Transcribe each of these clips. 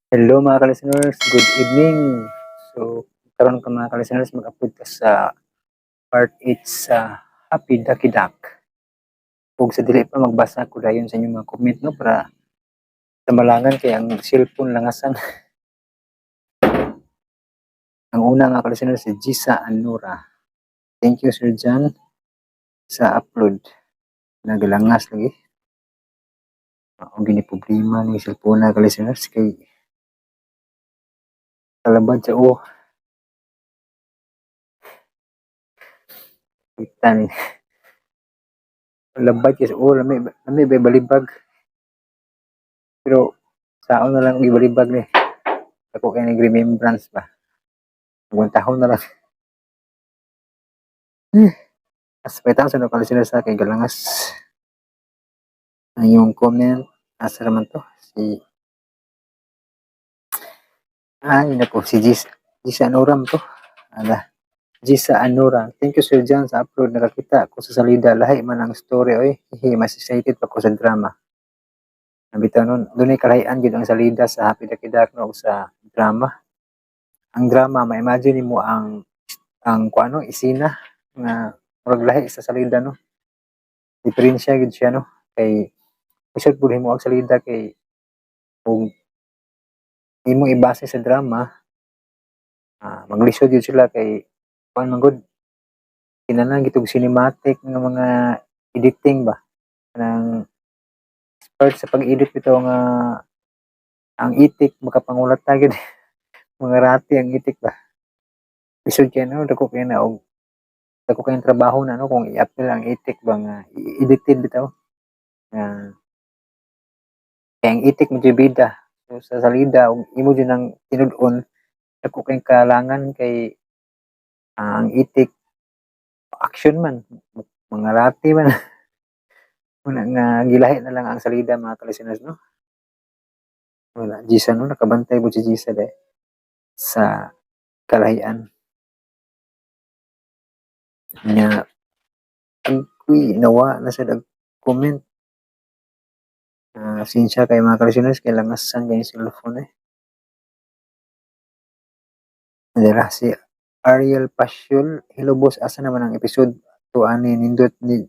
Hello, mga ka-listeners, good evening. So, karon ka, mga ka-listeners, mag-upload ka sa part 8 sa Happy Ducky Duck. Ug sa dili pa, magbasa ko dayon sa inyong mga comment, no, para tamalangan kay ang cellphone langasan. Ang una, mga ka-listeners, si Gisa Anura. Thank you, Sir John, sa upload. Nagalangas lagi. Ako gini problema ni cellphone na, ka-listeners, kay kalabad sa o. Kita ni. Labad kay sa o, lami lami ba balibag. Pero saon na lang og ibalibag ni. Ako kay nag remembrance ba. Buntahon na lang. As pa sa no, ka-listeners, sa kay galangas. Ang iyong comment, asa raman to si, ay nako, si Gis Gisa Anuram to. Ala. Gisa Anura. Thank you, Sir John, sa upload. Nakakita ko sa salida. Lahi man ang story oy. Hihi, mas excited pa ko sa drama. Bitaw nun, dunay kalahian gyud ang salida sa Happy Ducky Duck, no, ug sa drama. Ang drama, ma-imagine nimo ang kuano isina nga murag lahi sa salida, no. Diferensya gyud siya, no, kay lisod pud himo ang salida kay kung imong ibase sa drama, maglisod gyud sila kay kuan man gud, kinahanglan gitog cinematic nga mga editing ba, kanang expert sa pag-edit bitaw nga ang itik makapangulat ta gyud, mga rati ang itik ba. Lisod kay, no, dako kay na og dako kayong trabaho na, no, kung i-apply ang itik ba nga i-edited bitaw nga kay ang itik medyo bida. So sa salida ug imo jud nang tinud-on, dako kayong kalangan kay ang itik action man, mga rati man. Muna nga gilahi na lang ang salida, mga ka-listeners, no. Wala Gisa, no, nakabantay po si Gisa de sa kalahian. Nya agoy, nawa na sad og comment. Sensya kay, mga ka-listeners, kay langasan kay cellphone eh. Dira si Ariel Pasyol, "Hello boss, asa naman ang episode 2 ani? Nindot ni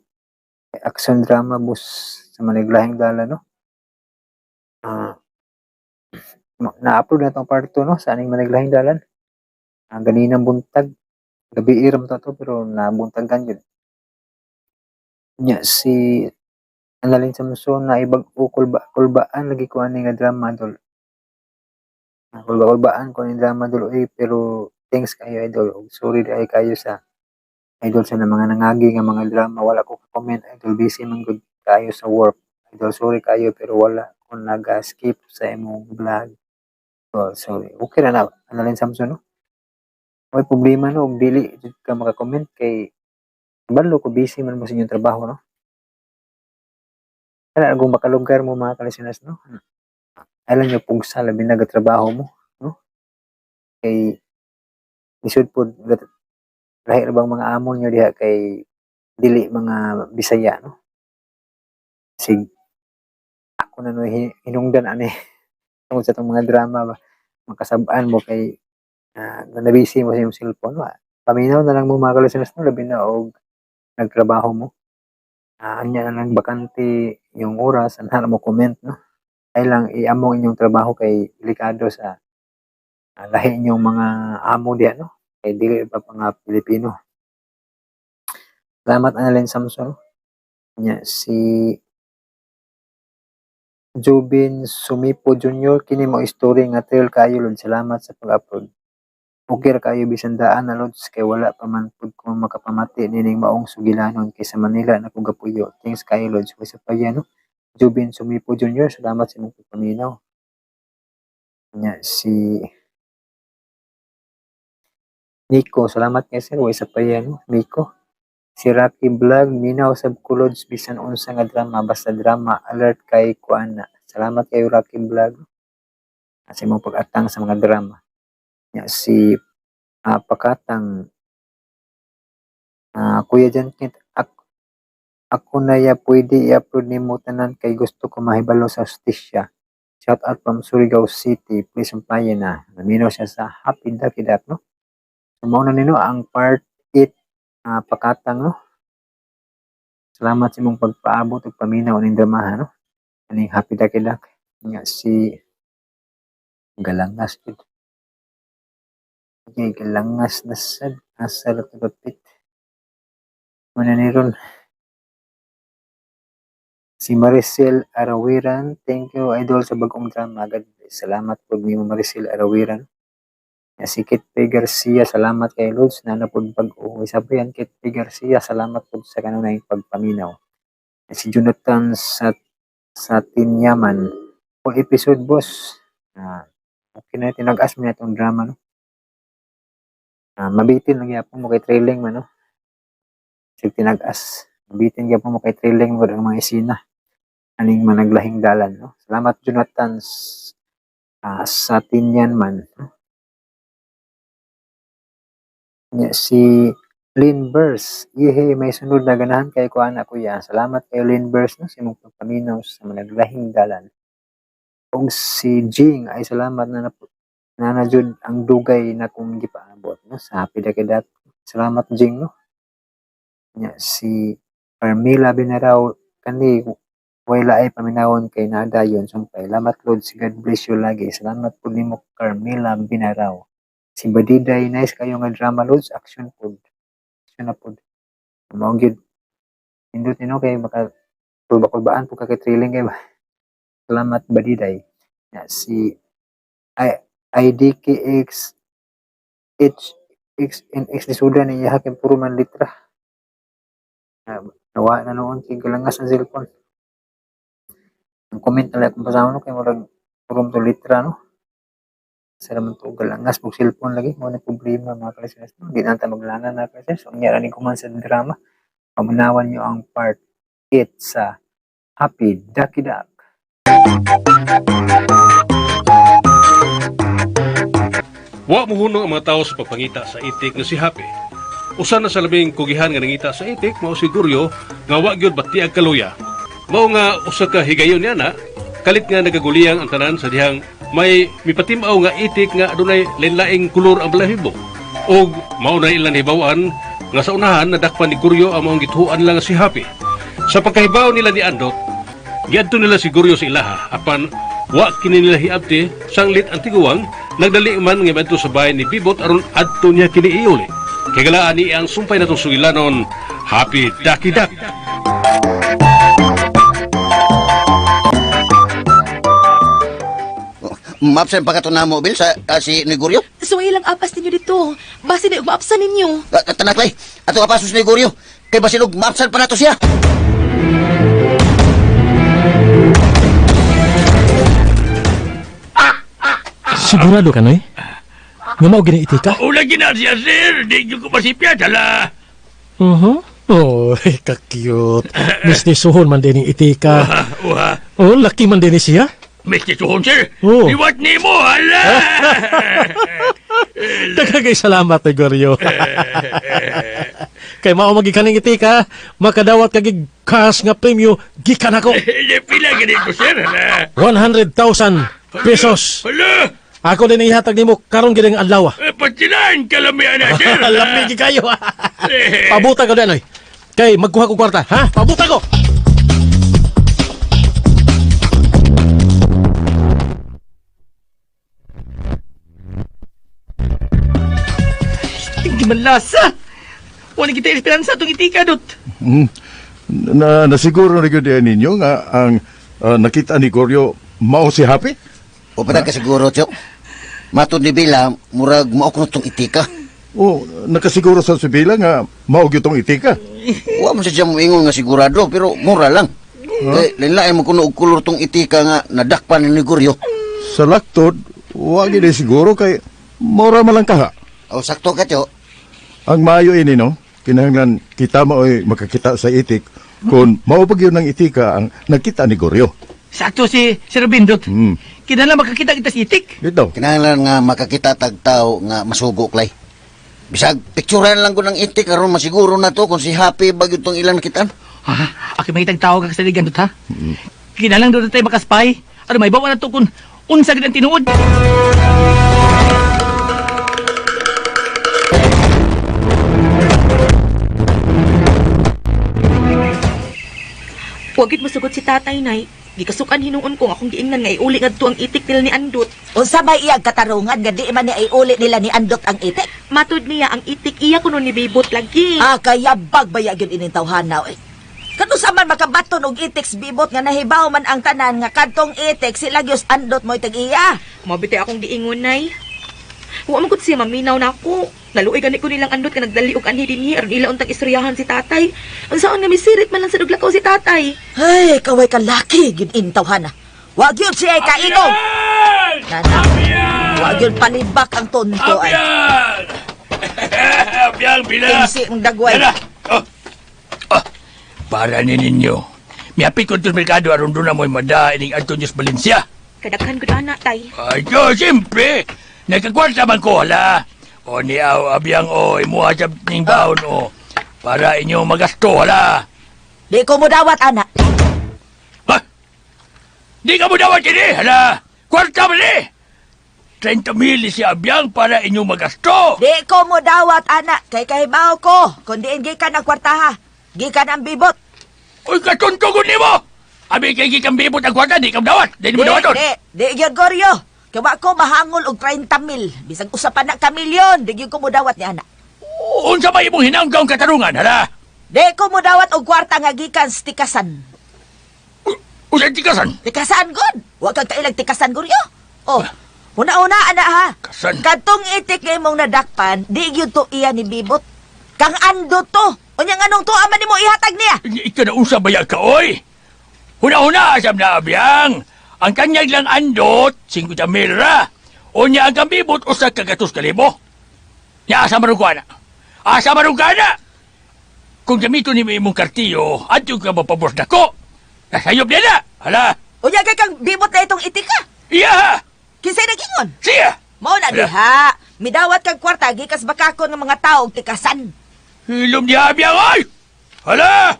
action drama, boss, sa Maniglahing Dala," no. Na-upload na tong part 2, no, sa aning Maniglahing Dalan. Ganinang buntag, gabi ra man to pero nabuntagan gyud. Nya si Annalyn Samson na ibag kulba kulbaan lagi ko ani nga drama, dol. Kulba-kulbaan ko ni drama, dol oy, pero thanks kayo, idol, ug sorry diay kayo sa idol sa mga nangagi nga mga drama. Wala ko ka-comment, idol, busy man gud kayo sa work, idol. Sorry kayo pero wala ko naga-skip sa imong vlog. Oh, sorry. Okay ra na, Annalyn Samson, no. Way problema, no, ug dili jud ka maka-comment kay kabalo ko busy man mo sa inyong trabaho, no. Kana kung makalugar mo, mga ka-listeners, no. Alam niyo pugsa, labi na gatrabaho mo, no. Kay lisod pod, lahi ra bang mga amo niyo diha kay dili mga Bisaya, no. Sig ako na no hinungdan ani tungod sa atong mga drama ba, makasab-an mo kay na busy mo sa imong cellphone wa. Paminaw na lang mo, mga ka-listeners, no, labi na og nagtrabaho mo. Anya na lang bakante yung oras, anha ra mo comment, no. Ay lang iamong inyong trabaho kay delikado sa lahi inyong mga amo diha, no, kay dili pa mga Pilipino. Salamat, Annalyn Samson. Nya si Jubin Sumipo Jr., "Kini mao istorya nga thrill kaayo, Lord. Salamat sa pag-upload." Okay ra kaayo bisan daan na, Lods, kay wala pa man pud ko makapamati nining maong sugilanon kay sa Manila na ko gapuyo. Thanks kaayo, Lods. Way pa, no. Jubin Sumipo Jr., salamat sa imong pagpaminaw. Nya si Nico, salamat kay sir, way pa, no. Nico. Si Rocky Vlog, "Minaw sab ko, Lods, bisan unsa nga drama, basta drama, alert kay kuan na." Salamat kayo, Rocky Vlog, sa imong pag-atang sa mga drama. Nya si Pakatang, "Kuya Jankit, ako na ya pwede i-upload nimo tanan kay gusto ko mahibalo sa hustisya." Shout out from Surigao City. Please sumpayin na. Naminaw siya sa Happy Ducky Duck, no? So, mao na nino ang part 8 pakatang, no? Salamat sa imong pagpaabot ug paminaw aning dramaha, no? Aning Happy Ducky Duck. Nga si Galangas gud. Okay, galangas na sad. Asa ra to dapit. Muna ni ron. Si Maricel Arawiran, thank you, idol, sa bagong drama. God bless. Salamat po nimo, Maricel Arawiran. Ya, si Kit P. Garcia, salamat kay Lods na napud pag-uwi. Sabi yan, Kit P. Garcia, salamat po sa kanunay pagpaminaw. Ya, si Jonathan sa Tinyaman, full episode, boss. Ah, okay na, tinag-as mo na itong drama, no? Ah, mabitin lang gyapon mo kay trailing man, no? Sig tinag-as. Mabitin gyapon mo kay trailing mo ang mga isina aning managlahing dalan, no? Salamat, Jonathan sa Tinyan man, no? Nya si Lynn Burst, "Yehe, may sunod na, ganahan kay ko ana, kuya." Salamat kay Lynn Burst, no, sa imong pagpaminaw sa managlahing dalan. Ug si Jing ay salamat na na jud ang dugay na kong gipaabot, no, sa Happy Ducky Duck. Salamat, Jing, no. Nya si Carmela Binaraw, kani way laay paminawon kay nadayon sumpay. Salamat, Lods, God bless you lagi. Salamat pud nimo, Carmela Binaraw. Si Badiday, "Nice kayo nga drama, Lods, action pud." Action na pud. Mao gyud. Nindot ni, no, kay maka kulba-kulbaan pud ka kay thrilling kay ba. Salamat, Badiday. Ya, si I IDKX H X N X lisudan ni iya kay puro man litra. Ah, nawa na noon kay galangas ang cellphone. Ang comment na lang akong basahon, no, kay murag puro man to litra, no. Sa naman to galangas pug cellphone lagi mao na problema, mga kalisers, no. Di na ta maglana na kalisers. Unya ra ni kuman sa drama. Pamunawan niyo ang part 8 sa Happy Ducky Duck. Wa mohunong ang mga tao sa pagpangita sa itik nga si Happy. Usa na sa labing kugihan nga nangita sa itik mao si Guryo nga wa gyud batiag kaluya. Mao nga usa ka higayon niya na kalit nga nagaguliyang ang tanan sa dihang may mipatim-aw nga itik nga adunay lain-laing kolor ang balahibo. Og mao na ilang hibaw-an nga sa unahan nadakpan ni Guryo ang maong gituoan lang nga si Happy. Sa pagkahibaw nila ni Andot, giadto nila si Guryo sa ilaha apan wa kini nila hiabti sanglit ang tiguang nagdali man nga miadto sa bahay ni Bibot aron adto niya kini iuli. Kay galaan ni ang sumpay natong sugilanon, Happy Ducky Duck. Maapsan pa ka to na mobil sa si Neguryo? So ilang apas ninyo dito. Base na maapsan ninyo. Tanaklay, ato apasos Neguryo. Kay basilog maapsan pa nato siya. Sigurado ka, Noy? Nga mao gini itika? Ula gina siya, sir. Di ko masipya, tala. Uh-huh. Oh, ka-cute. Mistisuhon man din itika. Uha, uha. Oh, laki man din siya. Mr. Tuhon, sir. Oo. Liwat ni mo, hala. Dagagay salamat, Gregorio. Kay mao magikaning itika, makadawat kagig cash nga premyo gikan ako. Pila gini ko, sir, hala. 100,000 pesos. Hala. Ako din ihatag nimo karon gid ang adlaw. Patilan, kalamian na, sir. Lami gid kayo. Pabuta ko danoy. Kay magkuha ko kwarta, ha? Pabuta ko. Hindi man lasa. Wala kita esperanza itong itika, dot. Na nasiguro na gyud ninyo nga ang nakita ni Goryo mao si Happy? O pa ka siguro, Tiyo. Matod ni Bila, murag maokno tong itika. O nakasiguro sa Sibila nga mao gyud tong itika. Wa man siya moingon nga sigurado, pero mura lang. Eh, lain-lain mo kuno og kolor tong itika nga nadakpan ni Neguryo. Sa laktod, wa gyud ni siguro kay mura man lang kaha. O sakto ka, Tiyo. Ang maayo ini, no, kinahanglan kita maoy makakita sa itik kung mao pa gyud ng itika ang nakita ni Goryo. Sakto si Sir Bindot. Kinahanglan makakita kita sa itik. Dito. Kinahanglan nga makakita tag tao nga masugo klay. Bisag picturean lang ko ng itik aron masiguro na to kung si Happy ba gyud tong ilang nakitaan. Ha? Ako may tao ka sa ligan, dot, ha? Kinahanglan doon tayo makaspy. Aron mahibaw na to kung unsa gid ang tinuod. Wa gid masugot si tatay, nay. Gikasukan hinuon ko nga akong giingnan nga iuli ngadto ang itik nila ni Andot. Unsa may iyang katarungan nga di man ni iuli nila ni Andot ang itik? Matud niya ang itik iya kuno ni Bibot lagi. Ah, kayabag ba gyud ining tawhana oy. Kanusa man makabaton og itik sa bibot nga nahibaw man ang tanan nga kadtong itik sila gyud Andot mo'y tag-iya. Mao bitay akong giingon, nay. Wa man gud siya maminaw nako. Naluoy gani ko nilang Andot nga nagdali og anhi dinhi aron ila untang istoryahan si tatay. Unsaon nga misirit man lang sa duglakaw si tatay. Ay, kaway ka laki gyud ining tawhana. Wa gyud siya ay kaingog. Nana, wa gyud palibak ang tonto ay. Abiyang! Abiyang, bila! Kinsi mong dagway. Tara! Oh. Oh. Para ni ninyo. Miapit ko sa merkado aron doon na mo'y mada ining Antonius Valencia. Kadaghan gud ana, tay. Ay, Diyos, siyempre. Nagkakwarta man ko, hala. O ni aw, abiyang, o, imuha sa ning baon, o. Para inyo magasto, hala. Di ko modawat ana. Ha? Di ka mo dawat ini, hala. Kwarta man eh. 30 mil si abiyang para inyo magasto. Di ko modawat ana kay kahibaw ko kun diin gikan ang kwartaha. Gikan ang bibot. Uy, katuntugon ni mo! Abi kay gikan bibot ang kwarta, di ka mo dawat. Di mo dawaton. Di, di gyud Goryo. Kay wa ko mahangol og 30 mil. Bisag usa pa na ka milyon, di gyud ko modawat ni ana. Unsa ba imong hinanggang katarungan, hala? Di ko modawat og kwarta nga gikan sa tikasan. Usa tikasan. Tikasan gud. Wa kag kailag tikasan Goryo. Oh. Una-una ana ha. Kasan? Kadtong itik nga imong nadakpan, di gyud to iya ni Bibot. Kang ando to. Unya nganong tuwa man nimo ihatag niya? Ika na usa ba ya ka, oy? Huna-huna, asam na abiyang. Ang kanyag lang andot, 50 mil ra. Unya ang kambibot, usa kagatos kalibo. Nya asa marong ka na? Asa marong ka na? Kung gamito ni mo imong kartiyo, adto ka mapabos na ko. Nasayop niya na. Hala, Unya kay kang Bibot na itong itik ha. iya, Kinsay nagingon? siya. Mao na Ala. diha. Midawat kag kwarta gikas bakakon ng mga tao og tikasan. Hilom niya abiyang, oy! Hala!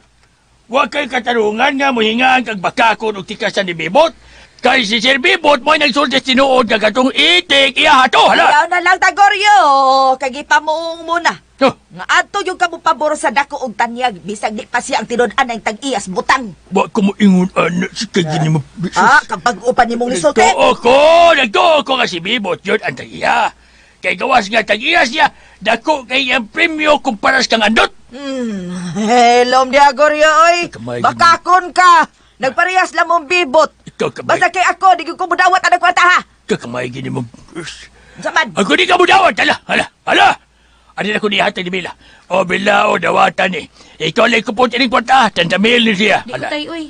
Huwag kay katarungan nga muhingaan kag bakakon og tikasan ni Bibot. Kay si Sir Bibot mo'y nagsulti tinuod nga katong itik iya hato, hala! Ayaw na lang tagoryo, kay gipamuong mo na. Oh, Nga adto yung kamo pabor sa dako og tanyag bisag di pa siya ang tinud-an ang tag-iyas butang. wa ko mo ingon ana si kay gini mo. Ah, kapag upan nimong nisulti. Nagtuo ko, nagtuo ko nga si Bibot yun ang tag-iya. Kay gawas nga tag-iya siya, dako kay ang premyo kumpara sa kang andot. Hello, Diagoryo, oy. Kamay, Bakakon ka. Nagparehas lang mong bibot. Ikaw kamay, Basta kay ako, di ko mudawat ang kwarta ha. kakamay gini mo. Zaman. Ako di ka mo dawat, hala, hala, hala. Ano na ko nihatag ni Mila? O, Mila, o, dawatan ni. Ikaw lang kupot ining kwarta, tantamil ni siya. Di ko Hala. tay oy.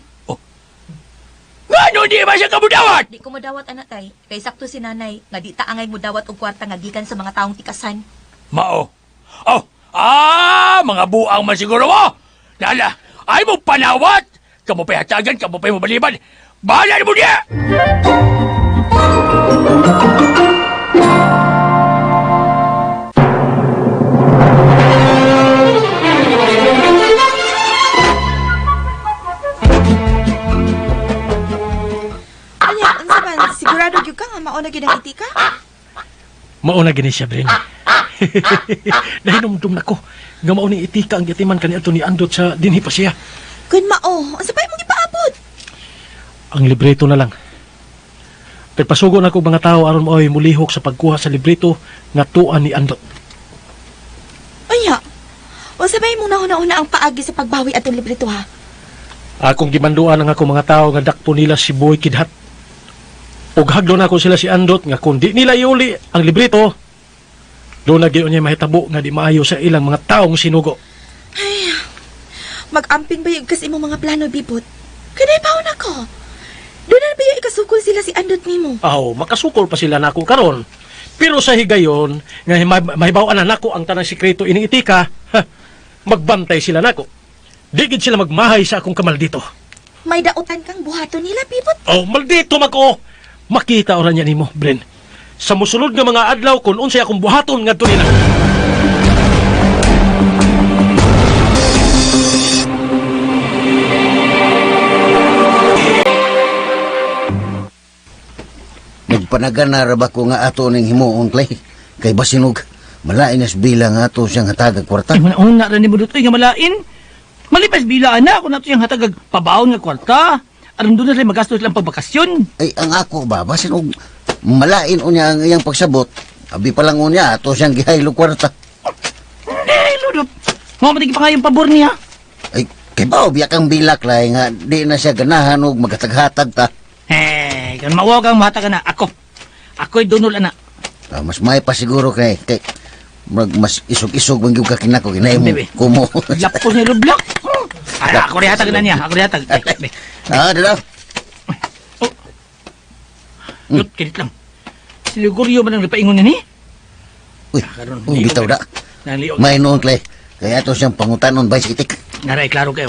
Ngano di ba siya kamudawat? Di ko modawat ana tay. Kay sakto si nanay nga di ta angay modawat og kwarta nga gikan sa mga taong tikasan. Mao. Oh, mga buang man siguro mo. Lala, ay mo panawat. Kamu pa'y hatagan, kamu pa'y mabaliban. Bahala na mo niya! Anya, unsa man sigurado gyud ka nga mao na gyud ang itika? Mao na gini siya, Bren. Nahinumdum na ko nga mao ni itika ang gitiman kaniadto ni Andot sa dinhi pa siya. Kun mao, unsa pa imong gipaabot? Ang libreto na lang. Nagpasugo na ko mga tao aron maoy mulihok sa pagkuha sa libreto nga tuan ni Andot. Anya, unsa ba imong nahuna-una ang paagi sa pagbawi atong libreto ha? Akong gimanduan ang akong mga tao nga dakpo nila si Boy Kidhat. Ug hagdo na ko sila si Andot nga kung di nila iuli ang libreto, doon na gyud niya mahitabo nga di maayo sa ilang mga taong sinugo. Mag-amping ba yung kas imong mga plano, Bibot? Kanay paon ako. Doon na ba yung ikasukol sila si Andot nimo? Aw, makasukol pa sila nako karon. Pero sa higayon nga mahibaw-an na nako ang tanang sikreto ining itika, ha, magbantay sila nako. Di gid sila magmahay sa akong kamaldito. May dautan kang buhaton nila, Bibot. Oh, maldito mako. Makita ora niya nimo, Bren. Sa mosulod nga mga adlaw kun unsay akong buhaton ngadto nila. Nagpanagana ra ba ko nga ato ning himuon, Clay? Kay basinog, malain as bilang ato siyang hatagag kwarta. Ay, una ra ni mo dito, nga malain. Malipas bila ana kung nato siyang hatagag pabaon nga kwarta. Aron doon na sila magastos lang pagbakasyon. Ay, ang ako ba, basinog, malain unya ang iyang pagsabot. Abi pa lang unya, ato siyang gihaylo kwarta. Hindi, ludot. Mga matigi pa nga yung pabor niya. Ay, kay bao, biyak ang bilak, Clay, nga di na siya ganahan og magataghatag ta. Eh, kung mawag ang mahata ka na, ako. Ako'y dunol ana. Ah, mas may pa siguro kay kay murag mas isog-isog man gyud ka kinako kinay mo Hindi, be. kumo. Lapos ni Lublak. Ay, ako rin hatag na niya. Ako rin hatag. Ay, be. Ah, dala. Oh. Yut, kinit lang. Si Ligorio man ang napaingon niya ni? Uy, Karon, uy, bitaw da. Nang liog. May noon klay. Kaya ato siyang pangutanon bay sa itik. Naray, klaro kayo.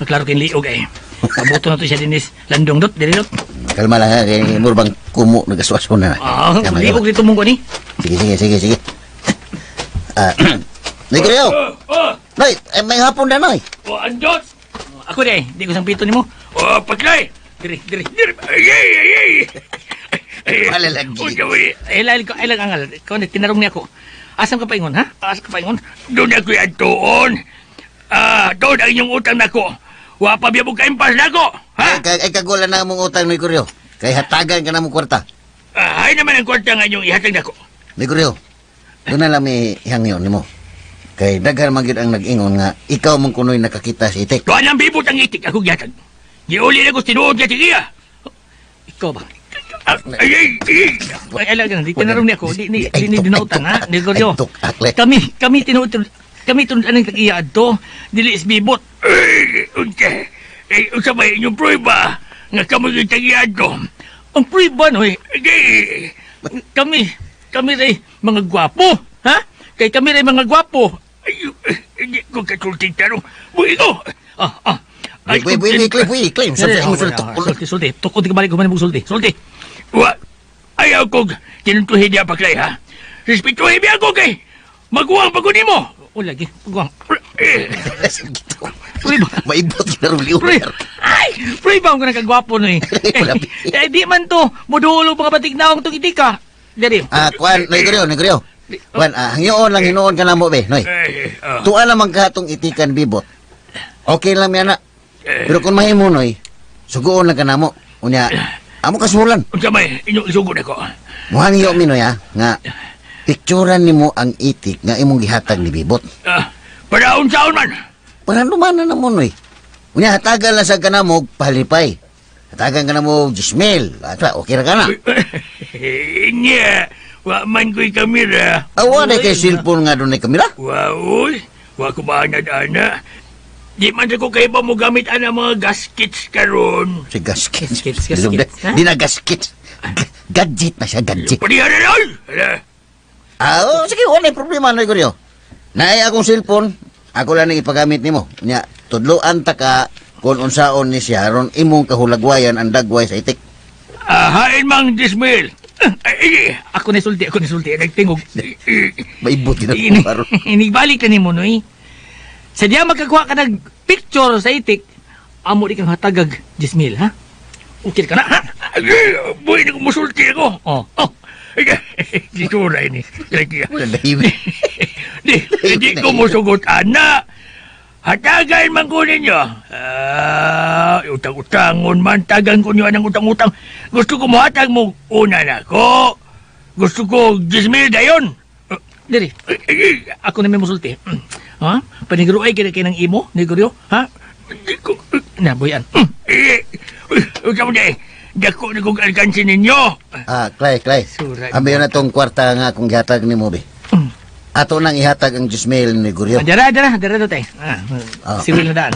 Klaro kayong liog eh. Pabuto na to siya dinis. Landong dot, dili dot. Kalma lang ha, kay mur bang kumo nagaswaso na. Ah, Kalma, liog kalma. dito mong ni. Sige, sige, sige, sige. Ah, Nay Kuryo. Oh, Nay, eh, may hapon na nay. oh, Andot! Ako di, di ko sang pito nimo. Oh, paglay! Diri, diri. Diri, ay, ay, ay, ay! Ay, Wala lagi. Uy, gawi. Eh, lail ko, ay lang angal. Ikaw ni tinarong niya ako. Asam ka paingon, ha? Asam ka paingon? Doon ako'y antuon. Ah, doon ang inyong utang nako. Wa pa biya mo kaimpas nako. Ha? Ay, kay, ay kagula na mong utang Nay Kuryo. Kay hatagan ka na mong kwarta. Ah, ay naman ang kwarta nga inyong ihatag nako. Nay Kuryo. Doon na lang may hangyon nimo. Kay daghan man gyud ang nag-ingon nga ikaw mong kunoy nakakita sa itik. Doon ang bibot ang itik ako gihatag. Giuli na ko tinuod nga tigiya. Ikaw ba? Ah, ay, ay, ay. Ay, ay lang, di tinarong niya ako. Di, di, Ay, di, di, tuk, dinautan, ay, ha? tuk, Ni Goryo. ay, tuk, akle. Kami, kami tinuod, kami tinuod anong tag-iya adto. Dili is bibot. Ay, unsa. Ay, unsa ba inyong prueba nga kamo yung tagiya ko? Ang prueba, no, eh. Ay, Kami, kami ray mga gwapo, ha? Kay kami ray mga gwapo. ay, hindi ko kasulting tarong. Buhi ko. Ah, ah. Wait, wait, wait, wait, wait, wait, Sulti, wait, wait, sulti, sulti. Tukod ka balik, kumain mo sulti. Sulti. Wa, ayaw kog tinuntuhin niya paklay, ha? Respetuhin niya ako kay maguwang pa ko nimo. O lagi, pagwang. Eh, Prueba. Maibot na rin liw. Pre, ay, pre ba ang nagkagwapo no eh. Wala. Eh, di man to, mudulo mga batig naong tong itika. Diri. Ah, kuan, Noy Kuryo, Noy Kuryo. Kuan, ah, hangyoon lang hinuon ka na mo be, Noy. eh, ah. Tuwa naman ka itong itikan bibot. Okay lang yan na. Pero kung mahimo, Noy, suguon lang ka na mo. Unya, amo kasulan. Unsa may inyong isugod ako? Muhangyo mi, Noy, ha? Nga, picturan nimo ang itik nga imong gihatag ni bibot. Ah, para unsaon man. Para lumana na mo, Noy. Unya, hatagan lang sa kanamog, palipay. Hatagan ka na mo, 10,000. At, okay ra ka na. Nya, wa man ko'y kamera. Awa na kay cellphone nga doon ay kamera. Wa, uy, wa ko maanad-ana. Di man sa ko kayo ba mo gamit ana mga gaskets karon. Si gaskets. Gaskets, gaskets, ha? Di na gaskets. Gadget na siya, gadget. Parihan na lang. Hala. Ah, oh, sige, wala problema na Goryo. Naay akong cellphone, ako lang ang ipagamit nimo. Nya, tudloan ta ka kung unsaon ni siya aron imong kahulagwayan ang dagway sa itik. Ah, hain mang dismil. Ay, ay, Ako ni sulti, ako ni sulti. Nagtingog. Maibot na Ini, ko aron. inibalik na nimo noy. Sa diya makakuha ka nag picture sa itik, amo di kang hatagag 10,000, ha? Okay ka na, ha? ay, buhay na kumusulti ako. Oh. Oh, ay, gisura ini. Lagi. Nadahiwi. Di, hindi ko musugot, ana. Hatagan man ko ninyo. Ah, utang-utangon man, tagan ko niyo ang utang-utang. Gusto ko muhatag mo, una na ko. Gusto ko, 10,000 dayon. Diri, ako na may musulti. Ha? Panigruay kini kay ng imo, negro, ha? Di ko, Na, boyan. eh, uy, kamo di, dako na kong alkansin ninyo. Ah, Clay, Clay. Surat. Ambi na tong kwarta nga akong gihatag nimo be. Ato nang ihatag ang 10,000 ni Goryo. Ah, dara, dara, dara do tay. Ah, Ah. siwil na daan.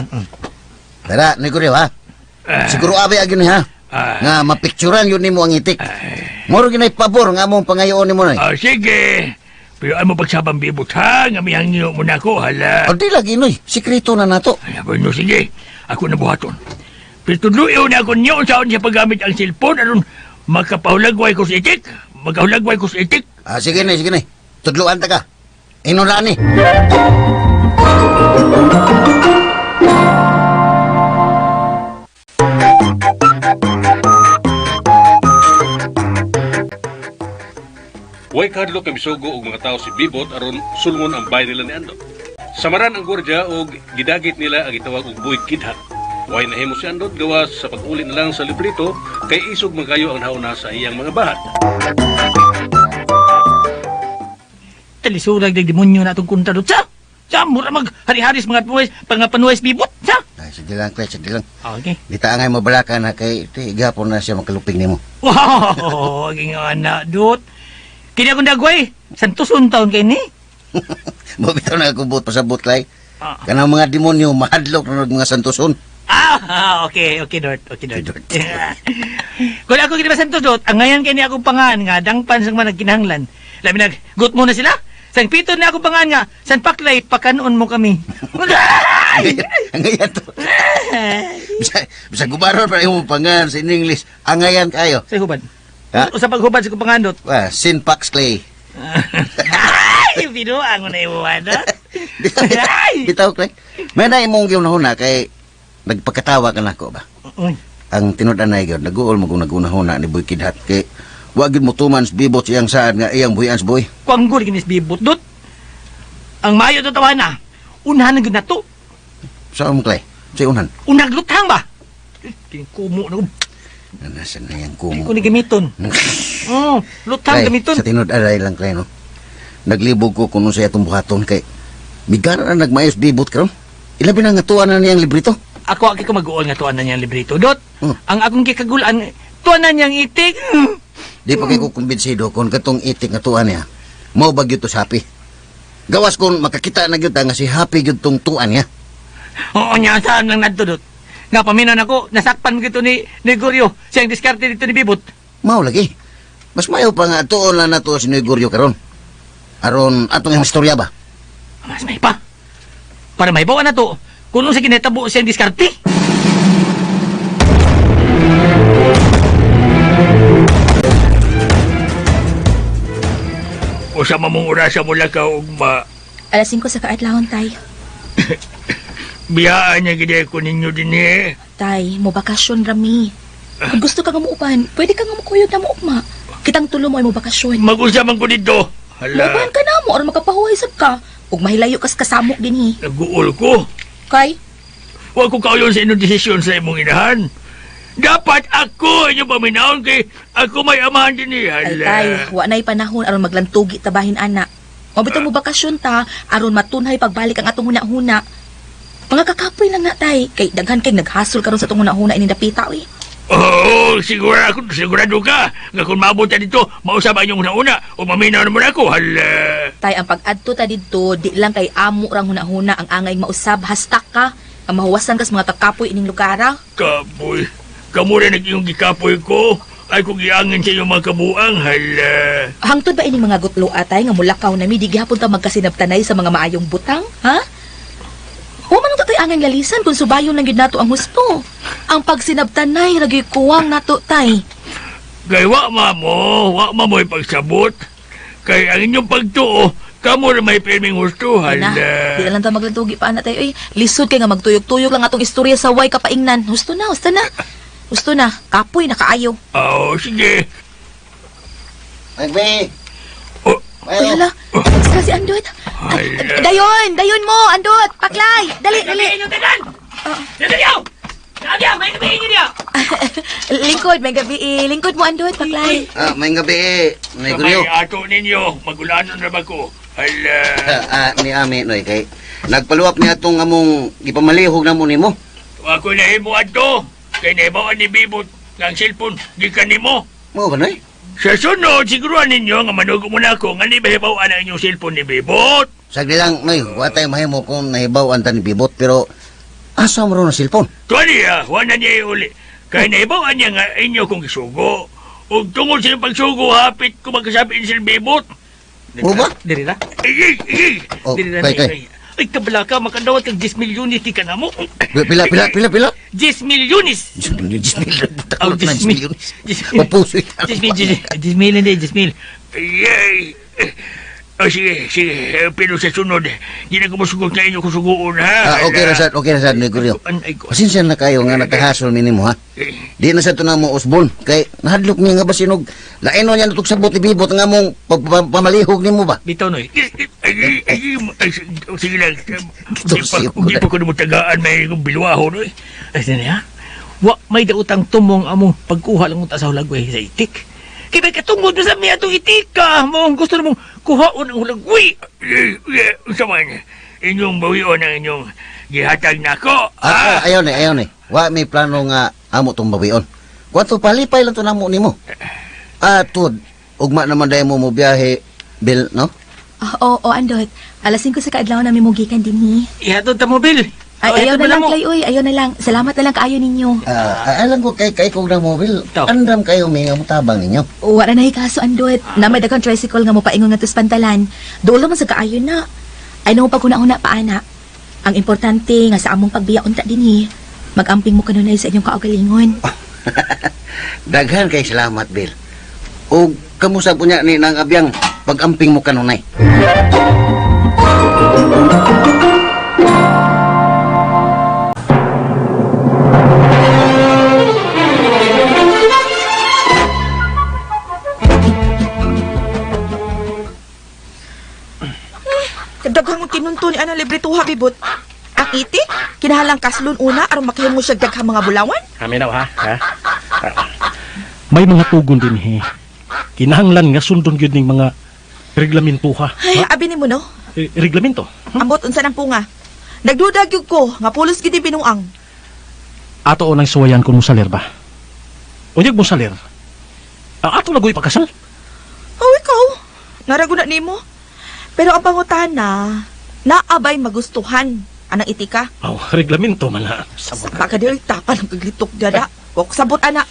Tara, ni Goryo ha. Siguro abi agyon ni ha. Ah. Nga mapicturan yun nimo ang itik. Moro ginay pabor nga among pangayoon nimo nay. Ah, sige. Pero ano pagsabang bibot ha, nga may hangyo mo na ko, hala. O di lagi noy, sikreto na nato. Ay, bueno, sige. Ako na buhaton. Pero tudluyo na ako niyo saan siya paggamit ang cellphone aron makapahulagway ko sa itik. Magkahulagway ko sa itik. Ah, sige na, sige na. Tudloan ta ka. Inulaan ni. Way kahadlok kay misugo og mga tao si Bibot aron sulngon ang bahay nila ni Andot. Samaran ang gwardiya og gidagit nila ang gitawag og Boy Kidhat. Way nahimo si Andot gawas sa pag-uli na lang sa librito kay isog man kayo ang nauna sa iyang mga bahat. Talisulag ng demonyo na itong kontra dot. Sa! Sa! Mura mag hari-haris mga panuwes, pangapanuwes bibot. Sa! Ay, sige lang, Clay, sige lang. Okay. Di ta angay mabalaka na kay ti gapon na siya makaluping nimo. Wow! Gingan na, dot. Kini akong dagway. Santuson taon kay ni. Mabitaw na akong buot pasabot, Clay. Ah. Kanang mga demonyo mahadlok na mga santoson. Ah, okay, okay, Dort. Okay, Dort. Kung ako gini Santos, Dot, ang ngayon kay ni akong pangan nga, dangpan sang man nagkinahanglan. Labi nag, gut mo na sila. Sang pito na akong pangan nga, san paklay, pakanon mo kami. Ay! Angayan to. Bisa, bisa gubaron pa imong pangan sa in English. Angayan kayo. Sa hubad. Ha? Usa paghubad sa kong pangan, Dot. Wah, sinpax clay. Ay, binuang mo na iwan, ha? Ay! Bitaw, Clay. May na imong giunahuna kay nagpakatawa ka nako ba? Uy, Ang tinud-an na gyud naguol mo kung nagunahuna ni Boy Kidhat kay wa gyud mo tuman sa bibot siyang saad nga iyang buhian sa boy. Kwanggol kinis bibot, Dot. Ang mayo to tawa na, unahan na gyud na to. Sa mo, Clay? Sa unan. Unang lutang ba? Kinikumo na ko. Nasa na yang Di kumo. ko ni gamiton. Oh, lutang Clay, gamiton. sa tinud-aray lang, Clay, no? Naglibog ko kung sa atong buhaton kay bigara na nagmayos bibot karon. Ilabi na nga tuwa na niyang librito. Ako aki ko mag-uol nga tuwan na niyang librito. Dot, Hmm. ang akong kikagulan, tuwan na niyang itik. Di pa kay ko kumbinsido kung katong itik nga tuwa niya. Mao ba gyud to sa Happy? Gawas kung makakita na gyud ta nga si Happy gyud tong tuwa niya. Oo niya, saan lang nadto, Dot. Nga paminan ako, nasakpan gito ni Negoryo. Siyang diskarte dito ni Bibot. Mao lagi. Mas mayo pa nga tuon na nato si Negoryo karon. Aron atong imong istorya ba? Mas may pa. Para may bawa na to, kung sa kinetabo siyang diskarte. Usa mamong orasa mula ka ugma. Alas 5 sa kaadlawon, tay. Biyaan niya gid ko ninyo dinhi. Tay, mo bakasyon rami. Kung gusto ka nga muuban, pwede ka nga mukuyog na muugma. Kitang tulo mo ay mo bakasyon. Mag-usa man ko dito. Hala, Muuban ka na mo aron makapahuway sab ka. Ug mahilayo kas kasamok dinhi. naguol ko. Kay, Wa ko kauyon sa inyong desisyon sa imong inahan. Dapat ako inyong paminahon kay ako may amahan dinhi. ay Hala. tay, wa na'y panahon aron maglantugi tabahin ana. Mabitaw mo bakasyon ta aron matunhay pagbalik ang atong huna-huna. Mga kakapoy lang na tay, kay daghan kay naghasol karon sa atong huna-huna ining dapita oy. Oo, siguro ako, sigurado ka. Nga kung maabot ta dito, mausap ang inyong una-una o maminaw naman ako. Hala. Tay, ang pag-adto ta didto, di lang kay amo rang huna-huna ang angay mausab, hastak ka. Ang mahuwasan kas mga kakapoy ining lugara. Kapoy. Kamu na nag-iyong gikapoy ko. Ay kung iangin sa inyong mga kabuang. Hala. Hangtod ba ining mga gutlo atay nga mulakaw nami di gihapon ta magkasinabtanay sa mga maayong butang, ha? Wa man ang tay angang lalisan kung subayon lang gyud nato ang husto. Ang pagsinabtanay ra gyud kuwang nato tay. Kay wa mamo, wa mamo ipagsabot. Kay ang inyong pagtuo, kamo na may pirming husto. Ay na, Hala. di na lang ta maglantugi pa na tayo. Uy, lisod kay nga magtuyok-tuyok lang atong istorya sa way kapaingnan. Husto na, husto na. Husto na, kapoy na kaayo. Oo, sige. Ay, Oh. Uy, hala. Sila si Andot. Ay, dayon, dayon mo, Andot. Paklay, dali, dali. Inyo tanan! Dali! Dali! May gabi inyo niya! Lingkod, may gabi. Eh. Lingkod mo, Andot, paklay. Ah, may gabi eh. Negoryo. Kamay ato ninyo, magulanon na ba ko? Hala. Ah, ni Ami noy kay nagpaluap niya atong among gipamalihog na mo nimo. Wa ko nahimo adto. Kay nahibawan ni Bibot nga ang cellphone gikan nimo. Mao ba noy? Sa sunod, siguruhan ninyo nga manugo mo na ako nga di mahibawan ang inyong cellphone ni Bibot. Sagli lang noy, wa tay mahimo kung nahibaw-an ta ni Bibot pero asa mo ron ang cellphone? Tuwa niya, wa na niya iuli. Kay nahibawan niya nga inyo kong gisugo. Ug tungod sa inyong pagsugo, hapit ko magkasabi ni Sir Bibot. Mo ba? Diri na. Ay, ay, ay. Oh, Diri na. kay kay. Ay, kabala ka, makadawat kag 10 milyones di ka na mo. Pila pila pila pila. 10 milyones! 10 mil. Oh, 10 10 mil. milyones. Mapuso 10 mil, 10 mil, hindi, 10 mil. Ay, ay. Oh, sige, sige. Eh, pero sa sunod, di na ko masugot na inyo kusugoon, ha? Ah, okay ra sad, okay ra sad Noy Guryo. Ay, ko. Pasensya na kayo nga nakahasol minimo ha. Di na sa to na mo usbon kay nahadlok mi nga basinog laino niya natug sabot ni Bibot nga mong pagpamalihog nimo ba. Bitaw, Noy. Ay, ay, ay, ay, sige lang. Di pa ko na mo tagaan, may bilwaho, Noy. Ay, sini, ha? Wa may dautang tumong among pagkuha lang unta sa hulagway sa itik. Kay may katungod na sa miya itong itik ka. Mo gusto na mong kuhaon ang hulagway. Eh, eh, unsa man, inyong bawion ang inyong gihatag nako. Ah, ah, ayaw ni, ayaw ni. Wa may plano nga amo tong bawion. Kwanto palipay lang to namo nimo. Ah, tud, ugma naman dahil mo mo biyahe, Bill, no? Ah, oo, oo, Andot. Alas 5 sa kaadlaw na mimugikan din, hi. Ihatod ta mo, Bill. Ay, Oh, ayaw ihatod na mo lang, mo. Clay, uy. Ayaw na lang. Salamat na lang kaayo ninyo. Ah, alam ko kay kay kog na mo, Bill. Ito. Andam kayo may nga mutabang ninyo. Wala na hikaso, Andot. Na may daghang tricycle nga mopaingon nga tos pantalan. Dulo man sa kaayo na. Ay nang paguna-una pa, ana. Ang importante nga sa among pagbiya unta dinhi. Magamping mo kanunay sa inyong kaugalingon. Daghan kay salamat, Bill. O kamusta po niya ni nang abyang pag-amping mo kanunay. Daghang mong tinunto ni ana libretuha bibot. Ang itik, kinahalang kaslon una aron makahimo siya daghang mga bulawan. Amin daw, ha? Ha? Ah. May mga tugon din, he. Kinahanglan nga sundon gyud ning mga reglamento ha. Ay, abi nimo no. Eh, reglamento. Ambot unsa nang punga. Nagduda gyud ko nga pulos gid binuang. Ato unang suwayan kung musalir ba. Unyag musalir. Ah, ato lagoy pagkasal. Oh, ikaw. Narago na nimo. Pero ang pangutana, naabay magustuhan anang itika. Oh, reglamento man na. Sa Baka dili tapan ang kaglitok dada. Wak sabot ana.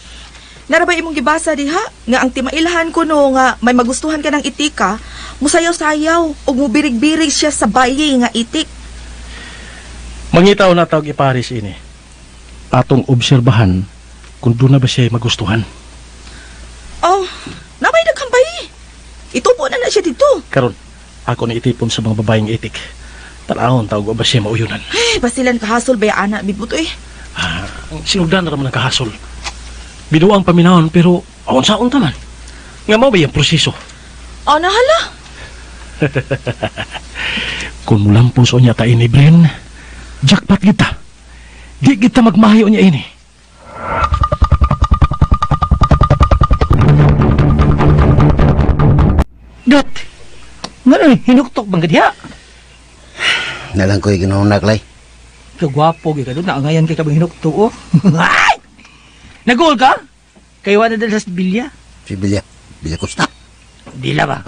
Narabay imong gibasa diha nga ang timailhan ko no nga may magustuhan ka ng itika, musayaw-sayaw ug mubirig-birig siya sa bayi nga itik. Mangitaw na tawag iparis ini. Atong obserbahan kung doon na ba siya magustuhan. Oh, namay daghang bayi. Itubo na na siya dito. Karon, ako na itipon sa mga babaeng itik. Tanahon tawag ba siya mauyunan. Eh, basilan kahasol ba ana bibut eh. Ah, ang sinugdan na raman ang kahasol. Binuang paminahon pero aon sa unta man. Nga mao ba yung proseso? Oh, nahala. Kung mulampos o niya ta ini, Bren, jackpot kita. Di kita magmahayo niya ini. Dot. Ngano, hinuktok bang diha? Nalang ko'y ginahunak, lay. Kagwapo gyud ka doon, naangayan kay kabang hinuktok oh. Ay! Nagol ka? Kay wala dal sa bilya. Si Bilya. Bilya Costa. Dila ba?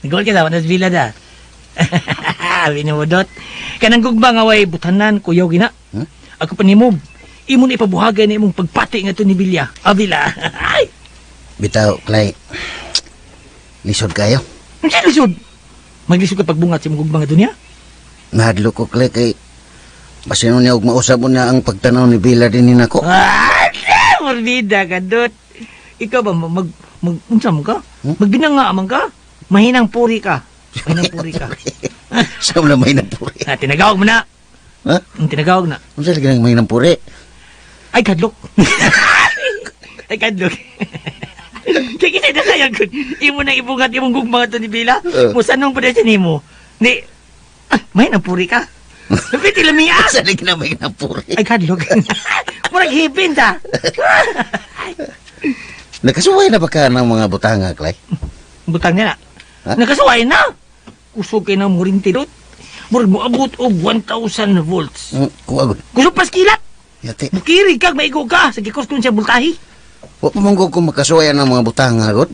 Nagol ka sa bila da. Binumudot. Kanang gugma nga way butanan kuyaw gina. Hmm? Ako pa nimo. Imo na ipabuhagay na imong pagpati nga to ni Bilya. Abila. Ay! Bitaw, Clay. Lisod kayo. Unsa lisod? Maglisod ka pagbungat sa imong gugma nga dunya? Nahadlok ko, Clay, kay basin niya og mausap mo niya ang pagtanaw ni Bila din ni nako. Ah, morbida ka dot. Ikaw ba mag mag unsa mo ka? Hmm? Magbinanga man ka? Mahinang puri ka. Mahinang puri ka. Sa wala may nampuri. Ah, tinagawag mo na. Ha? Ang tinagawag na. Unsa lagi nang may nampuri? Ay, kadlok. Ay, kadlok. Kaya kita na kaya kun. Imo na ibungat imong gugma to ni Bila. Musanong pa na siya nimo. Ni, ah, may nampuri ka. Napiti lami ah. Sa lagi nang may nampuri. Ay, kadlok. Murag hipin ta. Nakasuway na ba ka ng mga butanga, Clay? Butang niya na. Ha? Nakasuway na. Kusog kay na muring tidot. Murag mo abot og 1,000 volts. Kuwag. Kusog paskilat. Yati. Mukiri kag maigo ka. Sa gikos kun siya bultahi. Wa pa man ko kung makasuway ng mga butanga, god.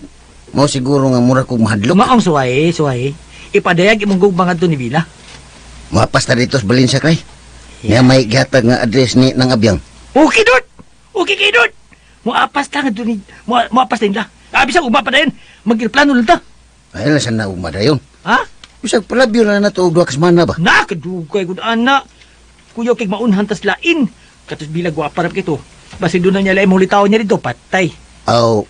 Mao siguro nga mura kog mahadlok. Maong suway, suway. Ipadayag imong gugma ngadto ni Bila. Mapas ta dito sa Valencia, Clay. Niya may gihatag nga address ni nang abyang. Okay, dot! Okay kay dot! Muapas ta nga ni, muapas ta nila. Ah, bisag ugma pa dayon. Magplano lang ta. Ay, lang na ugma dayon. Ha? Bisag palabyo na na to og duha ka semana ba? Na kadugay gud ana. Kuya kay maunhan tas lain. Katos bila gwapa ra kito. Basin doon na niya lain mong litaw niya dito, patay. Aw,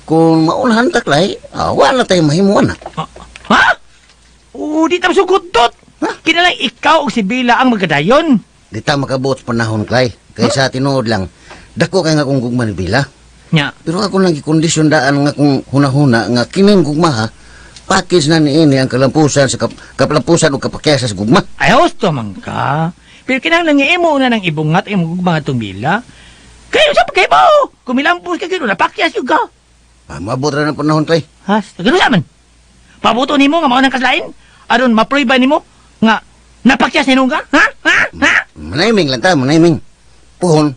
Kung maunhan ta, Klay, wala tayo mahimuan na. Ha? Oo, di ta masugot, Dot. Kinalang ikaw o si Bila ang magkadayon. Di ta makabuot sa panahon, Klay. Kaysa tinuod lang, dako kay nga kung gugma ni Bila. Nya. Pero ako lang gikondisyon daan nga kung hunahuna nga kining gugma ha, package na niini ang kalampusan sa kaplampusan o kapakyasa sa gugma. Ay, husto man ka. Pero kinahanglan nga imo na ng ibungat imong gugma atong Bila. Kayo sa pagkaibaw. Kumilampos ka gino, napakyas yun ka. Mabot ra ng panahon, Klay. Ha? Gano sa man? Pabuto nimo nga mao nang kaslain? Aron maprueba nimo nga napakyas nimo ka? Ha? Ha? Ha? Manahiming lang ta, manahiming. Puhon,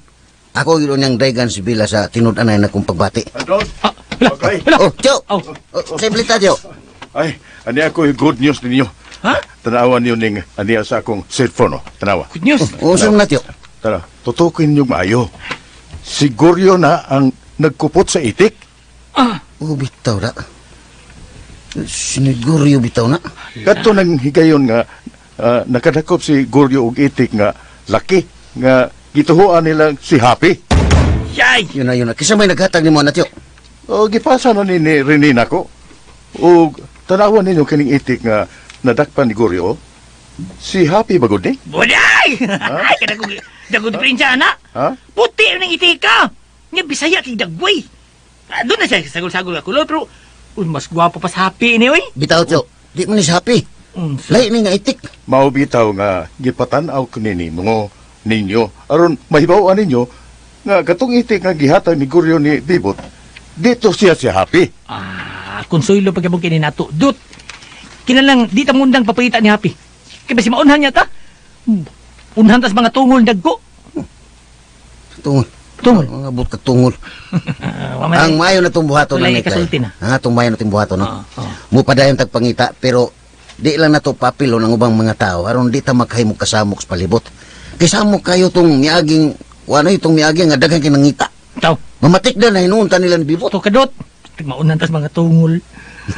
ako yun niyang daygan si Bila sa tinud-anay na kong pagbati. Andot! Ah, wala, Okay. wala. Oh, Tiyo! Oh. Oh, sa iblita, Tiyo. Ay, ani ako yung good news ninyo. Ha? Tanawan niyo ning aniya sa akong cellphone, oh. Tanawa. Good news. Oh, saan na, Tiyo? Tara, tutukin niyo maayo. Siguryo na ang nagkupot sa itik. Ah, Oh, bitaw na. Siniguryo bitaw na. Kadto nang higayon nga nakadakop si Guryo og itik nga laki nga gituhuan nila si Happy. yay! Yun na, yun na. Kisa may naghatag ni mo na, Tiyo. O gipasa na ni Rene nako. Og tanawan ninyo kining itik nga nadakpan ni Guryo. Si Happy bagod ni? Buday! Ay, kada ko dago diferensya ana. Ha? Puti ng itika. Nya Bisaya kay dagway. Ah, doon na siya sagol-sagol ako pero mas gwapo pa sa Happy ni oy. Bitaw, Tiyo. Di man ni si Happy. Unsa? Lahi ni nga itik. Mao bitaw nga gipatan-aw ko ni nimo ninyo aron mahibaw-an ninyo nga katong itik nga gihatag ni Guryo ni Bibot dito siya si Happy. Ah, konsuelo pag kini nato. Dut. Kinalang di ta mundang papakita ni Happy. Kay basi maunhan niya ta. Unhan tas mga tungol dagko. Tungol. Tungol. Mga abot ka tungol. Ah, wa man- Ang maayo na itong buhaton Wala na ni Klay. ikasulti na. Ha, itong maayo na itong buhaton, no? Oo, oo. Mupadayon tagpangita, pero di lang na to papilo ng ubang mga tao aron di ta makahimog kasamok sa palibot. Kisamok kayo tong miaging, ano itong miaging nga daghang kinangita. Taw. Mamatik na na hinuunta nila ni Bibot. To kadot. Maunan tas mga tungol.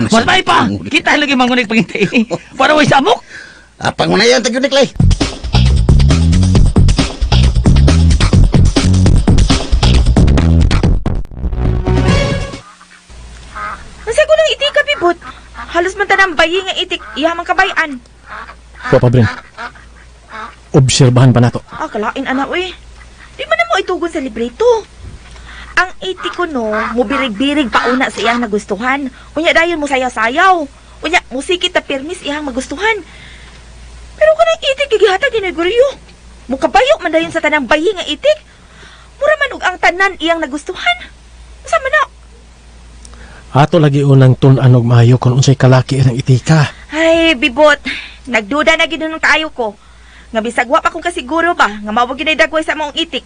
Mas may pa. Kita lagi mangunig pangita ini. Para way samok. Ah, pangunayan tagyo ni Clay. Nasa ko lang itik ka, Bibot. Halos man tanang bayi nga itik, iya man kabayan. Wa pa, Bren. Obserbahan pa nato. Ah, kalain ana uy. Di man na mo itugon sa libreto. Ang itik ko no, mubirig-birig pauna sa iyang nagustuhan. Unya dayon mo sayaw-sayaw. Unya musikit ta permis iyang magustuhan. Pero kanang itik gigihatag ni Guryo. Mukabayo man dayon sa tanang bayi nga itik. Mura man og ang tanan iyang nagustuhan. Unsa man na? Ato lagi unang tun-an og maayo kung unsay kalaki ang itika. Ay, bibot. Nagduda na gid nun kaayo ko. Nga bisag wa pa kong kasiguro ba nga mao gyud dagway sa maong itik.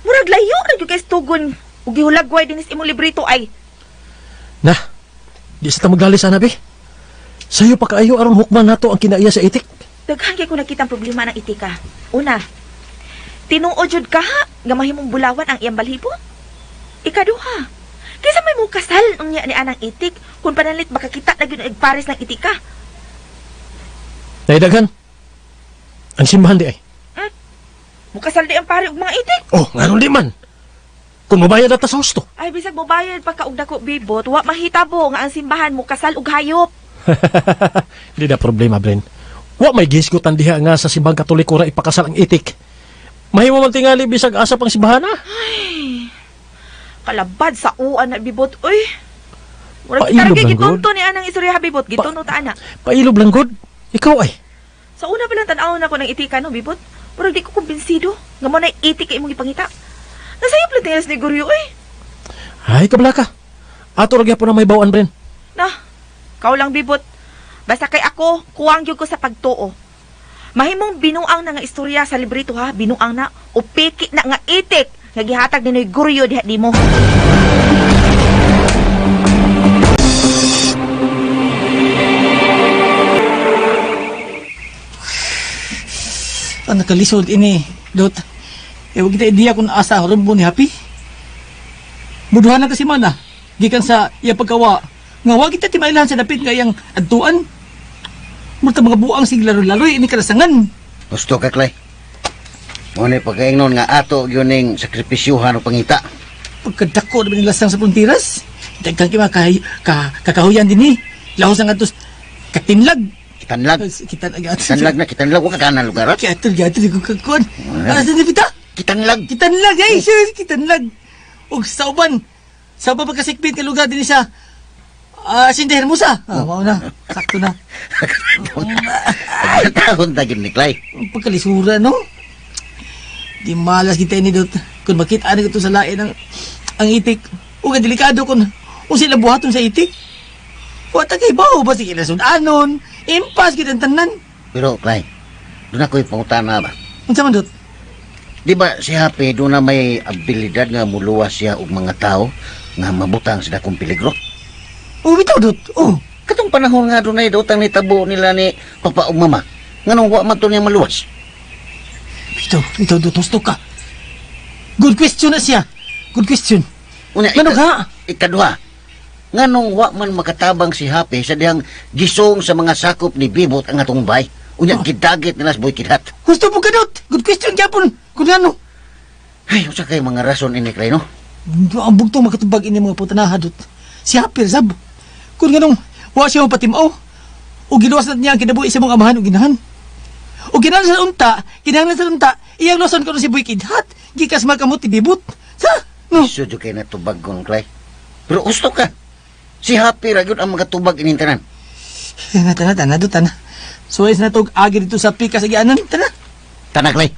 Murag layo ra gyud kay tugon ug gihulagway dinis imong librito ay. Na, di sa ta maglalis ana be. Sayo pa kaayo aron hukman nato ang kinaiya sa itik. Daghan kay ko nakita ang problema ng itika. Una, tinuod jud ka ha, nga mahimong bulawan ang iyang balhibo. Ikaduha, kaysa may mukasal unya ni anang itik kung panalit makakita na gyud og pares ng itika. Naidaghan. Ang simbahan di ay. Mukasal di ang pare og mga itik. Oh, nganon di man. Kung mabayad ata sa husto. Ay bisag mobayad pa ka og dako bibot, wa mahitabo nga ang simbahan mukasal og hayop. Di na problema, Bren. Wa may gisgutan diha nga sa simbahang Katoliko ra ipakasal ang itik. Mahimo man tingali bisag asa pang simbahan ah. Kalabad sa uan na bibot, uy. Murag Pailob kita lang, gitunto ni anang istorya bibot, gitunto ta ana. Pailob lang gud. Ikaw ay. Sa una pa lang tan-awon ako ng itika no bibot. Murag di ko kumbinsido nga mo na itik kay imong gipangita. Nasayop lang tingalas ni Guryo, uy. Ay kabla ka. Ato ra gyapon na may bawaan, Bren. Na, kau lang bibot. Basta kay ako, kuwang gyud ko sa pagtuo. Mahimong binuang na nga istorya sa librito ha, binuang na o piki na nga itik nga gihatag ni Noy Guryo diha nimo. Ang nakalisod ini, Dot. Eh, wag kita ideya kung asa ang rumbo ni Happy. Buduhan na kasi man ah. Gikan sa iya pagkawa. Nga wag kita timailan sa dapit nga iyang adtuan. Murta mga buang sig laro-laro ini kalasangan. Gusto ka, Clay. Mo ni pagkaingnon nga ato yun ning sakripisyuhan o pangita. Pagkadako na nilasang sa frontiras. Daghan kay mga kakahuyan din eh. Lahos ang atos katinlag. Kitanlag. Kitanlag. Kitanlag na, kitanlag. Wa ka kana lugar. ah. Kiatul, giatul ko kakon. Asa ni pita? Kitanlag. Kitanlag ay, sus, kitanlag. Ug sa uban, sa uban pagkasikbit ka lugar din sa Sinda Hermosa. Ah, mao na. Sakto na. Taon ta gyud ni Clay. Ang pagkalisura, no? Di malas kita ini dot. Kung makita na ito sa lain ang itik. Ug ang delikado kung sila buhaton sa itik. Wa ta kay bawo ba sige sudanon. Impas gid ang tanan. Pero Clay, doon ako'y pangutana ba? Unsa man dot? Di ba si Happy doon na may abilidad nga muluwas siya og mga tao nga mabutang sa dakong peligro? Oh, bitaw dot. Oh. Katong panahon nga doon ay dotang nitabo nila ni papa ug mama. Nganong wa man to niya maluwas? Bitaw, bitaw dot husto ka. Good question na siya. Good question. Una, Ngano ka? Ikaduha, nganong wa man makatabang si Happy sa dihang gisong sa mga sakop ni Bibot ang atong bay? Unya, gidagit nila sa Boy Kidhat. Husto po ka dot. Good question gyapon. Kung ano? Ay, usa kay mga rason ini Clay, no? Ang bugtong makatubag ini mga putanaha dot. Si Happy sab. Kung ganong wa siya mapatimaw. O giluwas na niya ang kinabuhi sa mong amahan o ginahan. O kinahanglan sa unta, kinahanglan sa unta, iyang luwason ko si Boy Kidhat. Gikas makamot ibibot. Sa? No. Iso jud kay natubag kon Clay. Pero husto ka. Si Happy ra gyud ang makatubag ining tanan. Tana, tana, tana, do, tana. So, is na tog agi dito sa pikas agianan. Tana. Tana Clay.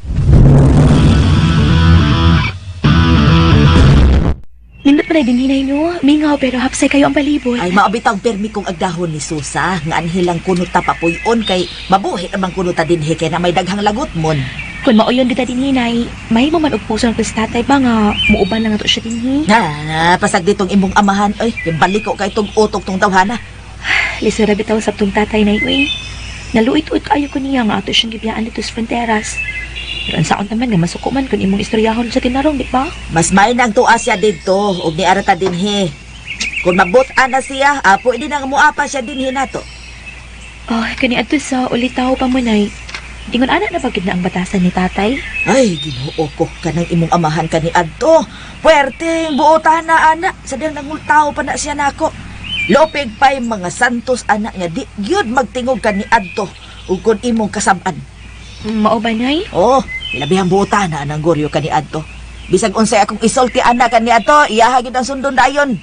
Nindot pa na din hinay no. Mingaw pero hapsay kayo ang palibot. Ay maabitang permi kong agdahon ni Susa nga anhilang kuno ta papuyon kay mabuhi namang kuno ta dinhi kay na may daghang lagot mon. Kung mauyon kita din hinay, may mo man og puso ng tatay ba nga muuban lang ato siya dinhi. Na, pasag ditong imong amahan oy, yung baliko kay tong utok tong tawhana. Lisura bitaw sa tong tatay na uy. Naluit-uit kaayo ko niya nga ato siyang gibiyaan dito sa fronteras. Pero ang saon naman nga masuko man kung imong istoryahon sa tinarong, di ba? Mas may nang tuwa siya didto og niara ta dinhi. Kung mabot-an na siya, pwede na nga muapa siya dinhi nato. Oh, kani adto sa ulitaw pa mo nay. Ingon ana na ba gid na ang batasan ni tatay? Ay, Ginoo ko kanang imong amahan kani adto. Puwerteng buotan na ana, sa diyang nangultaw pa na siya nako. Lopig pa'y mga santos ana nga di gyud magtingog kani adto ug kun imong kasab-an. Mao ba nay? Oh, ilabihang buotan na anang goryo kani adto. Bisag unsay akong isulti ana kani adto, iyaha gyud ang sundon dayon.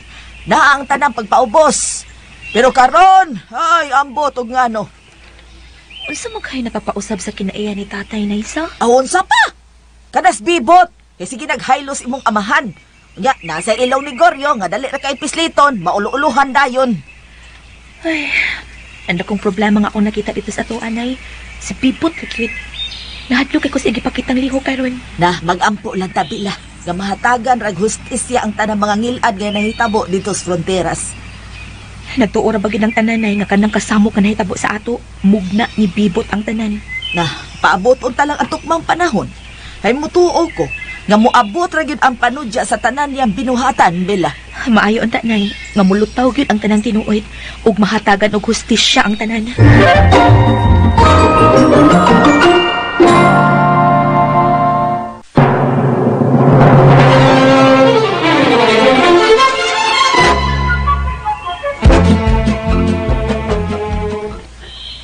Na ang tanang pagpaubos. Pero karon, ay ambot og ngano. Unsa mo kay nakapausab sa kinaiya ni tatay Naysa? Ahon sa pa. Kanas bibot. Kay sige naghaylos imong amahan. Unya, nasa ilaw ni Goryo nga dali ra kay pisliton, mauluuluhan dayon. Ay, ang akong problema nga akong nakita dito sa ato anay. Si Bibot ka cute. Nahadlok kay ko sa igipakitang liho karon. Na magampo lang tabi la. Nga mahatagan rag hustisya ang tanang mga ngilad nga nahitabo dito sa fronteras. Nagtuo ra ba gid ang tananay nga kanang kasamo ka nahitabo sa ato. Mugna ni Bibot ang tanan. Na paabot unta lang ang tukmang panahon. Ay mutuo ko nga moabot ra gyud ang panudya sa tanan niyang binuhatan bela. Maayo ang tanay nga mulutaw gyud ang tanang tinuod ug mahatagan og hustisya ang tanan.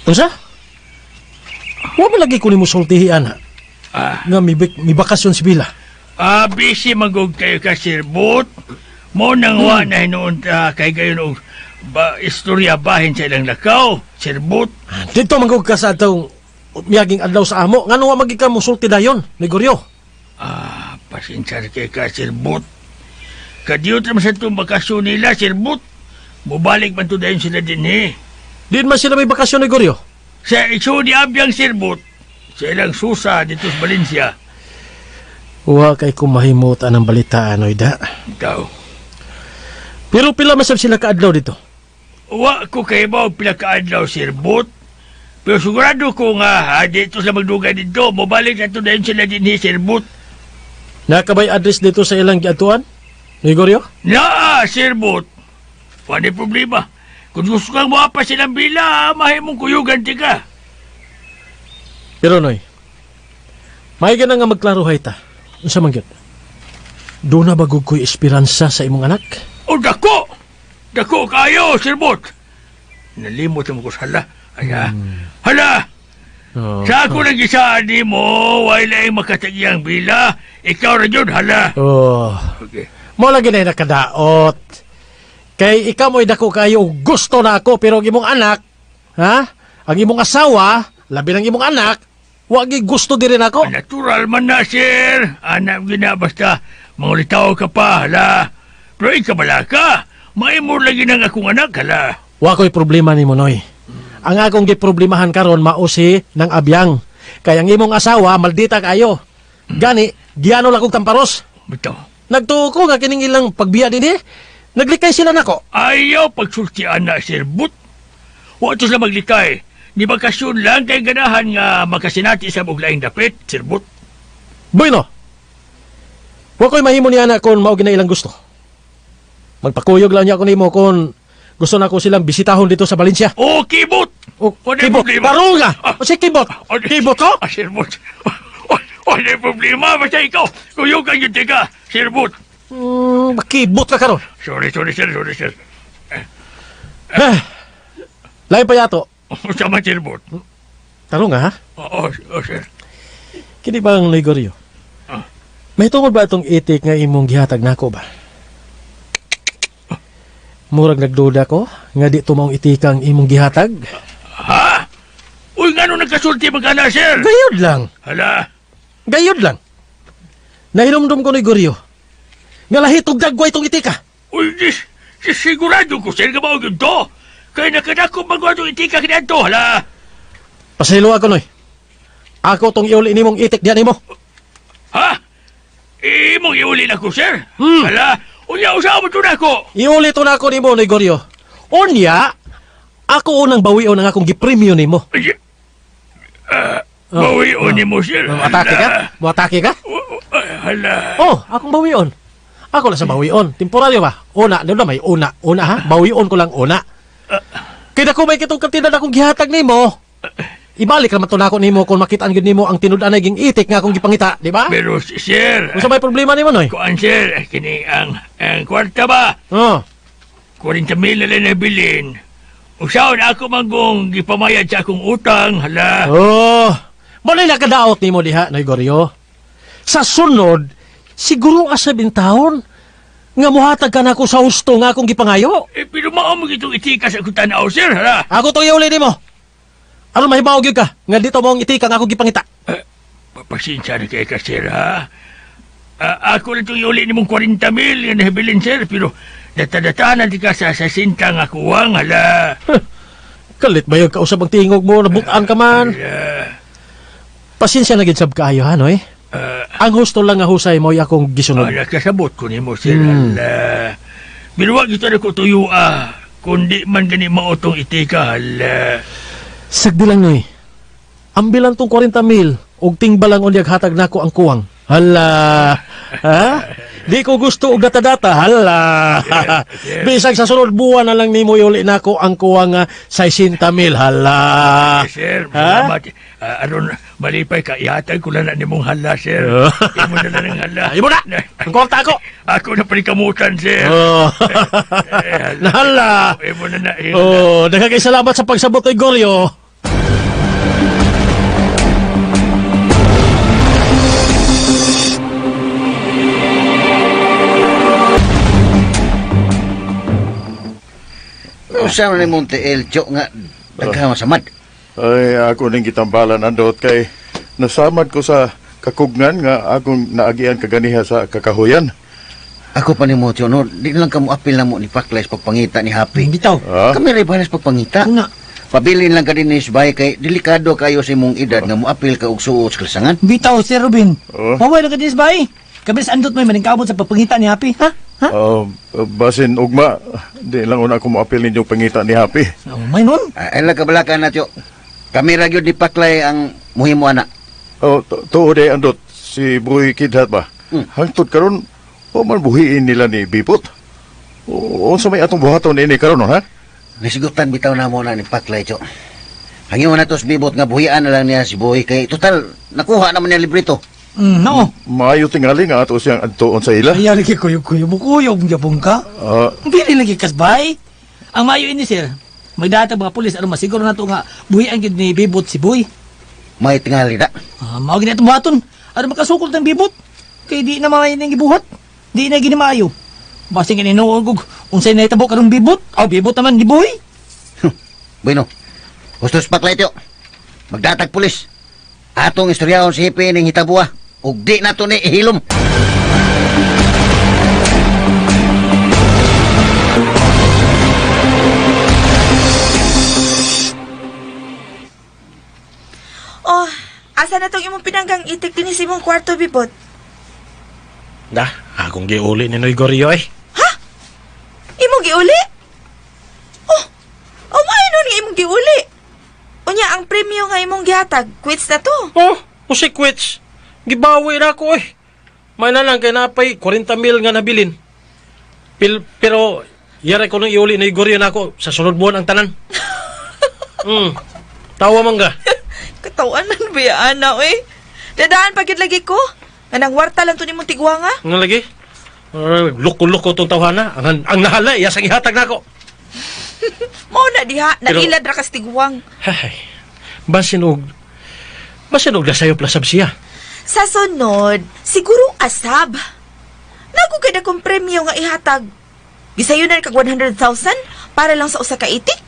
Unsa? Wa man lagi ko nimo sultihi ana. Nga mi bakasyon si Bila. Ah, busy magog kayo ka, Sir Bot. Mo nang wa na hinuon ta kay gayon og ba, istorya bahin sa ilang lakaw, Sir Bot. Dito manggug ka sa atong miyaging adlaw sa amo. Ngano wa magi ka mosulti dayon, Negoryo? Ah, pasensya na kay ka, Sir Bot. Kadiyot naman sa itong bakasyon nila, Sir Bot. Mubalik man to dayon sila din eh. Di man sila may bakasyon, Negoryo. Sa iso ni Abyang Sir Bot, sa ilang susa dito sa Valencia. Wa kay kumahimot anang balitaan, oy da. Ikaw. Pero pila masab sila kaadlaw dito? Wa ko kay ba pila kaadlaw, Sir Bot. Pero sigurado ko nga, ha, dito sila magdugay dito. Mubalik na to dayon sila din eh, Sir Bot. Nakabay address dito sa ilang giatuan? Negoryo? Naa, Sir Bot. Wala problema. Kung gusto kang mapa silang bila, mahimong kuyugan ti ka. Pero noy, may na nga magklarohay ta. Unsa man gyud? Doon na bagog ko'y esperansa sa imong anak? O dako! Dako kayo, sirbot. Nalimot mo ko sa hala. Ay, hala! Oh. Sa ako nang gisaan ni mo, walay makatagiyang bila. Ikaw ra yun, hala. Oh. Okay. Mo lagi na nakadaot. Kay ikaw mo'y dako kayo gusto na ako pero ang imong anak, ha? Ang imong asawa, labi ng imong anak, wa gi gusto diri nako. Natural man na, sir. Anak gina, basta mangulitaw ka pa, hala. Pero ikabala ka. Maimor lagi ng akong anak, hala. Wa ko'y problema nimo Noy. Ang akong giproblemahan karon mao si nang abyang. Kay ang imong asawa maldita kayo. Gani, giano lang kog tamparos. Bitaw. Nagtuo ko nga kining ilang pagbiya dinhi. Naglikay sila nako. Ayaw pagsultian na, sir. But, wa to sila maglikay. Ni bakasyon lang kay ganahan nga makasinati sa buglaing dapit, sir But. Bueno. Wa ko'y mahimo niya na kung mao gina ilang gusto. Magpakuyog lang niya ako nimo kung gusto na ko silang bisitahon dito sa Valencia. Oh, kibot! O, Wala kibot, problema. barunga! Ah. O si kibot, Ah, kibot ko? Ah, sir But. Wala problema. Basta ikaw, kuyog ang yun ka, sir But. Kibot ka karon. Sorry, sorry, sir. Sorry, sir. Eh, lain pa yato. Sama, sir But. Tarong ha? Oo, oh, sir. Kini bang Ligoryo? Ah. May tungod ba itong itik nga imong gihatag nako ba? Murag nagduda ko nga di tumaong itikang imong gihatag. Ha? Uy, nga nung nagkasulti magkana, sir? Gayod lang. Hala. Gayod lang. Nahinumdum ko ni Goryo. Nga lahi tog dagway itong itika. Uy, dis, sigurado ko, sir, nga yun to. Kaya nakadako bago itong itika kinato, hala. Pasaylo ako, Noy. Ako tong iuli nimong itik diyan nimo. Ha? Imong iuli na ko, sir. Hmm. Hala, unya usaha mo to na ako. Iuli to na ako nimo, Noy Goryo. Unya, ako unang bawion ang akong gipremyo nimo. Ay, bawion ni mo, sir. Oh, Atake ka? Mo atake ka? Hala. Oh, akong bawion. Ako lang sa bawion. Temporaryo ba? Una, di ba may una? Una ha? Bawion ko lang una. Kaya ko may kitong kantidad akong gihatag nimo. Ibalik naman to nako nimo kung makitaan gyud nimo ang tinud-anay ging itik nga akong gipangita, di ba? Pero, sir, Unsa may problema nimo, Noy? kuan, sir, kini ang kwarta ba? Oh. 40 mil na lang nabilin. Usaon ako manggong gipamayad sa akong utang, hala. Oh, mo na nakadaot nimo diha, Noy Goryo. Sa sunod, siguro asa taon nga muhatag ka nako sa husto nga akong gipangayo. Eh, pero mao mo itong itika sa akong tanaw, sir, hala. Ako to iuli nimo. Aron mahibaw gyud ka nga dito mo ang itika nga akong gipangita. Pasensya na kay ka, sir, ha? Ah, ako lang itong iuli ni mong 40 mil nga nahabilin, sir, pero data-datanan di ka sa 60 nga kuwang, hala. Kalit ba yung kausap ang tingog mo, nabukaan ka man. Hala. Pasensya na gid sab kaayo ha, Noy. Ang husto lang nga husay mo akong gisunod. Ala, kasabot ko nimo, sir, hala. Pero wag ito na ko tuyo, ah. Kundi man gani mautong itika, hala. Sagdi lang, Noy. Ambilan tong 40 mil og tingbalang unyag hatag nako ang kuwang. Hala. Ha? Di ko gusto og data-data. Hala. Bisag sa sunod buwan na lang nimo iuli nako ang kuwang nga 60 mil. Hala. Eh, sir, Ha? salamat. Ah, aron malipay ka, ihatag ko lang na nimong hala, sir. Oh. Imo na lang ang hala. Imo na. Ang kwarta ako. Ako na panikamutan, sir. Oh. Eh, hala. Nahala. Imo na na. Imo na. Oh, daghang kay salamat sa pagsabot kay Goryo. Usa man ni Monte El Cho nga daghan masamad. Ay, ako ning gitambalan andot kay nasamad ko sa kakugngan nga akong naagian kaganiha sa kakahuyan. Ako pa ni mo, Cho, no? Di lang kamo apil na mo ni Paklay sa pagpangita ni Happy. Bitaw. Ah? Kami rin ba sa pagpangita? Una. Pabilin lang ka din ni Sbay kay delikado kayo sa imong edad nga moapil ka og suot sa kalsangan. Bitaw, Sir Robin. Oh. Maway na ka din, bay. Kami sa andot mo maningkamot sa pagpangita ni Happy, ha? Ha? Basin ugma, di lang una ako moapil ninyo pangita ni Happy. Oh, may nun. Ay lang kabalakan na, Cho. Kami ra gyud ni Paklay ang muhimo ana. Oh, tuod eh, andot, si Buhi Kidhat ba? Hangtod karon, o man buhiin nila ni Bipot. O, unsa may atong buhaton ini karon, ha? Nasigutan bitaw na mo na ni Paklay, Cho. Hangyo na to sa bibot nga buhian na lang niya si Boy kay total nakuha naman niya librito. No. Maayo tingali nga ato siyang adtuon sa ila. Ayaw lagi kuyog-kuyog mo kuyog gyapon ka. Ah, Dili lagi kasbay. Ang maayo ini sir. Magdatag mga pulis aron masiguro nato nga buhi ang gid ni Bibot si Boy. May tingali na. Ah, mao gid atong buhaton. Aron makasukol tang Bibot. Kay di na maayo ning gibuhat. Di na gini maayo. Basing ininuog og unsay nahitabo karong Bibot. Aw Bibot naman ni Boy. Bueno, hustos paklay tiyo. Magdatag pulis. Atong istoryahon si Hepe ning hitabua. Ug di na to ni ihilom. Oh, asa na tong imong pinanggang itik dinhi sa imong kwarto, Bibot? Da, akong giuli ni Noy Gorio eh. Imong giuli? Oh, oh maayo nun nga imong giuli. Unya, ang premyo nga imong gihatag, quits na to. Oh, usi quits. Gibawi na ako eh. May na lang kay napay 40 mil nga nabilin. Pero yara ko nang iuli ni Gorio na ako sa sunod buwan ang tanan. Tawa man ka. Katawanan ba ya, ana, eh? Dadaan pa gyud lagi ko. Nga nang warta lang to nimong tigwanga. Nga lagi? Loko-loko tong tawhana. Ang nahala, iya sang ihatag nako. Mao na diha, Pero- nailad ra kas tigwang. Hay. Basin og nasayop lasab siya. Sa sunod, siguro asab. Nago kay akong premyo nga ihatag. Gisayunan kag 100,000 para lang sa usa ka itik.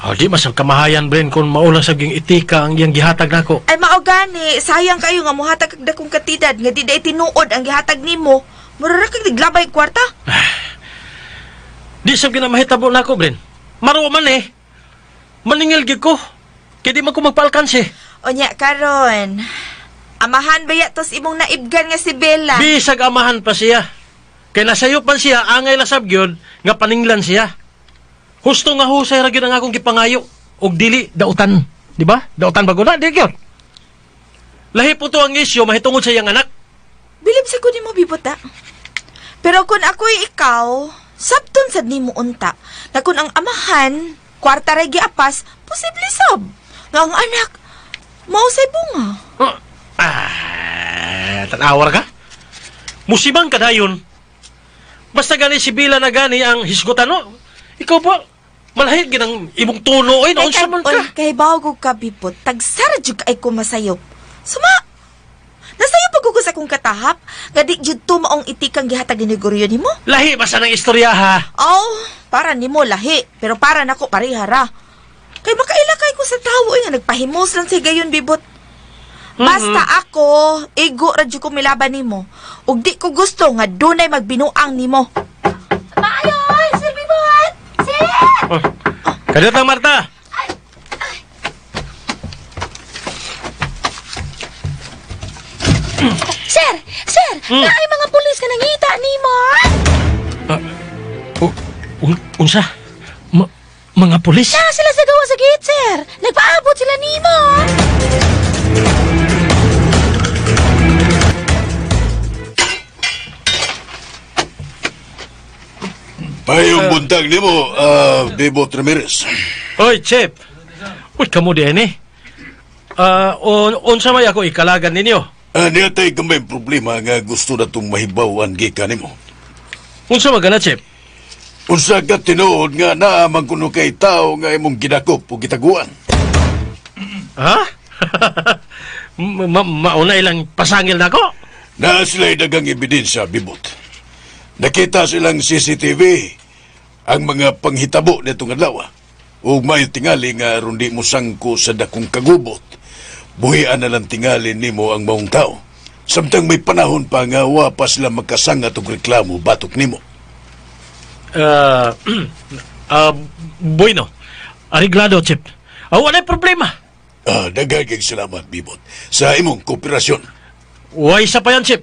Ah, di masab kamahayan, Bren, kung maula sa ging itika ang iyang gihatag nako. Ay mao gani, sayang kayo nga mohatag kag dakong katidad nga di day tinuod ang gihatag nimo. Mura ra kag naglabay og kwarta. Di sab ginamahitabo nako, Bren. Maruwa man eh. Maningil gid ko. Kay di man ko magpaalkanse. Unya karon. Amahan ba ya tos imong naibgan nga si Bella? Bisag amahan pa siya. Kay nasayop man siya, angay lasab gyud nga paninglan siya. Husto nga husay ra gyud ang akong gipangayo og dili dautan, di ba? Dautan bago na, di gyud. Lahi po to ang isyu mahitungod sa iyang anak. Bilib sa ko nimo bibota. Pero kung ako'y ikaw, sabton sad nimo unta. Na kung ang amahan, kwarta ra giapas, posible sab. Nga ang anak, mao say bunga. Ah, tanawar ka? Musibang ka dayon. Basta gani si Bila na gani ang hisgutan no. Ikaw ba malahi gid ang imong tono oy, naunsa man ka? Kay bago ka bibot, tagsara jud ay ko masayop. Suma. Nasayop pag ko sa akong katahap, nga di jud to maong itikang gihatag ni Gregorio nimo. Lahi ba sa nang istorya ha? Aw, para nimo lahi, pero para nako parehara. Kay makaila kay ko sa tawo eh, nga nagpahimos lang sa gayon bibot. Basta ako, igo ra jud ko milaban nimo. Ug di ko gusto nga dunay magbinuang nimo. Maayo, Sir Bibot! Sir! Oh. Kadiyot lang, Marta. Sir! Sir! Naay mga pulis ka nangita nimo! Unsa? Mga pulis? Na sila sa gawa sa gate, sir! Nagpaabot sila nimo! Payong buntag nimo, Bibot Ramirez. Oy, Chef. Uy, kamo di eh. Unsa may ako ikalagan ninyo? Niya tay gamay problema nga gusto na itong mahibawan gikan nimo. Unsa magana, Chef? Unsa ka tinuod nga naamang kuno kay tao nga imong gidakop o gitaguan? Ha? Mauna ilang pasangil nako. Na sila'y dagang ebidensya, Bibot. Nakita silang CCTV ang mga panghitabo nitong adlaw. Ug may tingali nga aron di mo sangko sa dakong kagubot. Buhian na lang tingali nimo ang maong tao. Samtang may panahon pa nga wa pa sila magkasangat og reklamo batok nimo. Bueno. Ariglado, Chef. Wala'y problema. Daghang salamat, Bibot, sa imong kooperasyon. Way sa pa yan, Chef.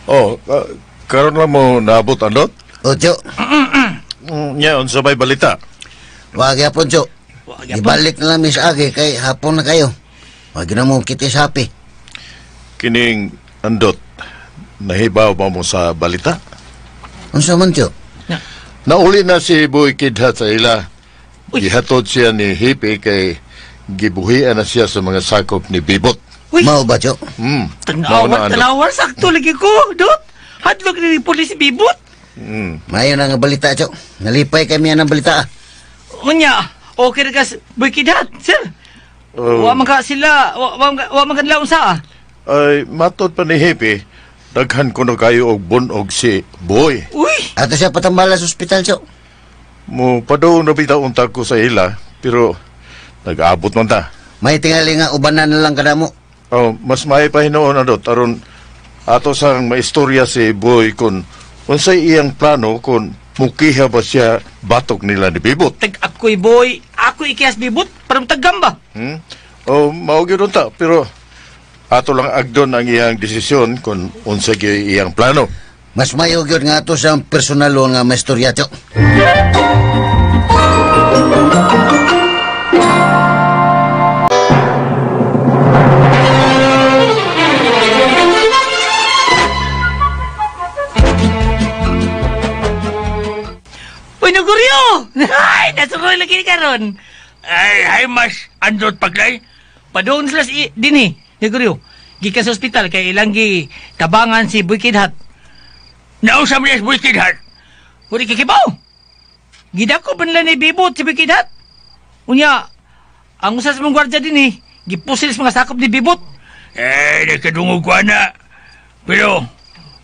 Oh, karon lang mo naabot andot? O, Tiyo. Nya unsa may balita? Wag yapon, Tiyo. Ibalik na lang mi sa agi kay hapon na kayo. Wag na mo kita sa happy. Kining andot, nahibaw ba mo sa balita? Unsa man, Tiyo? Nauli na si Boy Kidhat sa ila. Uy. Gihatod siya ni Hippie kay gibuhian na siya sa mga sakop ni Bibot. Uy. Mao ba, Chok? Mao na, Tanawa, Andot. tanawa, sakto lagi ko, Dot. Hadlok ni pulis si Bibot. Mayo na nga balita, Chok. Nalipay kami ang balita. Ah. Unya, okay ra ka Boy Kidhat, sir. Oh. Wa man ka sila, wa man ka nila unsa ah. Ay, matod pa ni Hippie, daghan ko na kayo og bunog si Boy. Uy, Ato siya patambala sa ospital, Chok. Mo padung na bitaw unta ko sa ila, pero nag-abot man ta. May tingali nga ubanan na lang kadamo. Oh, mas may pa hinuon Andot aron ato sang maistorya si Boy kung unsay iyang plano kung mukiha ba siya batok nila ni Bibot. tag ako'y boy, ako ikiyas Bibot, parang tagam ba? Hmm? Oh, mao gyud unta pero ato lang agdon ang iyang desisyon kung unsay gyud iyang plano. Mas mayo gyud nga ato siyang personalo nga maistorya, Chok. Uy, naguryo! Ay, nasuroy lagi ni karon. Ay, ay mas Andot paglay. Padung sila si dinhi, naguryo. Gikan sa ospital kay ilang gi tabangan si Boy Kidhat. Nausa mo niya si Boy Kidhat. Uri kikibaw. Gidako pa nila ni Bibot si Boy Kidhat. Unya, ang usa sa mga gwardya dinhi, gipusil sa mga sakop ni Bibot. Eh, nagkadungog ko na. Pero,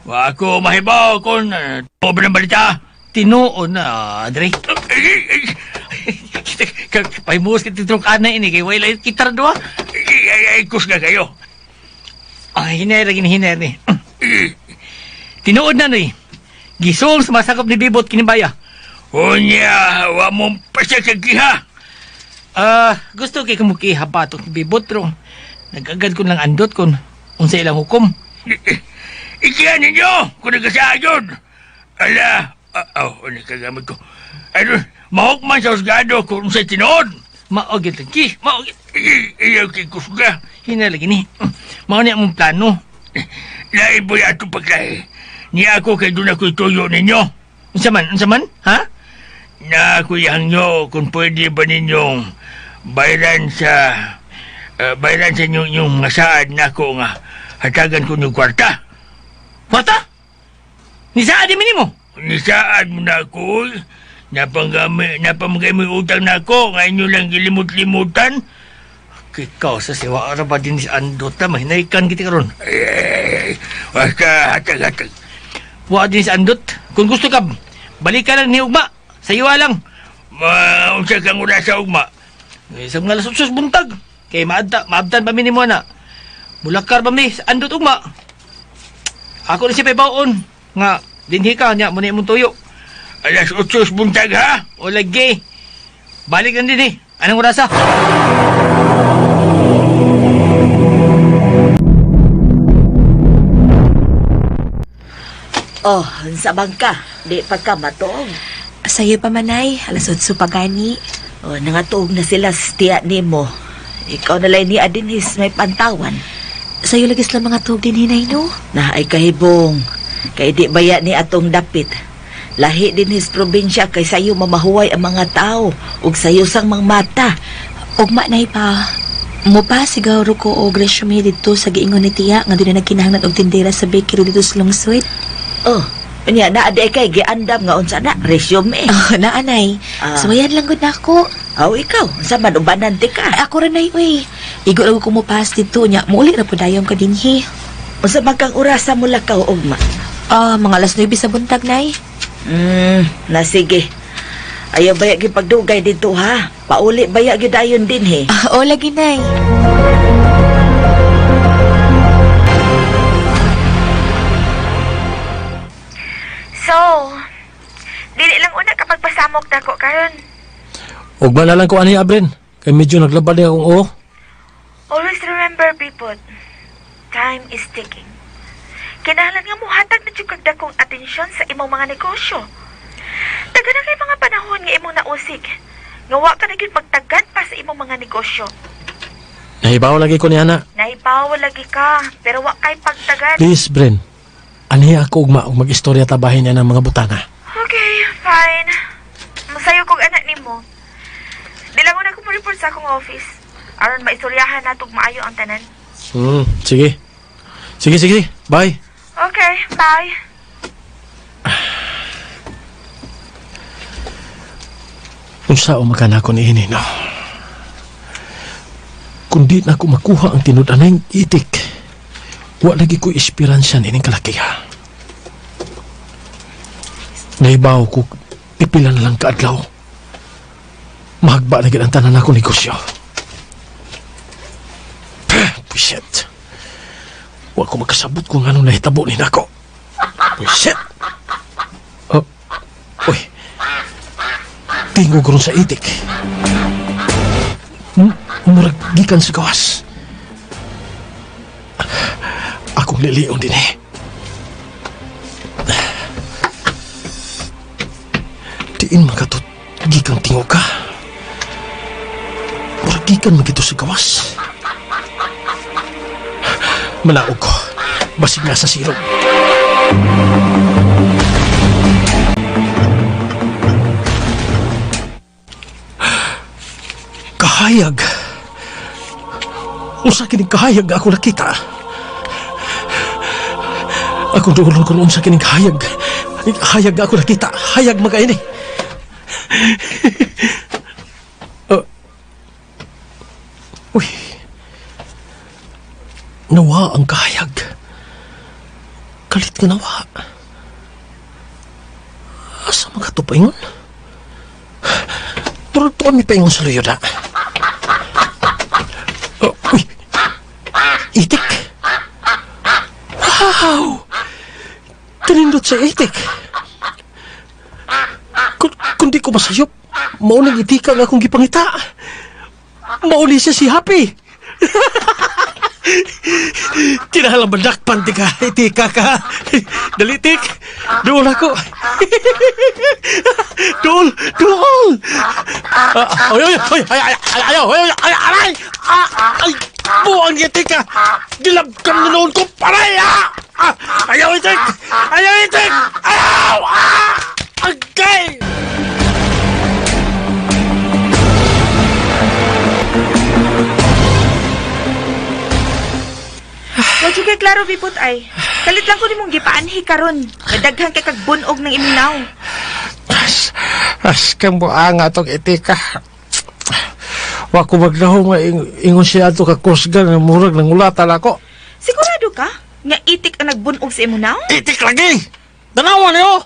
wa ako mahibaw kung uh, ba ng balita. Tinuon na, Andre. Paimuos kita trunk ana ini kay way lay kita ra duha. Ay, ay, ay, kusga kayo. Ay, hinay ra gini hinay ni. Tinuod na noy. Gisuong sa masakop ni Bibot kini baya. Unya, wa mong pasakagiha. Ah, gusto kay kumukiha batok ni Bibot pero nagagad ko lang andot kon unsa ilang hukom. Ikihan ninyo kung nagkasayon. Ala, oh, ano kagamit ko. Ano, mahukman sa husgado kung sa tinood. Mao gyud lagi, mao gyud. Iyaw kay kusga. Hinay lagi ni. Mao ni among plano. Lain po yato paglahi. Niya ako kay doon ako'y tuyo ninyo. Unsa man, ha? Na kuyang nyo kung pwede ba ninyong bayaran sa bayaran sa inyong, inyong mga saad nako nga hatagan ko ng kwarta. Kwarta? Ni saad di mo? Nisaad mo na ako. Napamagay mo yung utang na ako. Ngayon nyo lang gilimut-limutan. Kikaw sa siwa ara ba din si Andot na mahinaykan kita karon. Ay, ay, ay. Basta hatag-hatag. Wa din si Andot. Kung gusto ka, balik ka lang ni Ugma. Sa iyo lang. Maunsa kang ura sa ugma. Eh, sa mga alas 8 buntag. Kay maabtan pa mi nimo na. Mulakar pa mi sa Andot ugma. Ako ni si Paybaon nga dinhi ka nya mo na imong tuyo. Alas 8 buntag ha? O lagi. Balik lang din eh. Anong orasa? Oh, unsa man ka? Di pa ka matuog. Sayo pa manay, alas 8 pa gani. Oh, nangatuog na sila sa tiya nimo. Ikaw na lang ni Adinis may pantawan. Sayo lagi sila mga tuog din hinay no. Na ay kahibong. Kay di baya ni atong dapit. Lahi din his probinsya kay sayo mamahuway ang mga tao ug sayo sang mga mata. Ugma nay pa. Mupa siguro ko og resume didto sa giingon ni tiya nga doon na nagkinahanglan og tindera sa bakery dito sa lungsod. Oh, unya na adi kay giandam nga unsa na resume. Oh, naanay. Ah. Suwayan lang gud nako. Aw ikaw, unsa man ubanan ti ka? Ay, ako ra nay uy. Igo ra ko mupas didto nya muuli ra pud dayon ka dinhi. Unsa man kang orasa mo lakaw ugma? Ah, mga alas 9 sa buntag nay. Na sige. Ayaw baya gyud pagdugay dito ha. Pauli baya gyud dayon dinhi. Ah, o lagi nay. So, dili lang una kapag pasamok dako karon. Ugma na lang ko ani Abren. Kay medyo naglabad na akong oo. Always remember, Bipot, time is ticking. Kinahanglan nga muhatag na jud kag dakong atensyon sa imong mga negosyo. Taga na kay mga panahon nga imong nausig. Nga wa ka na gyud pagtagad pa sa imong mga negosyo. Nahibaw lagi ko ni ana. Nahibaw lagi ka, pero wa kay pagtagad. Please, Bren. Anhi ako ugma og mag-istorya tabahin niya ng mga butanga. Okay, fine. Masayo kog anak nimo. mo report sa akong office. Aron maistoryahan nato og maayo ang tanan. Sige. Sige, sige. Bye. Okay, bye. Unsa o makanako ni ini, no? Kung di na ako makuha ang tinud-anay itik, wa lagi ko esperansa nining kalakiha. Naibaw ko, pipila na lang kaadlaw. Mahagba na gid ang tanan akong negosyo. Puiset. Wa ko makasabot kung anong nahitabo ni nako. Puiset. Oh, uy. Tingog ron sa itik. Murag gikan sa gawas. Akong lilion din eh. Diin makatut gikan tingog ka. Murag gikan magito sa gawas. Manaog ko. Basig nga sa silong. Kahayag. Usa kining kahayag nga ako nakita. Akong duolon kung unsa kining kahayag. Hayag nga ako nakita. Hayag magaini. Uy. Nawa ang kahayag. Kalit nga nawa. Asa mga to paingon? Murag tuon mi paingon sa luyo na. Oh, uy. Itik. Wow! Tinindot sa itik. Kung di ko masayop, mauning itika nga akong gipangita. Mauli siya si Happy. Tinahalang bandakpan di ka, itika ka. Dali, tik. Dool ako. Dool, dool. Oy, oy, oy, ay, ay, ay, ay, ay, ay, aray! Ah, ay, buang itika. Gilabkan na noon ko, paray! Ah! Ah, ayaw, itik! Ayaw, itik! Ayaw! Ah! Agay! Wa jud kay klaro Bipot ay. Kalit lang ko nimong gipaanhi karon. Madaghan kay kag bunog ng imong naong. As kang buanga tong itika. Wa ko maglahom nga ingon siya ato ka kusgan nga murag nangulatan ako. Sigurado ka nga itik ang nagbunog sa imong naong? Itik lagi. Tanawa niyo.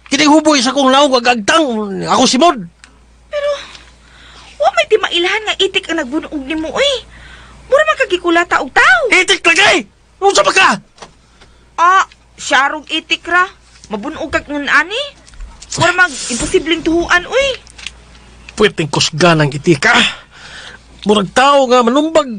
Kining huboy sa kong naong agagtang ako simod. Pero wa may timailhan nga itik ang nagbunog nimo oy. Mura man kagikulata og tawo. Itik lagi. Unsa ba ka? Ah, syarog itik ra. Mabunog kag ngun ani. Mura mag imposibleng tuhuan oy. Pweteng kusgan ang itika. Murag tao nga manumbag.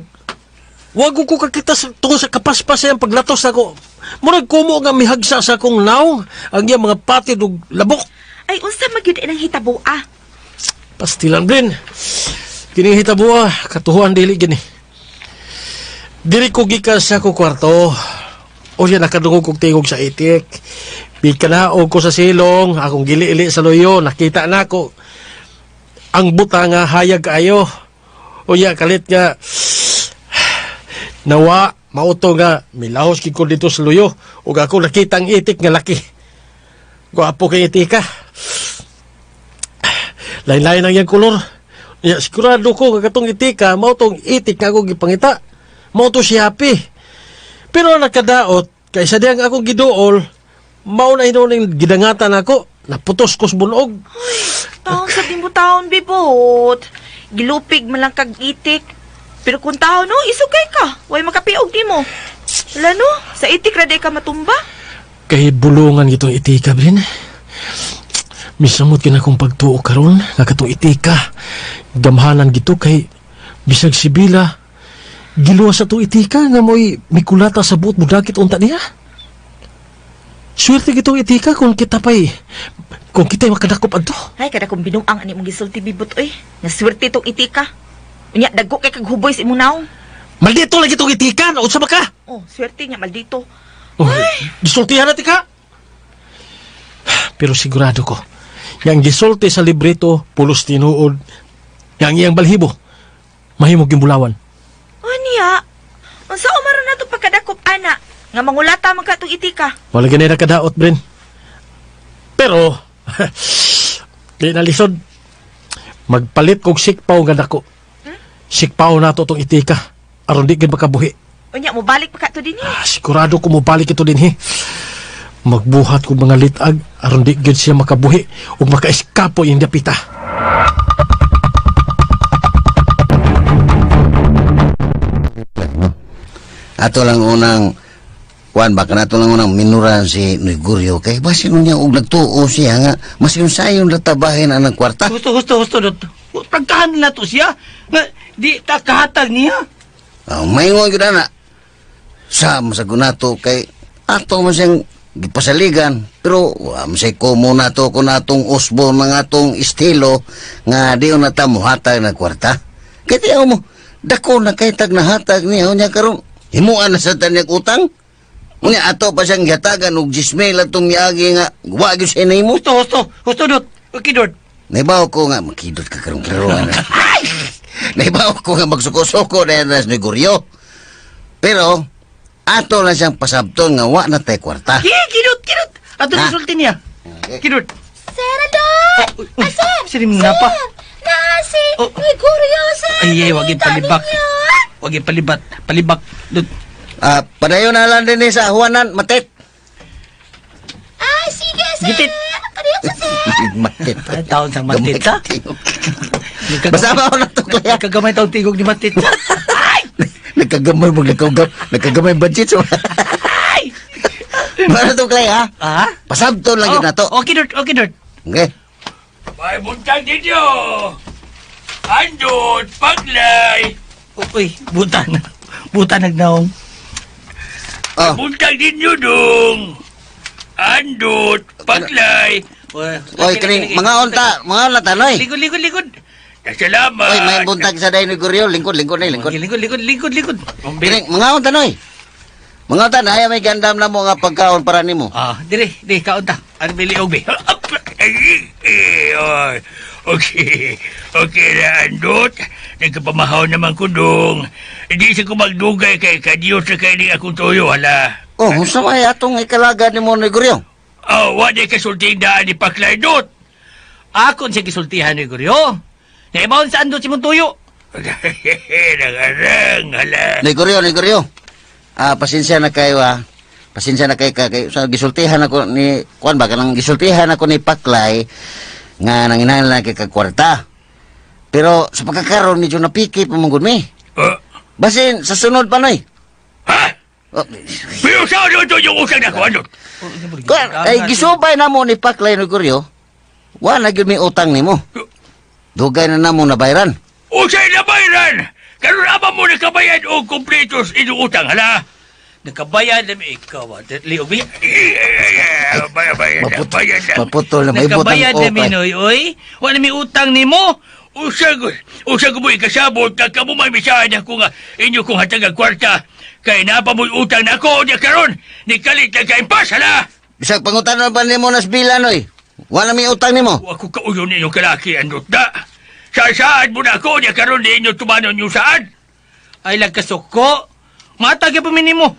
Wag ko kakita sa, tungkol sa kapaspas sa iyang paglatos ako. Murag kumo nga mihagsa sa akong naong ang iyang mga patid ug labok. Ay unsa magyud inang hitabo ah? Pastilan blin. Kini hitabo ah, katuhuan dili gini. Dili ko gikan sa akong kwarto. O siya nakadungog kog tingog sa itik. Bika na og ko sa silong, akong gili-ili sa luyo, nakita na ako. Ang buta nga hayag ayo. O ya kalit nga nawa mauto nga milahos gid ko dito sa luyo ug ako nakita ang itik nga laki. Gwapo kay itika. Lain-lain ang iyang kolor. Ya, sigurado ko nga katong itika, mao tong itik nga akong gipangita. Mao to si Happy. Pero nakadaot, kaysa diyang akong giduol, mao na hinuon gidangatan ako. Naputos ko sa bunog. Taon sa mo taon, Bibot. Gilupig man lang kag itik. Pero kung taon, no, isugay ka. Way makapiog nimo. Wala no, sa itik ra day ka matumba. Kay bulungan gitong itika, Brin. Misamot kina akong pagtuo karon nga katong itika. Gamhanan gito kay bisag si Bila giluwas sa itong itika nga mo'y mikulata sa buot mudakit unta niya. Swerte gitong itika kung kita pa'y kung kita'y makadakop adto. Ay, kada kong binuang ani mong gisulti, Bibot, oy. Nga swerte tong itika. Unya, dagko kay kag huboy sa imong naong. Maldito lagi itong itika, unsa ba ka? Oh, swerte niya, maldito. Oh, gisultihan na tika. Pero sigurado ko, yang gisulti sa libreto, pulos tinuod, yang iyang balhibo. Mahimog yung bulawan. Unya, unsa umaron na to pagkadakop ana nga mangulata man ka tong itika. Wala ganay na kadaot, Bren. Pero, di na lisod. Magpalit kog sikpaw nga dako. Sikpaw na to tong itika. Aron di gid makabuhi. Unya mobalik pa ka to dinhi. Ah, sigurado ko mobalik ito din, he. Magbuhat kog mga litag aron di gid siya makabuhi ug makaeskapo yung dapita. Ato lang unang kuan ba kanato lang unang minuran si Noy Guryo kay basin niya og nagtuo siya nga mas yung sayon latabahin ang kwarta. Gusto, gusto, gusto, Dot. Pagkahan na to siya. Nga, di ta kahatag niya. Oh, maingon gyud ana. Sa masagunato kay ato man siyang gipasaligan pero wa man say kumo nato kun atong usbo mga atong estilo nga di na ta mohatag ng kwarta. Kay tiyaw mo dako na kay tag nahatag niya unya karon himuan na sa tanyag utang. Unya ato pa siyang gihatagan og 10,000 atong miagi nga wa gyud siya nahimo. Gusto, gusto, gusto, Dot. Okay, Dot. Naibaw ko nga makidot ka karong klaroan. Ay! Naibaw ko nga magsuko-suko na yan ni Guryo. Pero ato lang siyang pasabton nga wa na tay kwarta. Kidot, kidot. Ato Ha? na sulti niya. Kidot. Sir Adot! Asar! Sino mo na pa? Na si Oh. Gregorio, sir! Ay, ay, wag yung Nakita palibak. ninyo? Wag yung palibat. Palibak. Dot. Ah, padayon na lang din eh sa Juanan, matit. Ah, sige, sir! Gitit. Kadiyo sa sir! Matit. Ay, taon sang matit, ha? Basta ba na to kaya? Nagkagamay taong tigog ni Matit. Nagkagamay mo nagkagam, nagkagamay budget so. Para to klay ha. Ha? Pasabton lang yun na to. Okay, Dot. Okay, Dot. Okay. May buntag ninyo! Andot, paglay! Uy, buta na. Buta nagnaong. Oh. Buntag ninyo dong! Andot, paglay! Oy, kining mga onta, mga onta tanoy. Likod, likod, likod. Salamat! Oy, may buntag sa day ni Guryo, lingkod, lingkod na, lingkod. Likod, likod, likod, likod. Kining mga onta noy. Mga onta na may gandam na mo nga pagkaon para nimo. Ah, dire, dire, kaon ta. Ano bili og bi? Eh, oy. Okay, okay na, Andot. Nagkapamahaw naman ko dong. Hindi siya ko magdugay kay kadiyos sa kay ni akong tuyo, hala. Oh, unsa may atong ikalaga nimo ni Guryo? Oh, wa di kasulting daan ni Paklay, Dot. Akon siya gisultihan ni Guryo. Naibaon sa andot si Montuyo. Nangarang, hala. Ni Guryo, ni Guryo. Ah, pasensya na kayo ah. Pasensya na kay ka kay sa gisultihan ako ni kuan ba kanang gisultihan ako ni Paklay nga nanginahanglan kay kag kwarta. Pero sa pagkakaroon medyo napiki pa man gud mi. Ah, Basin sa sunod pa noy. ha? Oh, Pero saan ito yung usag na ko, Andot? kuan, ay gisubay na mo ni Paklay ni Guryo. Wa na gyud mi utang nimo. Dugay na namo nabayran. Usay na bayran! Karon ama mo nakabayad o kompletos inyong utang, hala? Nakabayad na mi ikaw. ah. Liog bi. Bayad, bayad, bayad na. Maputol na may butang Nakabayad na mi okay. noy, oy. Wala mi utang nimo. Usag, usag mo ikasabot ka kamo may misahan ako nga inyo kong hatag ang kwarta. Kay napa mo'y utang na ako niya karon. Ni kalit na kaimpas, hala! Bisag pangutanon pa nimo nas bila noy. Wa na mi utang nimo. Wa ko kauyon ninyo kalaki, andot na. Sa saan mo na ako niya karon di inyo tumanon yung saan? Ay lagkasuko. Matag pa mi nimo.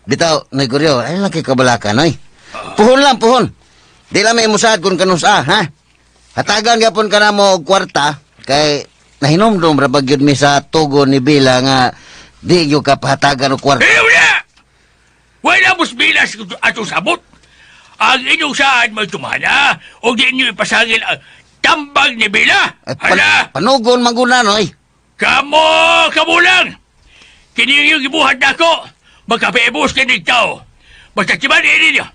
Bitaw, Noy Guryo, ay lang kay kabalaka, Noy. Puhon lang, puhon. Di lang may musaad kung kanusa, ha? Hatagan gapon ka na mo og kwarta, kay nahinomdom ra ba gyud mi sa tugo ni Bila nga di gyud ka pahatagan og kwarta. Eh, wala! Wala mos bilas atong sabot. Ang inyong saan may tumana o di inyo ipasangil ang tambag ni Bila. Ay, Hala! panugon man gud na, Noy. Kamo, kamo lang! Kini yung gibuhat nako. Magkapaibos kinig tao. Basta timan ini niyo.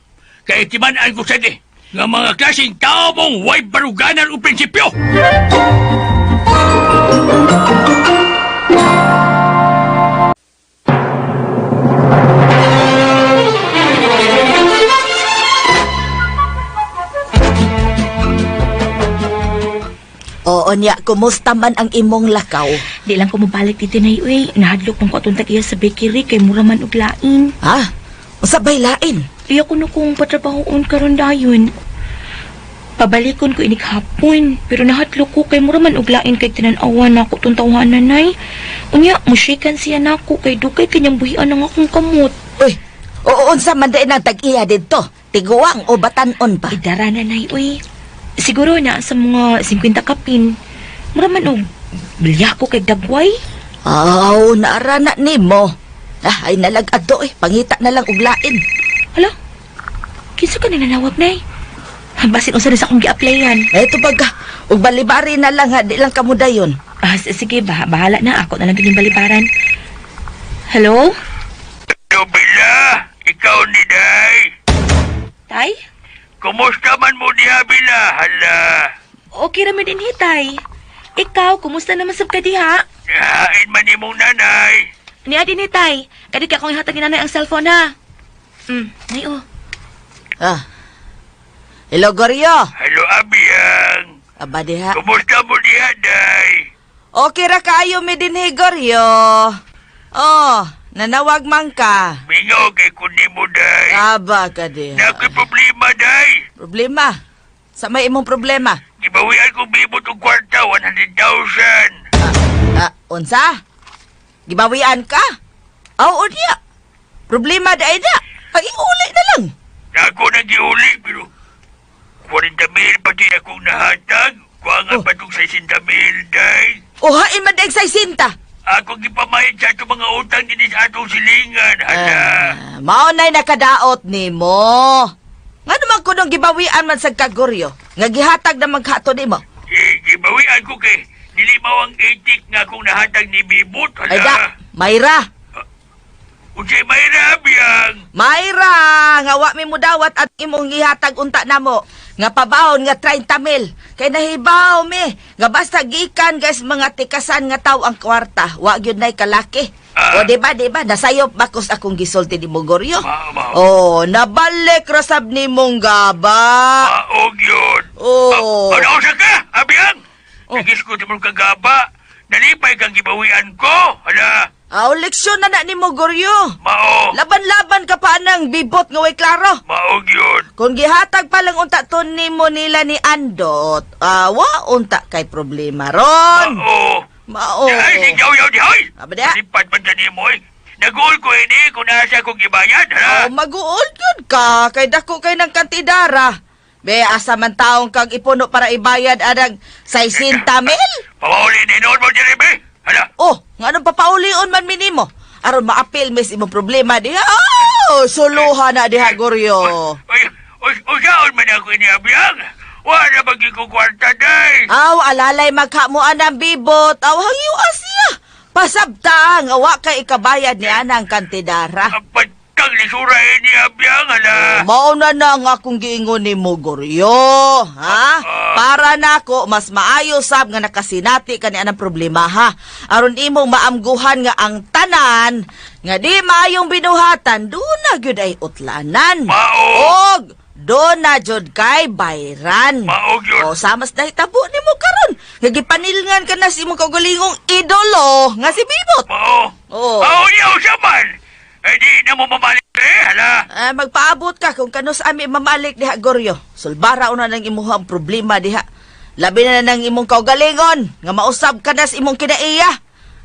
Kaya timan-an ko sa di. Nga mga klaseng tao mong way baruganan o prinsipyo. Oo niya, kumusta man ang imong lakaw? Di lang ko mabalik dito na uy. Nahadlok pang ko atong tag-iya sa bakery kay mura man og lain. Ha? Unsa bay lain? Iya ko na kung patrabahoon karon dayon. Pabalikon ko inig hapon, pero nahadlok ko kay mura man og lain kay tinan-awan nako tong tawhana, Nay. Unya, mushikan siya nako kay dugay kanyang buhian ang akong kamot. Uy, oo, unsa man dahil ang tag-iya dito? Tiguang o batanon pa? Idara na, Nay, uy. Siguro na sa mga 50 kapin. Mura man og bilya ko kay dagway. Aw, naara na nimo. Ah, ay nalag-ado eh. Pangita na lang og lain. Hala, kinsa ka nananawag, Nay? Basin unsa na sa akong gi-applyan. Eh, tubag ka. Ug balibari na lang ha, di lang kamudayon. Ah, sige, bahala na. Ako na lang yung balibaran. Hello? Hello, Bila. Ikaw ni Day. Tay? Kumusta man mo diha, Bila? Hala. Okay ra man din, Tay. Ikaw, kumusta naman sab ka diha? Hain man imong nanay. Niya din ni Tay. Kadi ka akong ihatag ni nanay ang cellphone ha. Nay oh. Ah. Hello, Goryo. Hello, Abiyang. Aba diha. Kumusta mo diha, Day? Okay ra kaayo mi dinhi, Goryo. Oh, nanawag man ka. Mingaw kay kundi mo, Day. Aba ka diha. Nakoy problema, Day. Problema? Sa may imong problema? Gibawian ko bibot og kwarta, 100,000. Ah, unsa? Gibawian ka? Aw, unya. Problema dai na. Ay, uli na lang. Ako nang giuli, pero 40,000 pati akong nahatag. Kuha nga Oh. pa itong 60,000, Day. O, hain man daig 60. Ako gipamayad sa atong mga utang dinhi sa atong silingan, hala. Ah, mao na'y nakadaot nimo. Nga naman kunong gibawian man sa kagoryo, nga gihatag na maghato nimo. Eh, gibawian ko kay dili mao ang itik nga akong nahatag ni Bibot, hala. Ay da, Mayra. Unsay may rabiyang? Mayra, nga wa mi mudawat at imong gihatag unta namo. Nga pabaon nga 30 mil. Kay nahibaw mi, nga basta gikan guys mga tikasan nga taw ang kwarta, wa gyud nay kalaki. Ah. O di ba, di ba, nasayop bakos akong gisulti ni Mogoryo. Ma, ma. O, nabalik rasab ni mong gaba. Maog yun. Oh. Ano sa ka, abiyang? Oh. Nagis ko timong kagaba. Nalipay kang gibawian ko. Hala, Aw, leksyon na na ni Mogoryo. mao. Laban-laban ka pa nang bibot nga way klaro. Maog yun. Kung gihatag pa lang unta to nimo nila ni Andot, wa unta kay problema ron. Mao. Mao. Ay, sigaw yaw di hoy. Aba diha? Lipat man sa nimo eh. Naguol ko ini kung nasa akong gibayad, hala. Oh, maguol gyud ka kay dako kay ng kantidara. Be asa man taong kag ipuno para ibayad adag 60 mil? Pawauli ni noon mo, Jeremy. Hala. Oh, nganong papaulion man minimo? Aron maapil mis imong problema diha. Oh, suluha na diha Goryo. Ay, usaon man ako ini abiyang. Wala bagi ko kwarta, day. Aw, alalay maghamuan ang bibot. Aw, hangyo siya. Pasabta nga wa kay ikabayad ni anang kantidara. Ang lisura ini abiyang, hala. Mao na na nga akong giingon ni mo, Goryo. Ha? Para nako mas maayo sab nga nakasinati kani anang problema ha. Aron imong maamguhan nga ang tanan nga di maayong binuhatan duna gyud ay utlanan. Mao. Og doon na jud kay bayran. Mao gyud. O samas nahitabo nimo karon. Nga gipanilngan ka na sa imong kaugalingong idolo nga si Bibot. Mao. Oo. Mao niya usapan. Eh di na mo mamalik eh, hala. Ah, magpaabot ka kung kanus ami mamalik diha Goryo. Sulbara una nang imuhang problema diha. Labi na nang imong kaugalingon nga mausab ka na sa imong kinaiya.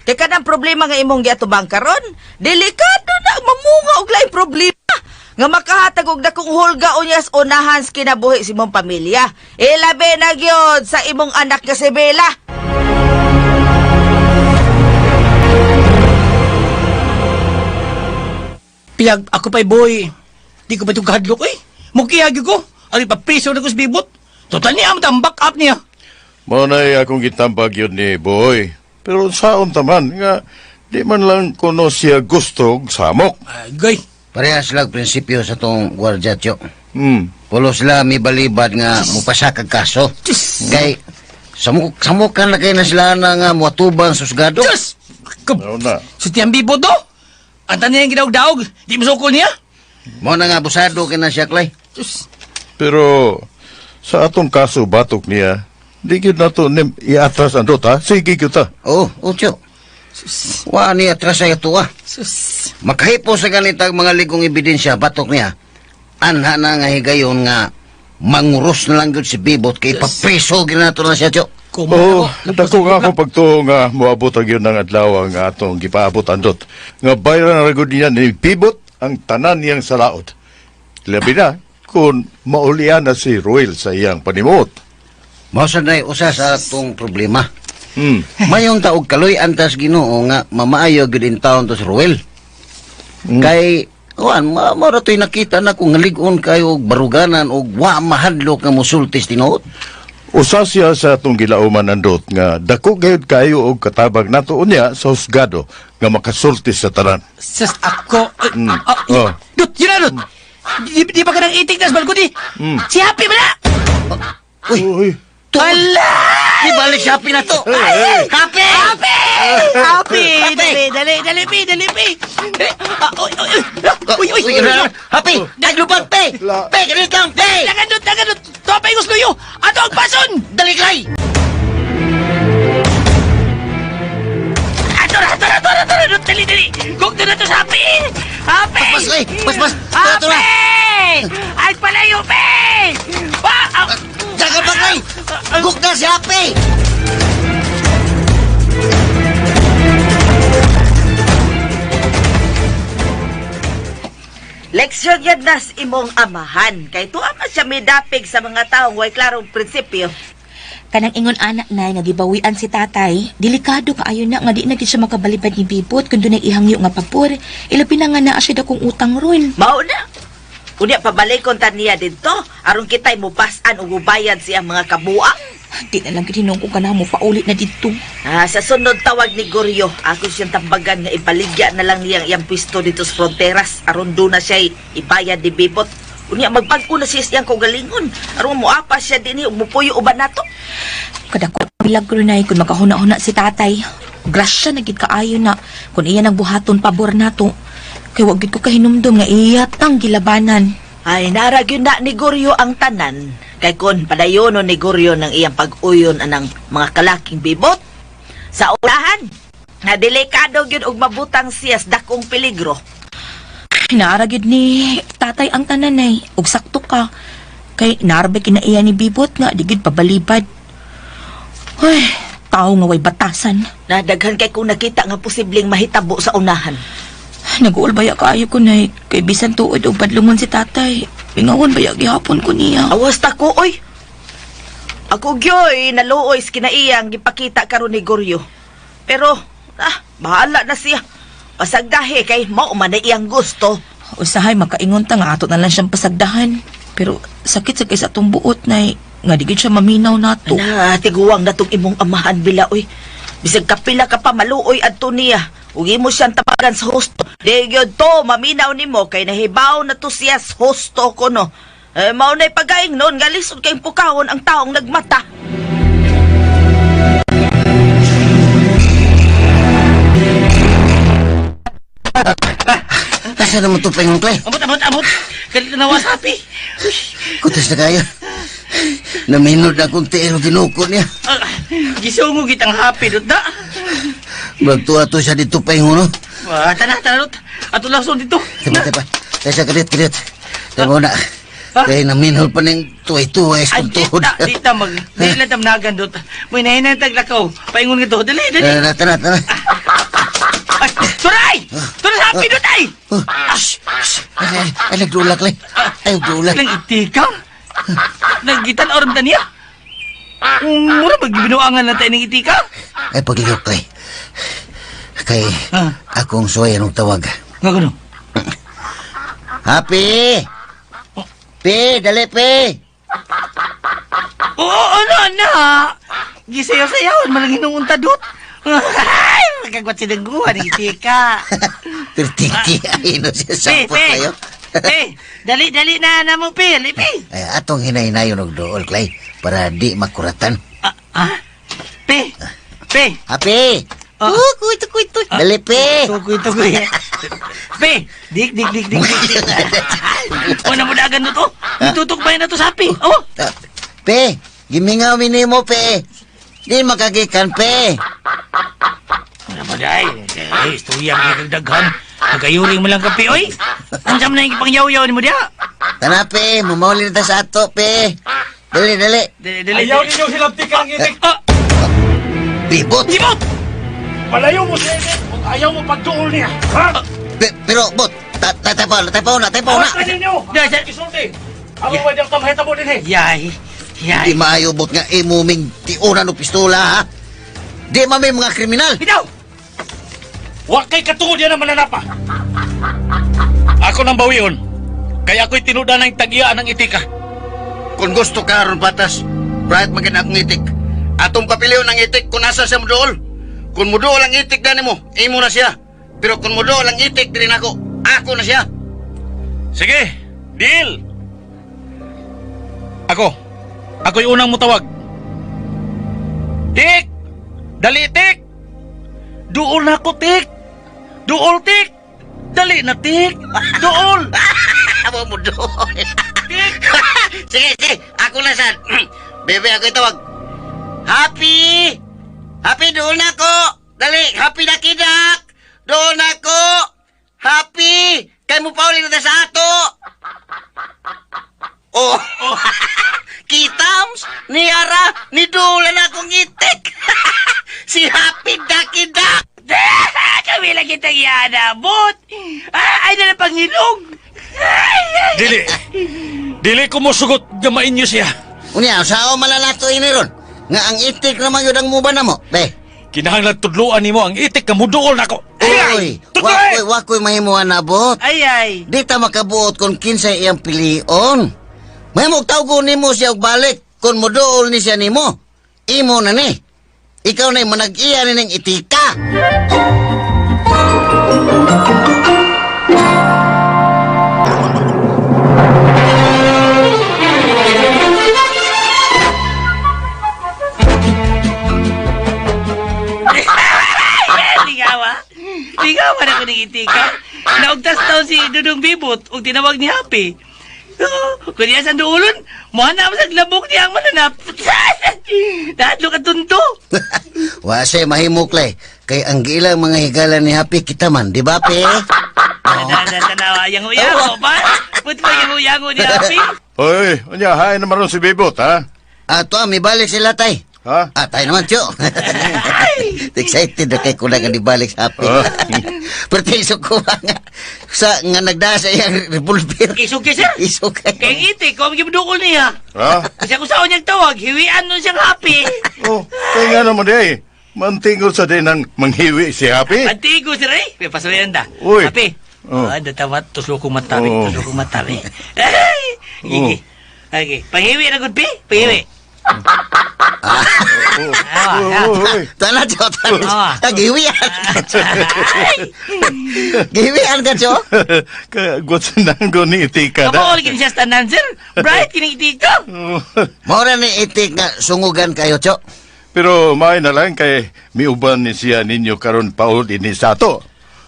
Kay kanang problema nga imong giatubang karon, delikado na mamunga og laing problema nga makahatag og dakong hulga unyas unahan sa kinabuhi sa imong pamilya. Ilabi na gyud sa imong anak nga si Bella. Piyag, ako pa'y boy. Di ko ba itong kahadlok eh. Mukiyag ko. Ari pa piso na ko sa bibot. Total niya, ang back up niya. Mao na'y akong gitambag yun ni Boy. Pero saon taman nga di man lang kuno siya gusto og samok. Agay. Parehas lang prinsipyo sa tong gwardya, Tiyo. Hmm. Pulo sila may balibad nga mupasa kag kaso. Kay samukan na kayo na sila na nga muatubang susgado. Diyos! Mao na. Sa tiyang bibot do. Ang tanin yung ginaog-daog. Di masukol niya. Mao na nga abusado kay na siya, Clay. Diyos. Pero sa atong kaso batok niya, di gyud nato nim iatras ang dot ha. Sige gyud ta. Oo, oh, Tiyo. Wa ni atras sa ito ah. Sus. Makahipo sa ganitang mga ligong ebidensya batok niya. Anha na nga higayon nga Manguros na lang gyud si Bibot kay ipapreso ginato na siya, tiyo. Oo, dako nga akong pagtuo nga moabot ang yun ng adlaw ang atong gipaabot andot. Nga bayran na gud niya ni Bibot ang tanan niyang salaot. Labi na kung maulian na si Ruel sa iyang panimuot. Mao sad nay usa sa atong problema. Mayong taog kaloy antas Ginoo nga mamaayo gyud in taon to si Ruel. Kay kuan ma mao ra to'y nakita na kung lig-on kayo og baruganan og wa mahadlok nga mosultis tinuod. Usa siya sa atong gilauman andot nga dako gayud kayo og katabang nato unya sa husgado nga makasulti sa tanan. Sas ako. Oh. Dut, yun na, Dut. Di ba ka nang itik nas balkon Si Happy ba na? Uy. Ala! Di balik si Happy na to. Happy! Happy! Happy! Dali, dali, dali, pi, dali, pi. Dali. Ah, uy, uy, uy. Uy, uy, uy, Happy! Naglupad, pe! Pe, ganit lang, pe! Dagan, Dut, dagan, Dut. Topay gusluyo. Ato ang pason! Dali, Klay! Ato, ato, ato, ato, ato, dali, dali. Kung doon na to sa Happy! Happy! Pas, pas, pas, pas. Ito, ito na. Happy! Ay, palayo, pe! Pa! Dagan pa, Klay! Guk na si Happy! Leksyon yan nas imong amahan. Kay tuwa man siya midapig sa mga taong way klarong prinsipyo. Kanang ingon anak nay nga gibawian si tatay, delikado kaayo na nga di na gid siya makabalibad ni Bibot kun dunay ihangyo nga pabor. Ilabi na nga naa siya dakong utang ron. Mao na. Unya pabalikon ta niya didto aron kitay mupas-an ug mubayad siya mga kabuang. Di na lang gid hinuon ko kana mo paulit na didto. Ah, sa sunod tawag ni Goryo, ako siyang tambagan nga ibaligya na lang niyang iyang pwesto dito sa fronteras aron do na siya ibayad ni Bibot. Unya magbag-o na siya siyang kaugalingon aron moapa siya dinhi ug mupuyo uban nato. Kadako milagro nay kun makahuna-huna si tatay. Grasya na gid kaayo na kun iya nang buhaton pabor nato. Kay wa gid ko kahinumdum nga iya tang gilabanan. Ay, nara gyud na ni Goryo ang tanan. Kay kun padayono ni Goryo ng iyang pag-uyon anang mga kalaking bibot. Sa ulahan, na delikado gyud og mabutang siya sa dakong peligro. Naara gyud ni tatay ang tanan nay ug sakto ka. Kay naara ba kinaiya ni Bibot nga di gyud pabalibad. Hoy, tao nga way batasan. Nadaghan kay kung nakita nga posibleng mahitabo sa unahan. Nag-uol baya kaayo ko nay kay bisan tuod og badlungon si tatay. Pingawon baya gihapon ko niya. Awas ta ko oy. Ako gyoy naluoy sa kinaiyang gipakita karon ni Goryo. Pero bahala na siya. Pasagdahi kay mao man na iyang gusto. Usahay makaingon ta nga ato na lang siyang pasagdahan. Pero sakit sa kay sa atong buot nay nga di gid siya maminaw nato. Na tiguang natong imong amahan bila oy. Bisag kapila ka pa maluoy adto niya. Ug imo siyang tapagan sa husto. Di gyud to maminaw nimo kay nahibaw na to siya sa husto kuno. Eh, mao na'y pagaing noon nga lisod kayong pukawon ang taong nagmata. Asa naman ito paingon, Clay? Amot, amot, amot. Kalit na nawas, Happy. Kutas na kayo. Naminod na kong tiil ginuko niya. Gisungo kitang Happy, Dut, na. Magtuwa to siya dito paingon, no? Ah, tana, tana, Dut. Ato lang son dito. Tepa, tepa. Tesa, kadit, kadit. Tepa na. Kaya naminod pa ng tuway-tuway sa Ay, tuhod. di ta, mag... Di lang tamnagan, Dut. May nahinang taglakaw. Paingon nga to. Dali, dali. Tara, tara, tara. Ay, turay! Turay, Happy, Dut, ay! Ay, ay, nagdulak, Lay. Ay, nagdulak. Nang itika? Naggitan oram ta niya? Mura magbinuangan na tayo ng itika? Ay, pagliyok, Lay. Kay akong suway anong tawag. Nga gano? Happy! Pe, dali, pe! Oo, ano, na! Gisayaw-sayaw, malangin nung unta, Dut. Ay, magkagwat si Dengguan, ng itika. Pirtiki, ay, no siya Pe, sampot pe! kayo. Pe, dali, dali na, na mo, pe, dali, pe! Ay, atong hinay-hinayon og dool, Clay, para di makuratan. Pe, pe! Happy! Tukoy, tukoy, tukoy. Dali, pe! Tukoy, tukoy. Pe, dik, dik, dik, dik, dik. Wala mo dagan na to. Itutok pa na to sa happy. Oh! Pe, gimingaw minimo, pe. Di makagikan, pe. Wala mo day. Eh, istorya ang daghan. Magayuring mo lang kape, oy. Ang sama na yung ipangyaw-yaw ni mo diha. Tana, pe. Mamauli na ta sa ato, pe. Dali, dali. Dali, dali. Ayaw ninyo silabti ka ang itik. Ah! Bibot! Bibot! Palayo mo sa itik kung ayaw mo pagduol niya. Ha? Pero, bot, tapaw na, tapaw na, tapaw na. Awas ka ninyo! Kisulti! Ako ba diyang tamahita mo din eh? Yay! Yay! Di maayo, bot nga imuming tiunan o pistola, ha? Di mami mga kriminal. Bitaw! Wa kay katungod yan ang mananapa. Ako nang bawion. Kaya ako'y tinuda ng tag-iya ng itika. Kung gusto ka aron patas, bright magin akong itik. Atong papiliw ng itik kung asa siya muduol. Kung muduol ang itik gani mo, imo na siya. Pero kung muduol ang itik diri nako, ako na siya. Sige, deal! Ako, ako'y unang mutawag. Tik! Dali, Tik! Duol na ako, Tik! Duol, Tik! Dali na, Tik! Duol! Amo mo doon. Sige, sige. Ako na sad. Bebe, ako itawag. Happy! Happy, doon na ako! Dali, happy na kidak! Doon na ako! Happy! Kay mo pauli na ta sa ato! Oh! Kitams! Ni Ara! Ni Dula na akong itik! Si Happy Ducky Duck! Kami lang kitang ianabot! Ah, ay na lang pangilog! Ay, ay. Dili! Dili ko mo sugot nga mainyo siya. Unya, sao malalato ini ron? Nga ang itik naman yun ang muba na mo. Be. Kinahanglan tudloan nimo ang itik nga muduol nako. Uy, wakoy, wakoy mahimuan na bot. Ay, ay. Di ta makabuot kung kinsay iyang pilion. Mahimog tawgo nimo siya og balik kung muduol ni siya nimo. Imo na ni. Ikaw na manag-iya ni ning itika. Ligawa. Ligawa na ko ng itika. Naugtas daw si Dudong Bibot ug tinawag ni Happy. Kung niya sa duulon, muha na sa labok niya ang mananap. Nahadlo ka tunto. Wa siya mahimuklay. Kay ang gilang mga higala ni Happy kita man, di ba, pe? Tanawa, yango-yango pa. Put pa yango-yango ni Happy. Oy, unya, hain naman ron si Bibot, ha? Ato, ah, may balik sila, tay. Ha? Ah, tayo naman, Tiyo. Excited na kay kulang nga nibalik sa Happy. Pero isok ko nga. Sa nga nagdaa sa iyang revolver. Isog kay sir. Isok kay. Kay itik, kung gibdukol niya. Ha? Kasi kung saan niyang tawag, hiwian nun siyang Happy. Oh, kaya nga naman di ay. Mantingol sa din ang manghiwi si Happy. Antigo sir eh. May pasuyan da. Uy. Happy. Oh. Ah, datawat, tuslo kong matabi, Oh. tuslo kong matabi. Ay! Gigi. Okay. Panghiwi na good, Pi. Panghiwi. Tana, Tiyo. Tana. Ah. Ah, gihiwian. Gihiwian ka, Tiyo. Kaya gusto nanggo ni itika Kamu na. all kini siya tanan, sir. Bright, kini itika. Maura ni itik nga sungugan kayo, Tiyo. Pero may na lang kay miuban ni siya ninyo karon paul ini sa ato.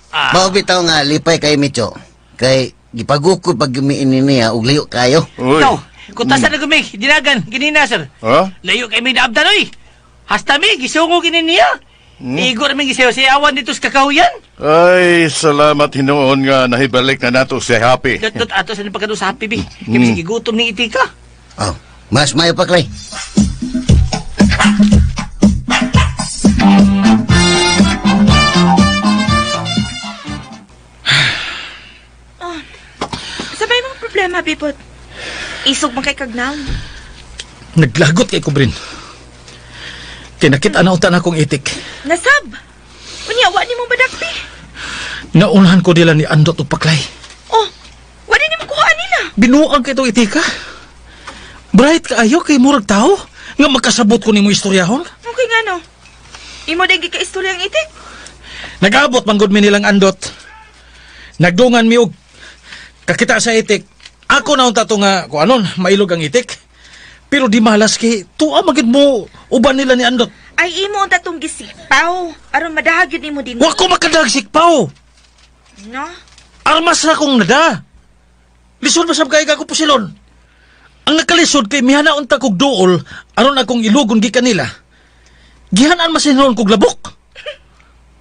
Ah. Mao bitaw nga lipay kay Micho. Kay gipagukod pag gumiini niya og liyo kayo. Uy. Ikaw, kutasan na gumig, dinagan, ginina, sir. Ha? Layo kay may naabdan, oy. Hasta mi, gisungo gini niya. Igo namin gisayaw-sayawan dito sa kakahuyan. Ay, salamat hinuon nga nahibalik na nato si Happy. Dot, dot, ato sa pagkado sa Happy, bi. Kaya mm. Gigutom ni itika. Oh, mas mayo pa klay. Sabay mong problema, Bibot. Isog man kay kagnaw. Naglagot kay Kubrin. Kinakita na unta na akong itik. Nasab! Unya, wa ni mo badakpi. Naunahan ko nila ni Andot og Paklay. Oh, wa ni mo kuha nila. Binuang kay itong itika. Bright kaayo kay murag tao nga makasabot ko nimo istoryahon. Okay nga no. Imo din gikaistorya ang itik. Nag-abot man gud mi nilang Andot. Nagdungan mi og kakita sa itik. Ako na unta to nga kung anon mailog ang itik. Pero di malas kay tuwa magid mo uban nila ni Andot. Ay imo unta tong gisipaw. Aron madahag yun nimo din. Wa ko makadagsik paw. No? Armas ra kong nada. Lisod ba sab kay ako pusilon? Ang nakalisod kay mihana unta kog duol aron akong ilugon gikan nila. Gihanaan man sinuon kog labok.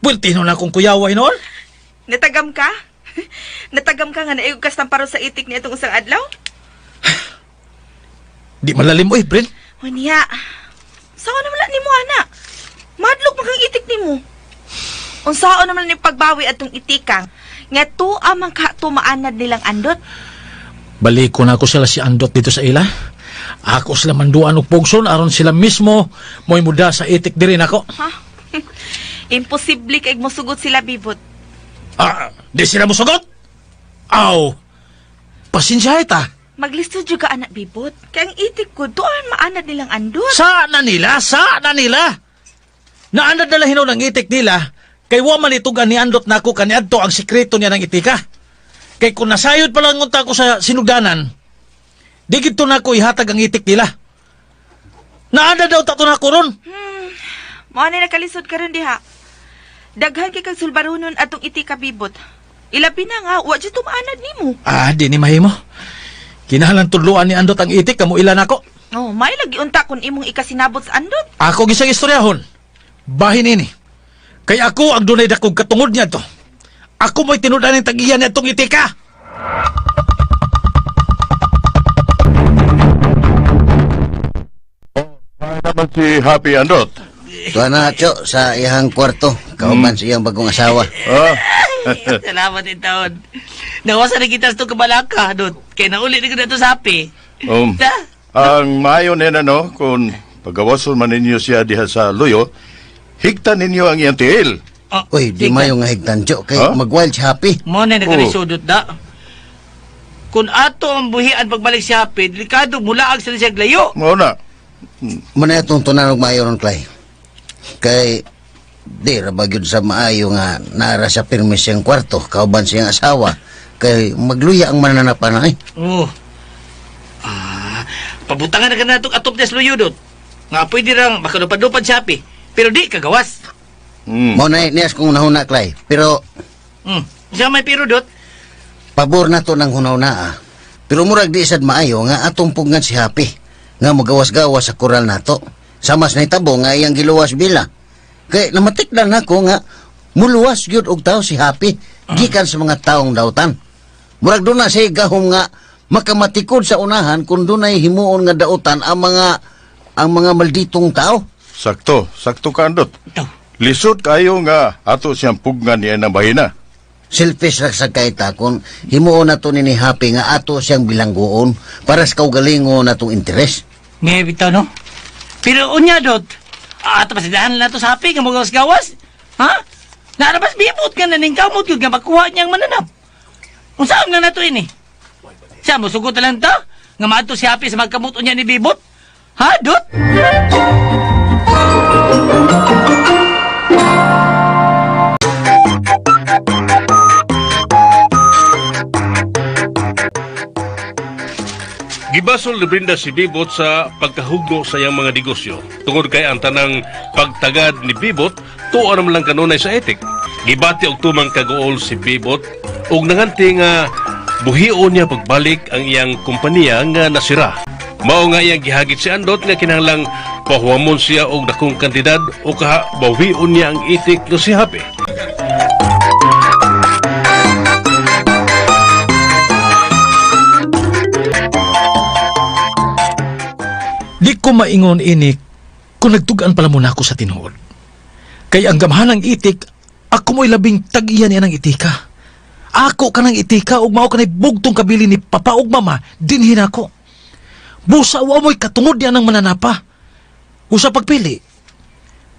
Pwerte na akong kuyaway noon. Natagam ka? Natagam ka nga naigog kas tamparo sa itik ni itong usang adlaw? Di malalim oy, Bren. Unya, sao naman lang nimo ana? Madlok man kang itik nimo. Unsaon naman ni pagbawi atong itikang nga tuwa man ka tumaanad nilang andot. Balik ko na ako sila si Andot dito sa ila. Ako sila manduan og pugson aron sila mismo mo'y muda sa itik diri nako. Ha? Imposible kay mosugot sila bibot. Ah, di sila mosugot? Aw. Pasensya ita. Maglisod jud ka anak bibot. Kay ang itik ko tuan maanad nilang andot. Sa na nila, sa na nila. Naanad na hinaw ng itik nila kay wa man itugan ni Andot nako kaniadto ang sikreto niya ng itika. Kay kung nasayod pa lang unta ko sa sinugdanan, di gid to nako ihatag ang itik nila. Naanad daw ta to nako ron. Mao ni nakalisod karon diha. Daghan kay kag sulbaronon atong itika bibot. Ilabi na nga wa jud tumaanad nimo. Ah, di ni mahimo. Kinahanglan tudloan ni Andot ang itik kamo ilan ako. Oh, may lagi unta kun imong ikasinabot sa andot. Ako gisang istoryahon. Bahin ini. Kay ako ang dunay dakog katungod niya to. Ako mo'y tinud-an ng tag-iya niya itong itika. Ay naman si Happy Andot. Tuwa na, Cho, sa iyang kwarto. Kauban sa iyang bagong asawa. Ah. Salamat din taon. Nawasa na kita sa itong kabalaka, Dot. Kaya nauli na ko na ito sa happy. Ang maayo nila no, kung pagawason man ninyo siya diha sa luyo, higtan ninyo ang iyang tiil. Uy, di mayo nga higtan, Cho. Kay Huh? mag-wild si Happy. Mo na nagkalisudot da. Kung ato ang buhian pagbalik si Happy, delikado mulaag sila siya glayo. Mao na. Muna itong tunanog maayo ron, Clay. Kay, di ra ba gyud sa maayo nga nara sa pirmi siyang kwarto, kauban siyang asawa. Kay magluya ang mananapan ay. Oh. Ah, pabutangan na ka na itong atop na sa luyo, Dot. Nga pwede rang makalupad-lupad si Happy. Pero di kagawas. Mao na niyas kong nahuna, Clay. Pero Siya may pero, Dot. pabor na to ng hunaw-na ah. Pero murag di sad maayo nga atong pugnan si Happy nga magawas-gawas sa koral nato. Samas na itabo nga iyang giluwas bila. Kay namatikdan nako nga muluwas gyud og tao si Happy gikan sa mga taong dautan. Murag doon na siya gahom nga makamatikod sa unahan kung dunay himuon nga dautan ang mga malditong tao. Sakto, sakto ka Andot. Lisod kayo nga ato siyang pugnan niya ng bahina. Selfish ra sa kaita kung himuon nato ni Happy nga ato siyang bilanggoon para sa kaugalingon natong interes. Ngay bitaw, no? Pero unya, Dot. Ato pasidahan na to sa Happy nga magawas-gawas. Ha? Naarabas bibot nga naning kamot yun nga makuha niyang mananap. Unsaon nga nato ini? Siya, musugot na lang ta? Nga maadto si Happy sa magkamot unya ni Bibot? Ha, Dot? Gibasol ni Brenda si Bibot sa pagkahugno sa iyang mga negosyo. Tungod kay ang tanang pagtagad ni Bibot, tuo naman lang kanunay sa etik. Gibati og tumang kaguol si Bibot ug nanganti nga buhion niya pagbalik ang iyang kompanya nga nasira. Mao nga iyang gihagit si Andot nga kinahanglang pahuwamon siya og dakong kantidad o kaha bawion niya ang itik nga si Happy. Di ko maingon ini kung nagtugaan pala muna ako sa tinuod. Kay ang gamhanang itik, ako mo'y labing tag-iya niya ng itika. Ako ka ng itika ug mao kanay bugtong kabili ni papa ug mama dinhin ako. Busa wa mo'y katungod niya ng mananapa. Usa pagpili.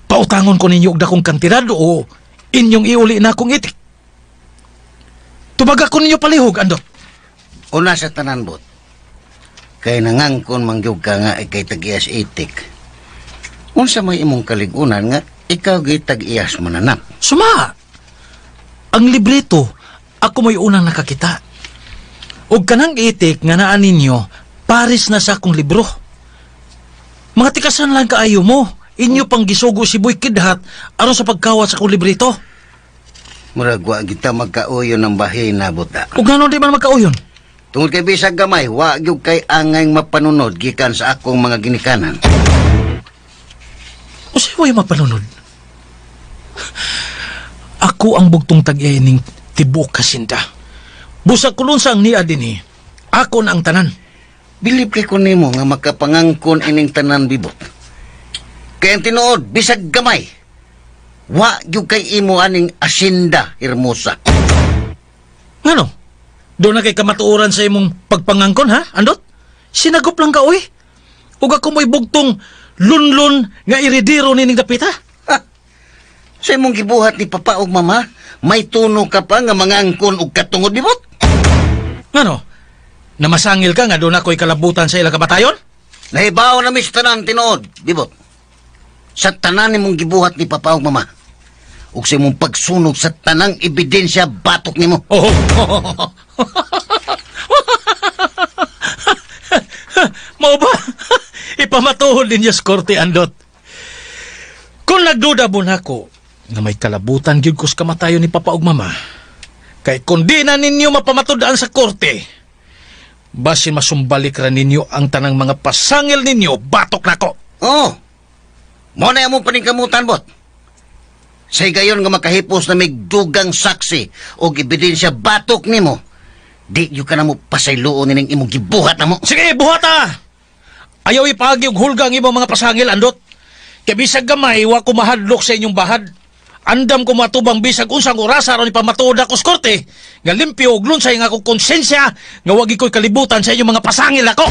Pautangon ko ninyo og dakong kantidad o inyong iuli na akong itik. Tubaga ko ninyo palihog, Andot. Una sa tanan, bot. Kay nangangkon mangyug ka nga ikay tag-iyas itik. Unsa may imong kaligunan nga ikaw gyud tag-iyas mananap. Suma! Ang libreto, ako mo'y unang nakakita. Og kanang itik nga naa ninyo, pares na sa akong libro. Mga tikasan lang kaayo mo. Inyo pang gisugo si Boy Kidhat aron sa pagkawat sa akong libreto. Murag wa kita magkauyon ng bahina, buta. Ug ngano di man magkauyon? Tungod kay bisag gamay, wa gyud kay angay mapanunod gikan sa akong mga ginikanan. Unsay way mapanunod? Ako ang bugtong tag-iya ning Tibuok kasinda. Busag kulon sa ang niya dinhi. Ako na ang tanan. Bilib kay ko nimo nga makapangangkon ining tanan, Bibot. Kay ang tinuod, bisag gamay, wa gyud kay imo aning asinda Hermosa. Ngano? Doon na kay kamatuoran sa imong pagpangangkon, ha? Andot? Sinagop lang ka, uy. Ug ako mo'y bugtong lunlun nga iridiro nining dapita. Ha? Sa imong gibuhat ni papa ug mama, may tuno ka pa nga mangangkon og katungod, Bibot? Ngano? Namasangil ka nga doon ako'y kalabutan sa ilang kamatayon? Nahibaw na mis tanan tinuod, Bibot. Sa tanan nimong gibuhat ni papa ug mama, ug sa imong pagsunog sa tanang ebidensya batok nimo. Oh. Mao ba? Ipamatuhod ninyo sa korte, Andot. Kung nagduda mo nako nga may kalabutan gyud ko sa kamatayon ni papa ug mama, kay kung di na ninyo mapamatud-an sa korte, basin masumbalik ra ninyo ang tanang mga pasangil ninyo batok nako. Oo. Mo na among paningkamutan, Bot. Sa higayon nga makahipos na may dugang saksi o ebidensya batok nimo, di gyud ka na mo pasayloon nining imong gibuhat na mo. Sige, buhata! Ayaw ipaagi og hulga ang imong mga pasangil, Andot. Kay bisag gamay, wa ko mahadlok sa inyong bahad. Andam ko matubang bisag unsang orasa aron ipamatuod ako sa korte, nga limpyo og lunsay nga akong konsensya, nga wagi ko'y kalibutan sa inyong mga pasangil ako.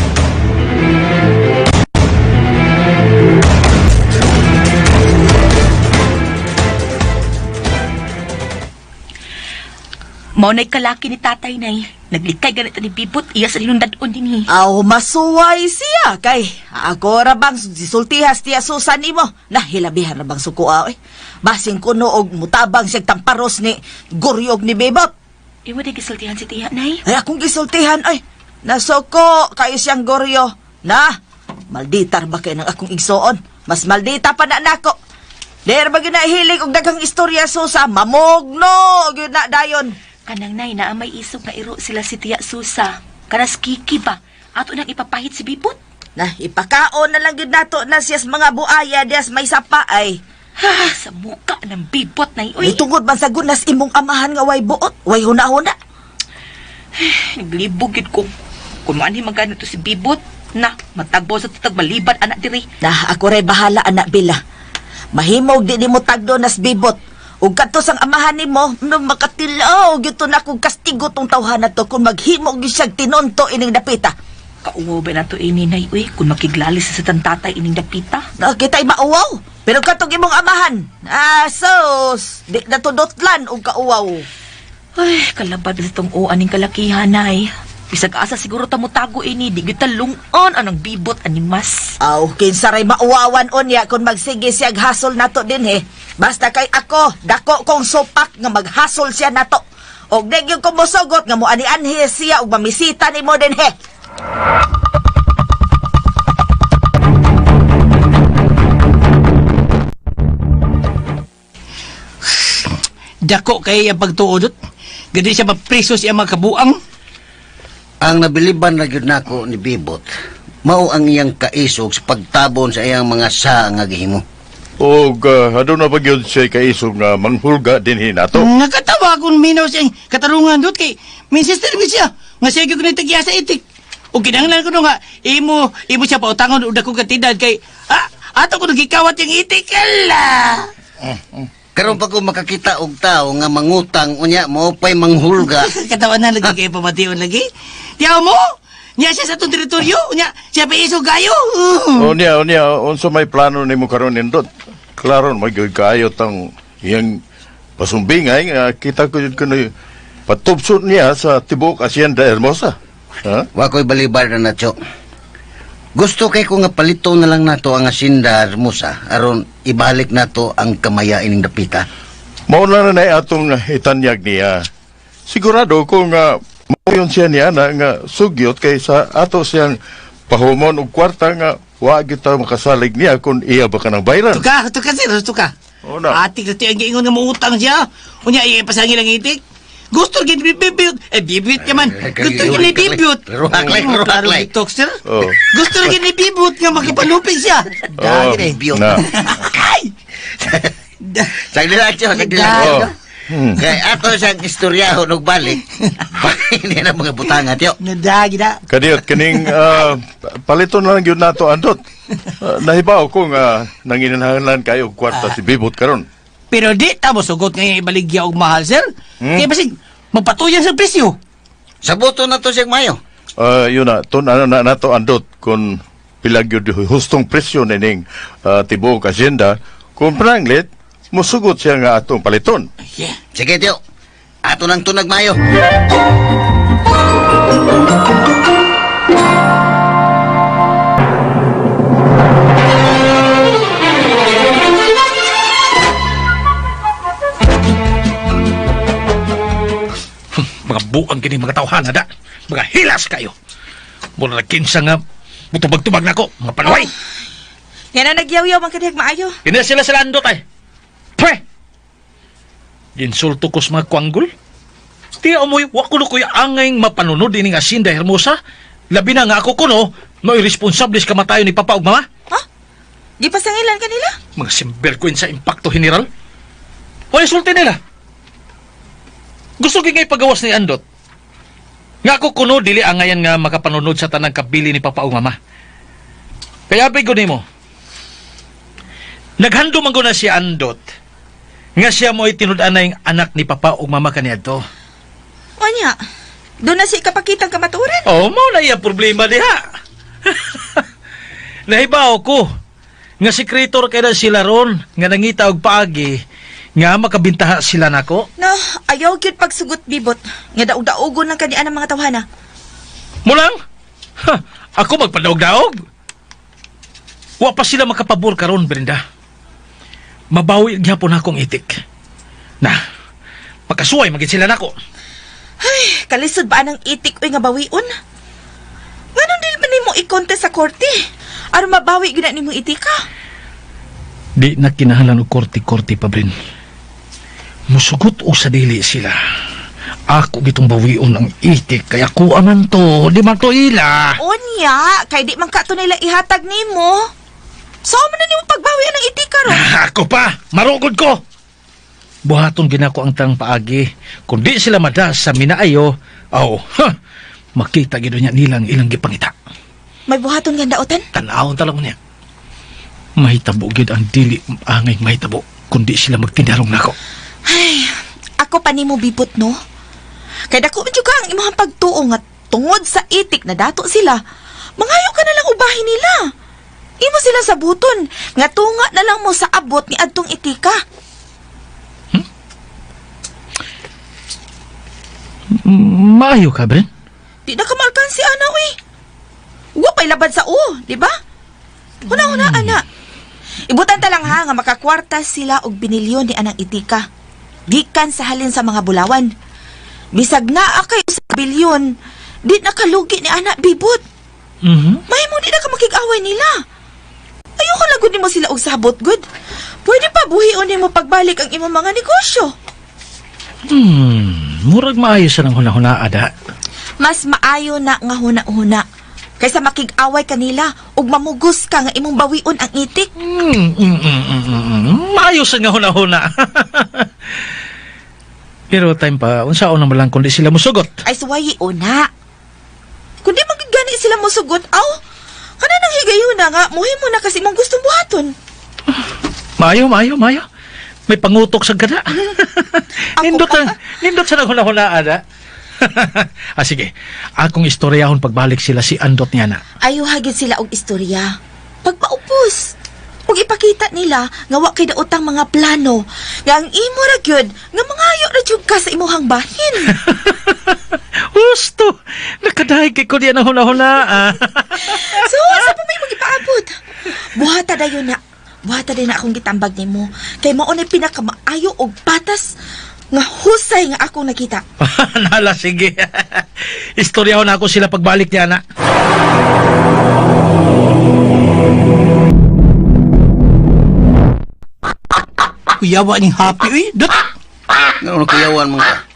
Mao na'y kalaki ni tatay, nay. Naglikay ganito ni Bibot, iya sa linundadon dinhi. Aw, masuway siya kay ako ra bang gisultihas tiya Susan nimo. Nahilabihan ra bang suko eh. Basing kuno og mutabang siyag tamparos ni Guryog ni Bibot. Imo di gisultihan si tiya, nay. Ay, akong gisultihan ay. Nasuko kayo siyang Goryo. Na, maldita ra ba kay ng akong igsoon? Mas maldita pa na nako. Der ba ginahilig og daghang istorya Susa? Mamugno gyud na dayon. Kanang nay, naa may isog nga iro sila si tiya Susa. Kanas Kiki ba? Ato nang ipapahit si Bibot. Na, ipakaon na lang gyud nato na siyas mga buaya dias may sapa ay. Ha, sa muka ng Bibot, nay. Uy. Uy, Tungod man sa gunas imong amahan nga way buot, way huna-huna. Naglibog gyud ko. Kung maanhi man to si Bibot, na, matagbo sa tatag maliban anak diri. Na, ako ray bahala anak Bila. Mahimog di nimo tagdo nas Bibot. Ug kadto sang amahan nimo, no makatilaw gyud to na kung kastigo tong tawhan na to kung maghimo gyud siyag tinonto ining dapita. Kauwaw ba nato ini, nay, uy, kung makiglalis sa tantatay ining dapita. Na kita'y mauwaw. Pero katong imong amahan, ah, sus, di na to dotlan og kauwaw. Ay, kalabad sa tong uan ning kalakihan, nay. Bisag asa siguro ta mo tago ini, di gyud ta lungon anang Bibot animas. Aw, kinsa ray mauwawan unya kung magsige siya hasol nato dinhi. Basta kay ako, dako kong supak nga maghasol siya nato. Og di gyud ko mosugot nga moani-anhi siya og mamisita nimo dinhi. Dako kay ang pagtuod. Gadi siya mapriso siya mga kabuang. Ang nabiliban na gyud nako ni Bibot, mao ang iyang kaisog sa pagtabon sa iyang mga saa nga gihimo. Og aduna pa gyud siya kaisog nga manghulga dinhi nato. Nakatawa kung minaw siyang katarungan dot kay may sister mi siya nga siya gyud tagya sa itik. O kinahanglan ko no nga imo imo siya pautangon og dakong kantidad kay ato ko nagikawat yung itik ala. Karon pa ko makakita og tawo nga mangutang unya mo pay manghulga. Katawa na lagi kay pamation lagi. Tiyaw mo. Niya siya sa atong teritoryo, unya siya pa isog kayo. Unya unya unsa may plano nimo karon nindot? Klaro man gyud kaayo tang iyang pasumbingay nga kita ko jud kuno patubso niya sa tibuok Hacienda Hermosa. Ha? Wa ko'y balibar na nacho. Gusto kay ko nga palito na lang nato ang Hacienda Hermosa aron ibalik nato ang kamaya ining dapita. Mao na na atong itanyag niya. Sigurado ko nga moyon siya niya na nga sugyot kay sa ato siyang pahumon og kwarta nga wa kita makasalig niya kung iya ba ka ng bayran. Tuka, tuka sir, tuka. Oo na. Atik na ang giingon nga muutang siya. Unya ipasangil ang itik. Gusto gid bibiyot. Eh bibiyot ka man. Gusto gid ni bibiyot. Ruhaklay, Oo, ruhaklay. klaro gid, sir. Oo. Gusto gid ni bibiyot nga makipalupig siya. Oh, Dagi bibiyot. na. Ay! Sagli lang, Cho, sagli lang. Oh. Kay ato siyang istoryahon og balik. Hindi na mga butanga tiyo. Nadagi na. Kadiyot kining paliton na lang gyud nato andot. Nahibaw ko nga nanginahanglan kayo og kwarta si Bibot karon. Pero di ta mo sugot nga ibaligya og mahal, sir. Kaya basig, magpatuyan sa presyo. Sabuto na to siyang mayo. Yun na, tun ano na nato andot kung pila gyud hustong presyo nining tibuok asyenda kung pranglit musugot siya nga atong paliton. Yeah. Sige tiyo. Ato nang tunag mayo. Mga buang kini mga tawhana da. Mga hilas kayo. Mura na kinsa nga mutubag-tubag nako, mga panuway. Nga na nagyaw-yaw man kadihag maayo. Kini sila sila andot ay. Pwe! Ginsulto ko sa mga kwanggol. Ti amoy, wa kuno ko'y angay mapanunod ining asinda hermosa. Labi na nga ako kuno, mo'y responsable sa kamatayon ni Papa ug Mama. Ha? Gipasangilan kanila? Mga simbergwen sa impacto general. Wala sulti nila. Gusto kay pagawas ni Andot. Nga ako kuno dili angayan nga makapanunod sa tanang kabili ni Papa ug Mama. Kaya ko nimo. Naghando man ko na si Andot. Nga siya mo'y tinud-anay anak ni Papa ug Mama kaniadto. Onya, doon na si kapakitang kamaturan. Oh, mao na iya problema diha. Nahibaw ko nga sekretor kay na sila ron nga nangita og paagi nga makabintaha sila nako. No, ayaw gyud pagsugot bibot. Nga daog-daogon lang kanian ang mga tawhana. Mulang? Ha, ako magpadaog-daog. Wa pa sila makapabor karon, Brenda. Mabawi gyapon akong itik. Na, makasuway magid sila nako. Ay, kalisod ba ang itik oy nga bawion? Nganong dili man nimo i-contest sa korte? Aron mabawi gyud na nimo itika. Di na kinahanglan og korte-korte pa, Bren. Musugot o sa dili sila. Ako gitong bawion ang itik kaya ako aman to, di man to ila. Unya, kay di man kato nila ihatag nimo. So man na nimo pagbawi ang itika ron. Ako pa, marugod ko. Buhaton ginako ang tang paagi. Kung di sila madas sa minaayo, aw, ha, makita gid niya nilang ilang gipangita. May buhaton nga daotan? Tan-awon talaga niya. Mahitabo gid ang dili angay mahitabo kundi sila magtinarong nako. Ay, ako pa nimo bibot no. Kay dako man jud ka ang imong pagtuo nga tungod sa itik na dato sila. Mangayo ka na lang ubahin nila. Imo sila sabuton nga tunga na lang mo sa abot ni adtong itika. Maayo ka, Bren? Di na ka maalkansi ana uy. Wa pa'y labad sa o, di ba? Huna-huna ana. Ibutan ta lang ha nga makakwarta sila og binilyon ni anang itika. Gikan sa halin sa mga bulawan. Bisag naa kay usa ka bilyon, di na kalugi ni ana bibot. Mhm. Mahimo di na ka makig-away nila. Ayoko lang gud nimo sila og sabot gud. Pwede pa buhion nimo pagbalik ang imong mga negosyo. Murag maayo sa nang huna-huna, ada. Mas maayo na nga huna-huna kaysa makig-away kanila ug mamugos ka nga imong bawion ang itik. Maayo sa nga huna-huna. Pero time pa, unsaon naman lang kundi sila musugot. Ay suwayi una. Kung di magigani sila mosugot, aw, kana nang higayuna nga, muhimo na kasi imong gustong buhaton. Maayo, maayo, maayo. May pangutok sa gana. Nindot ang, nindot sa naghuna-huna, ada. Sige. Akong istoryahon pagbalik sila si Andot niya na. Ayaw hagid sila og istorya. Pagpaupos, ug ipakita nila nga wa kay daotang mga plano nga ang imo ra gyud nga mangayo ra jud ka sa imuhang bahin. Husto! Nakadaig kay ko diyan ang huna-huna. Ah. So, asa pa may magipaabot? Buhata dayon na. Buhata dayon na akong gitambag nimo. Kay mao na pinakamaayo og patas nga husay nga akong nakita. Nala, sige. Istoryahon ako sila pagbalik niya na. Kuyawa ni Happy, uy. Dot! Ano kuyawan mo ka?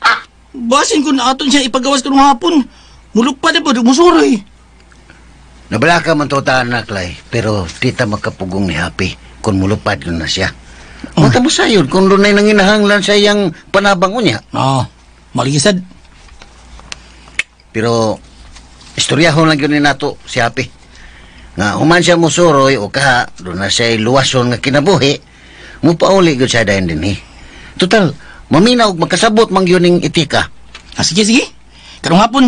Basin ko na aton siya ipagawas karong hapon. Mulupad na po, musuroy. Nabala ka man to anak, Lay, pero di ta makapugong ni Happy kung mulupad na siya. Mata mo sayon kung dunay nanginahanglan sa iyang panabang unya. Oo, maligisad. Pero istoryahon lang yun ni nato si Happy. Nga human siya musuroy o kaha, doon na siya luwason nga kinabuhi, mupauli gyud siya dayon dinhi. Total, maminaw og makasabot mang yun ning itika. Ah, sige, sige. Karong hapon,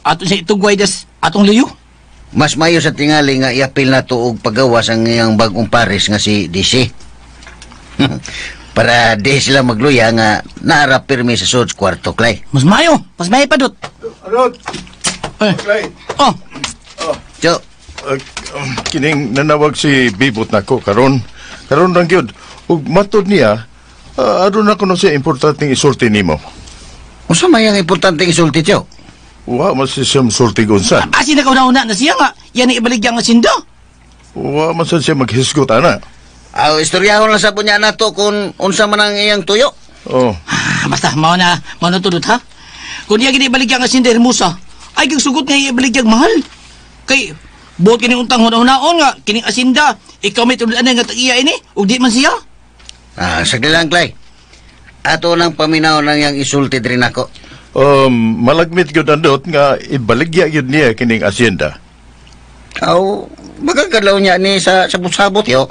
ato sa itugway das atong luyo. Mas mayo sa tingali nga iapil na to og pagawas ang iyang bagong pares nga si DC. Para di sila magluya nga naara pirmi sa sud kwarto, Clay. Mas mayo pa dot. Rod! Eh. Clay! Oh, Jo, Kining nanawag si Bibot nako karon. Karon lang gyud. Ug matod niya, aduna kuno siya importanteng isulti nimo. unsa may ang importanteng isulti, Jo? Wa man siya musulti unsa. asin na kauna-una na siya nga. Yan ang ibaligya nga sinda. Wa man sad siya maghisgot ana. Aw, istoryahon lang sa bunya nato kung unsa man ang iyang tuyo. Oh. Ah, basta, mao na tudot ha. Kung iya gini ibaligya nga sinda hermosa, ay kang sugot nga iya ibaligyang mahal. Kay, buot kining untang huna-hunaon nga, kining asinda, ikaw may tulad nga tag-iya ini, ug di man siya. Ah, sagli lang, Clay. Ato nang paminaw nang iyang isulti diri nako. Malagmit gyud andot nga ibaligya gyud niya kining asyenda. Aw, magagalaw niya ni sa sabot-sabot yo.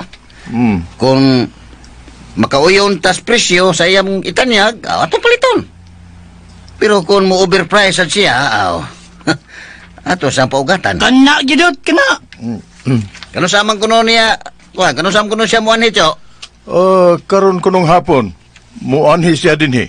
Kung makauyon tas presyo sa iyang itanyag, aw, atong paliton. Pero kung mo overprice at siya, aw, ato sa paugatan. Kana gyud kana. Kano sa man kuno niya, kuan, kano sa man kuno siya muanhi, Cho? Karon kunong hapon, muanhi siya dinhi.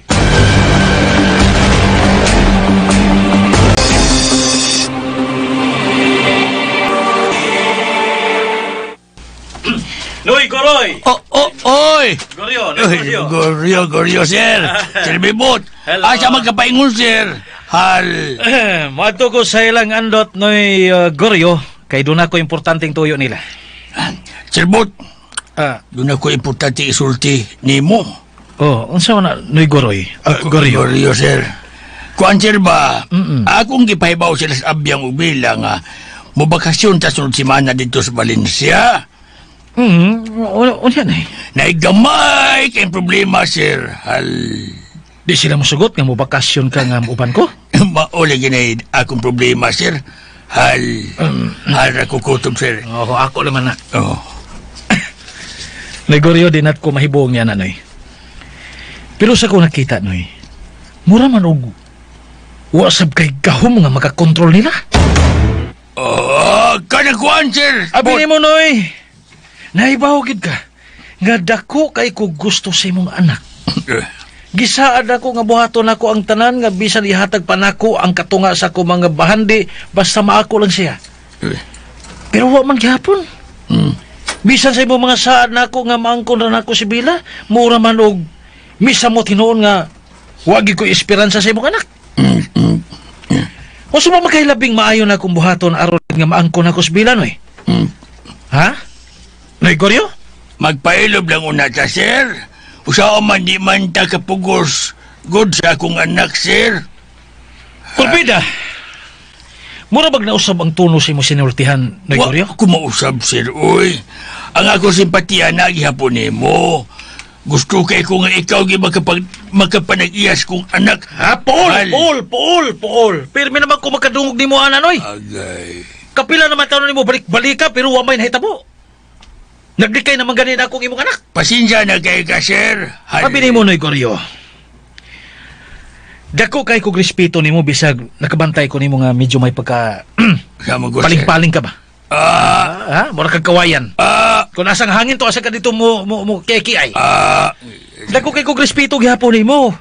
Noy, Goroy! Oh, oh, oy. Goryo, Oy, Goryo, goryo, sir. Sir Bibot. Hello. Asa magkapaingon, sir. Hal. Moadto ko sa ilang andot, Noy Goryo, kay doon ako importanteng tuyo nila. Sir Bot, Ah, doon ako importante isulti nimo. oh, unsa man na, Noy Goroy? Ah, Goryo. Goryo, sir. Kuan, sir ba? Akong gipahibaw sila sa abyang ubila nga mobakasyon ta sunod semana dito sa Valencia. Unya na eh. Naigamay kay problema, sir. Hal. Di sila mosugot nga mobakasyon ka nga uban ko. Mauli ginay akong problema, sir. Hal. Hal ra ko kutob, sir. Oo, ako naman na. Oh. Noy Goryo, di nat ko mahibuong niya na, Noy. Pero sa ko nakita, Noy, mura man og wasab kay gahom nga makakontrol nila. Oh, kana kuan, sir. Abi nimo, Noy, naibaw gid ka nga dako kay ko gusto sa imong anak. Gisaad ako nga buhaton ako ang tanan nga bisan ihatag pa nako ang katunga sa ko mga bahandi basta maako lang siya. Pero wa man gihapon. Bisan sa imong mga saad nako nga maangkon ra nako si Bila, mura man og misa mo tinuon nga wa gid ko esperansa sa imong anak. Unsa ba makailabing maayo na akong buhaton aron nga maangkon ako si Bila, Noy? Ha? Noy Goryo? Magpailob lang una ta, sir. Usaha man di man ta kapugos. Good sa akong anak, sir. Kulpida. Mura bag nausab ang tono sa imong sinultihan, Noy Wa Goryo? ko mausab, sir, uy. Ang ako simpatiya na gihapon nimo. Gusto kay ko nga ikaw gi makapanag-iyas kong anak. Ha? Pool, Hal. pool, pool, pool. Pirmi naman ko makadungog nimo ana, Noy. Agay. Kapila naman taon nimo balik-balika pero wa may nahitabo. Naglikay naman ganin akong imong anak. Pasensya na kay ka, sir. Hal. Sabi nimo, Noy Goryo. Dako kay kog respeto nimo bisag nakabantay ko nimo nga medyo may pagka Sama ko, sir. paling-paling ka ba? Ah, Ha? Mura kag kawayan. ah, Kung asang hangin to asa ka dito mo mo, mo keki ay. ah. Dako kay kog respeto gihapon nimo.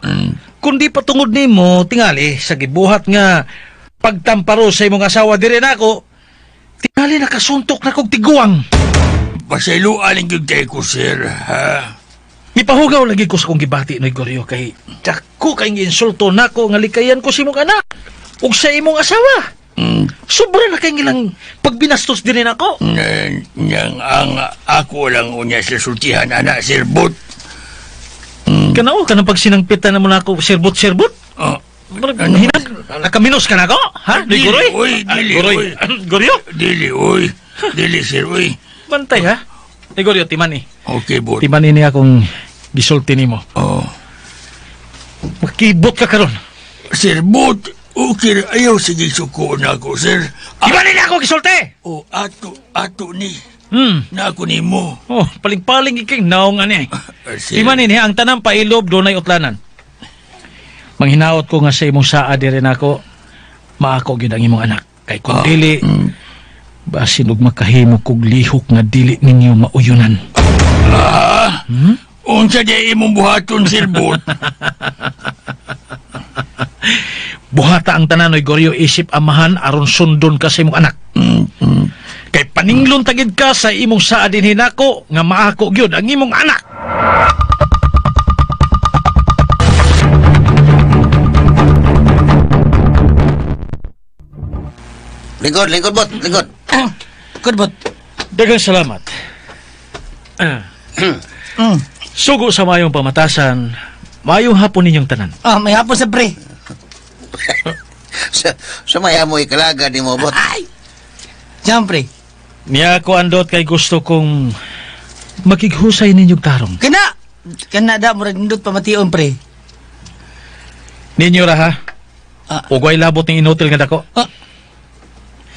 Kundi patungod nimo tingali sa gibuhat nga pagtamparo sa imong asawa diri nako, tingali nakasuntok na kog tiguang. Pasayloan ang gyud kay ko, sir. Ha? Mipahugaw lagi ko sa kong gibati Noy Goryo kay dako kay insulto nako nga likayan ko sa imong anak ug sa imong asawa. Sobra na kay ilang pagbinastos diri nako. Yang ang ako lang unya sa sultihan anak, sir Bot. Kanao kanang pagsinangpitan na mo nako sirbot-sirbot. Oh. Murag hinag nakaminos ka nako, ha? Noy Dili, Goroy? oy, dili, Goroy. oy. Goryo? Dili, oy. Dili, sir, oy. Bantay ha. Tigoryo, timan eh. Okay, bot. Timan ini akong gisulti nimo. Oh. Makibot ka karon. Sir Bot, okay, ayaw sige suko na ako, sir. Timan ini ako gisulti. Oh, ato, ato ni. Na ako nimo. Oh, paling-paling iking naong ani. Sir. Timan ini ang tanang pailob dunay utlanan. Manghinaot ko nga sa imong saa diri nako, maako gyud ang imong anak. Kay kung dili, basin og makahimo kog lihok nga dili ninyo mauyunan. Ah, unsa di imong buhaton, Sir Bot? Buhata ang tanan oy Goryo isip amahan aron sundon ka sa imong anak. Kay paninglon tagid ka sa imong saa dinhi nako nga maako gyud ang imong anak. Lingkod, lingkod, bot, lingkod. Good, bot. Daghang salamat. Sugo sa mayong pamatasan, mayong hapon ninyong tanan. Ah, may hapon sa pre. Sa may amoy kalaga ni mo, bot. Ay! Siyempre. Niya ko andot kay gusto kong makighusay ninyong tarong. Kana! Kana da, murag nindot pamation, pre. Ninyo ra ha? Ugay labot ning inutil nga dako.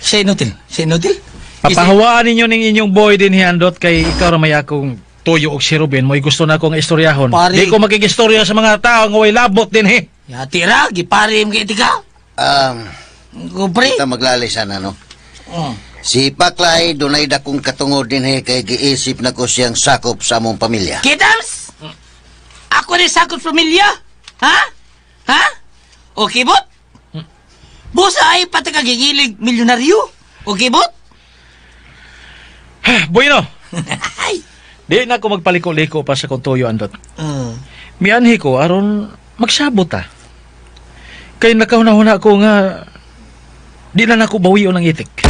Siya inutil. Siya inutil? Papahawaan ninyo ning inyong boy din andot kay ikaw ra may akong tuyo og si Ruben mo'y gusto na akong istoryahon. Pare. Di ko makigistorya sa mga tao nga way labot din he. Yati ra, gipare mo kay tika. Pre. Kita maglalisan ano. Oh. Si Paklay, dunay dakong katungod din he, kay giisip na ko siyang sakop sa among pamilya. Kitams! Ako ni sakop pamilya. Ha? Ha? Okay, bot? Busa ay patakagigilig milyonaryo. Okay, bot? Bueno. Di na ako magpaliko-liko pa sa kong tuyo andot. Mianhi ko aron magsabot ta. Kay nakahuna-huna ko nga di na nako bawion ang itik.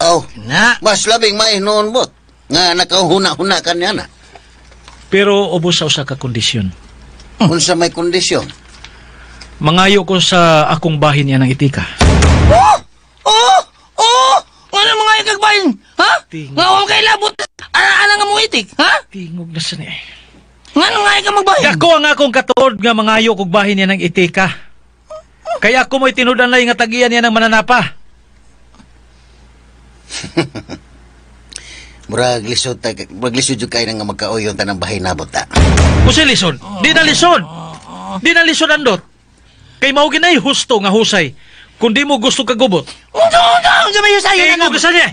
Oh, na. Mas labing may noon, bot. Nga nakahuna-huna ka niya na. Pero ubos sa usa ka kondisyon. Unsa may kondisyon? Mangayo ko sa akong bahin niya ng itika. Oh! Oh! Oh! Ano mga ikagbahin? Ha? Nga wa kay labot. Ana nga mo itik, ha? Tingog na sa ni. Nga nga ka magbahin? Dako ang akong katuod nga mangayo kog bahin niya ng itika. Kaya ako mo'y tinudanay nga tagiyan niya ng mananapa. Murag lisod ta, murag lisod jud kay nga magkauyon tanang bahay nabot ta. Usi lisod. Di na lisod. Di na lisod andot. Kay mao ginay husto nga husay. Kung di mo gusto kagubot. Unsa unsa unsa may husayon na Tingog sa niya.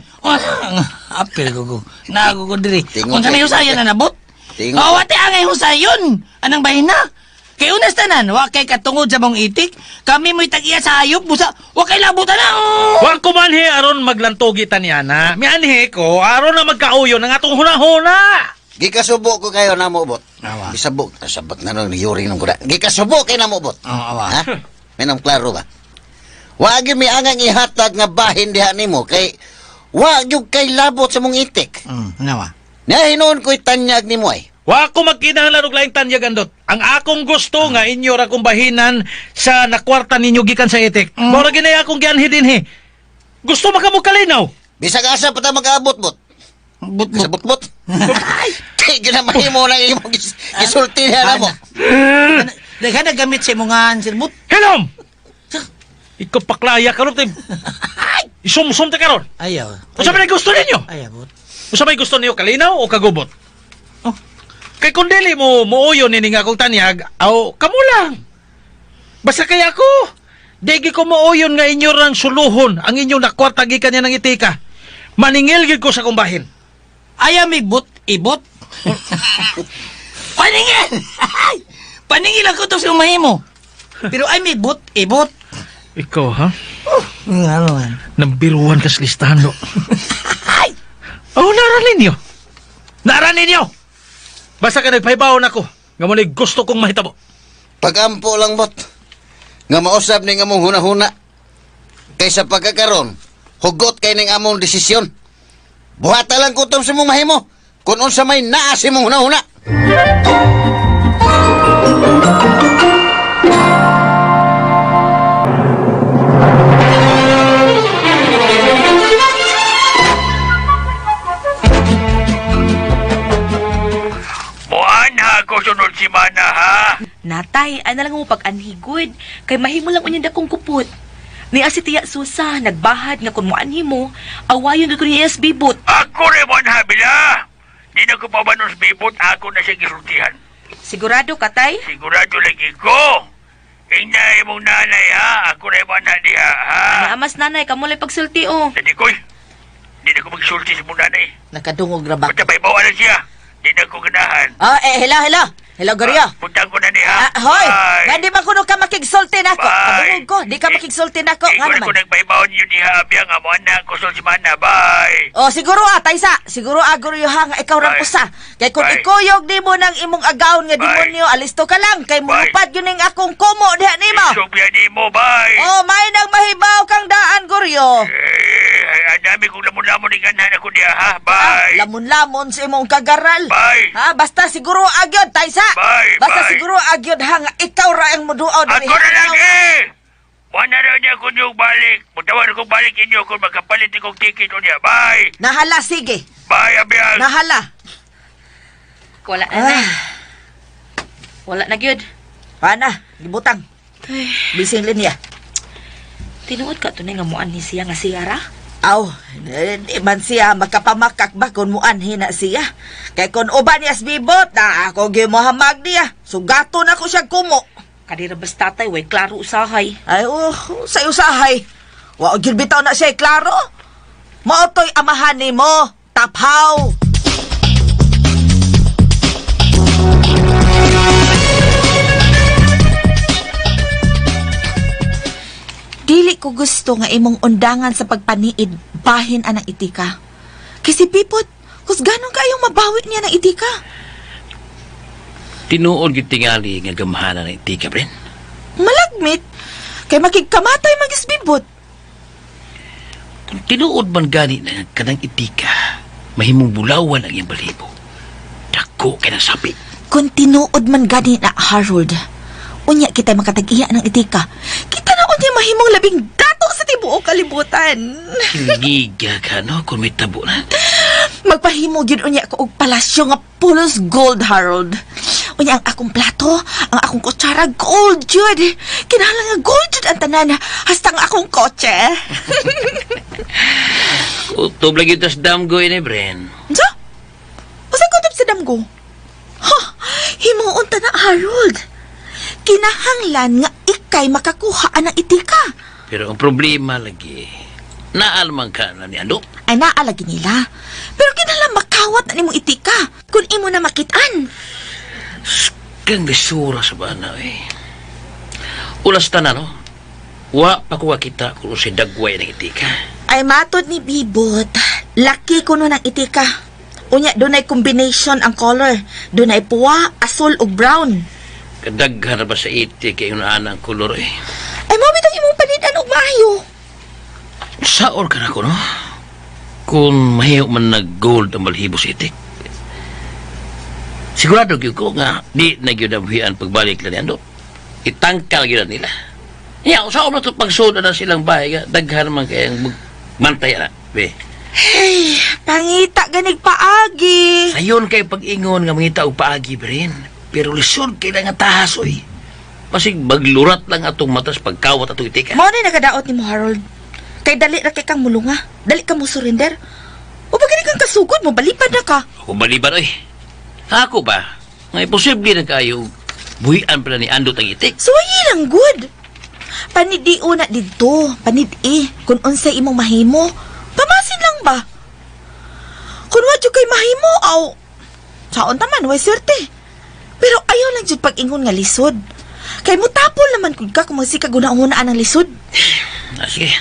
Apil ko ko. Nago ko diri. Tingog Unsa may kay- husayon na nabot? Tingog. Oh, wate angay husayon. Anang bahin na? Kay unas tanan, wa kay katungod sa mong itik. Kami mo'y tag-iya sa hayop, busa wa kay labutan na. Wa ko manhi aron maglantogi ta niya na. Mianhi ko aron na magkauyon ang atong hunahuna. Gikasubo ko kayo na mo, bot. Gisabo, sabot na nung niyuri nung kuda. Gikasubo kay na mo, bot. Awa. Ha? May nang klaro ba? Wa gyud mi angang ihatag nga bahin diha nimo kay wa gyud kay labot sa mong itik. Nawa. Na hinuon ko'y tanyag nimo ay. Wa ko magkinahanglan og laing tanyag andot. Ang akong gusto nga inyo ra kong bahinan sa nakwarta ninyo gikan sa itik. Mao ra ginay akong gianhi dinhi. Gusto makamo kalinaw. Bisag asa pa ta mag-abot bot. Bot bot. Bot bot. Kay ginamahimo na imong gisulti niya na mo. Daghan na gamit sa imong ngan, sir Bot. Hilom! Ikaw paklaya karon tay. Isumsum ta karon. Ayaw. Unsa may gusto ninyo? Ayaw, bot. Unsa may gusto ninyo kalinaw o kagubot? Oh. Kay kung dili mo muuyon ini nga akong tanyag, aw kamo lang. Basta kay ako, di gyud ko muuyon nga inyo rang suluhon ang inyong nakwarta gikan niya ng itika. Maningil gyud ko sa kumbahin. Ayaw may bot, ibot. Paningil! Paningil ako to sa umahimo. Pero ay may bot, ibot. Ikaw ha? Ano man? Nambiruan ka sa listahan no. Oh, nara ninyo. Nara ninyo. Basta ka nagpahibaon ako. Nga mo gusto kong mahitabo. Pagampo lang bot. Nga mausab ning among hunahuna. Kaysa pagkakaron, hugot kay ning among desisyon. Buhata lang kutob sa mong mahimo. Kung unsa may naa sa imong hunahuna. sunod semana ha. Natay, ana lang mo pag-anhi gud. Kay mahimo lang unyang dakong kupot. Ni si Tiya Susa, nagbahad nga kung moanhi mo, awayon gyud ko niya sa bibot. Ako rin mo bila. Di na ko pabanos bibot, ako na siya gisultihan. Sigurado ka, tay? Sigurado lagi ko. Ingna imong nanay ha, ako na imong anak diha ha. Naamas nanay, kamo lay pagsulti oh. Dadi koy, di na ko magsulti sa imong nanay. Nakadungog ra ba? Basta may bawa na siya. Di na ko ganahan. Ah, eh, hello, hello. Hello, Goryo. Putang ko na niya. Ah, hoy, Bye. nga di ba kuno ka makigsulti nako? Bye. Kadungog ko, di ka makigsulti nako. Nga Ingon naman. ko nagpaibaon yun diha, abiyang amo anak ko sa semana. Bye. Oh, siguro ah, Taysa. Siguro ah, Goryo ha, nga ikaw ra Bye. usa. Kay kung Bye. ikuyog nimo ng imong agawon nga Bye. demonyo, alisto ka lang kay mulupad yun ning akong kumo diha nimo. Isubya nimo, bye. Oh, may nang mahibaw kang daan, Goryo. Eh, ang dami kong lamon-lamon ni ganahan ako diha, ha? Bye. Ah, lamon-lamon sa imong kagaral. Bye. Ha, basta siguro agyod, Taysa. Bye, Basta bye. siguro agyod ha nga ikaw ra ang muduaw dinhi. Ako na lagi! Wala na niya kung yung balik. Mutawar kong balik inyo kung makapalit kong ticket o niya. Bye! Nahala, sige. Bye, abiyang! Nahala. Wala na, nay. Wala na gyud. Pana, gibutang. Bising linya. Tinuod ka tunay nga muanhi siya nga siyara? Aw, eh, di man siya makapamakak ba kung muanhi na siya. Kay kung uban niya bibot, na ako gimuhamag niya. Sugato na ko siya kumo. Kadira bas tatay, way klaro usahay. Ay, oh, sa usahay. Wa gyud bitaw na siya klaro. Maotoy amahan nimo, taphaw. Dili ko gusto nga imong undangan sa pagpaniid bahin anang itika. Kasi Pipot, kusganon kayong mabawi niya ng itika. Tinuod gyud tingali nga gamhanan ng itika, Bren. Malagmit. Kay makigkamatay magisbibot. Kung tinuod man gani na kanang itika, mahimong bulawan ang iyang balibo. Dako kay nang sabi. Kung tinuod man gani na Harold, unya kita makatag-iya ng itika. Kita na unya mahimong labing dato sa tibuok kalibutan. Kiliga ka, no? Kung may tabo na. Magpahimo gyud unya ko og palasyo nga pulos gold, Harold. Unya ang akong plato, ang akong kutsara gold jud. Kinahanglan nga gold jud ang tanan hasta ang akong kotse. Kutob lagi tas damgo ini, Bren. Unsa? Usa kutob sa damgo? Ha, himuon ta na, Harold. Kinahanglan nga ikay makakuha anang itika. Pero ang problema lagi, naalman ka na ni Ando. Ay naalagi nila. Pero kinahanglan makawat na nimong itika kung imo na makitaan. Kang lisura sa bana, eh. Ulas tanan, no? Wa pa ko kita kung si dagway ng itika. Ay matod ni Bibot, laki kuno ng itika. Unya dunay combination ang color. Dunay puwa, asul ug brown. Kadaghan na ba sa itik kay unaan ang kolor, eh. Ay mao bitong imong panidan og maayo. Saor ka na ko, no? Kung mahiyo man nag-gold ang balhibo sa itik. Sigurado gyud ko nga di na gyud abuhian pagbalik na ni Ando. Itangkal gyud na nila. Ya, usaon na to pagsuda na silang bahay nga daghan man kayang mantay na. Be. Hey, pangita ganig paagi. Sayon kay pag-ingon nga mangita og paagi rin. Pero lisod kay nga tahas oy. Basig maglurat lang atong matas pagkawat atong itik. Mao ni nagadaot nimo Harold. Kay dali ra kay kang mulunga. Dali ka mo surrender. O ba gani kang kasugod mo balipad na ka. Ako baliban oy. Ako ba? Nga imposible na kayo buhian pala ni Andot ang itik. Suwayi lang good. Panidio na didto, panidi kung unsay imong mahimo. Pamasin lang ba? Kung wa jud kay mahimo aw saon ta man way swerte. Pero ayaw lang jud pag-ingon nga lisod. Kay mutapol naman kud ka kung magsikag una-unaan ang lisod. Ah, sige.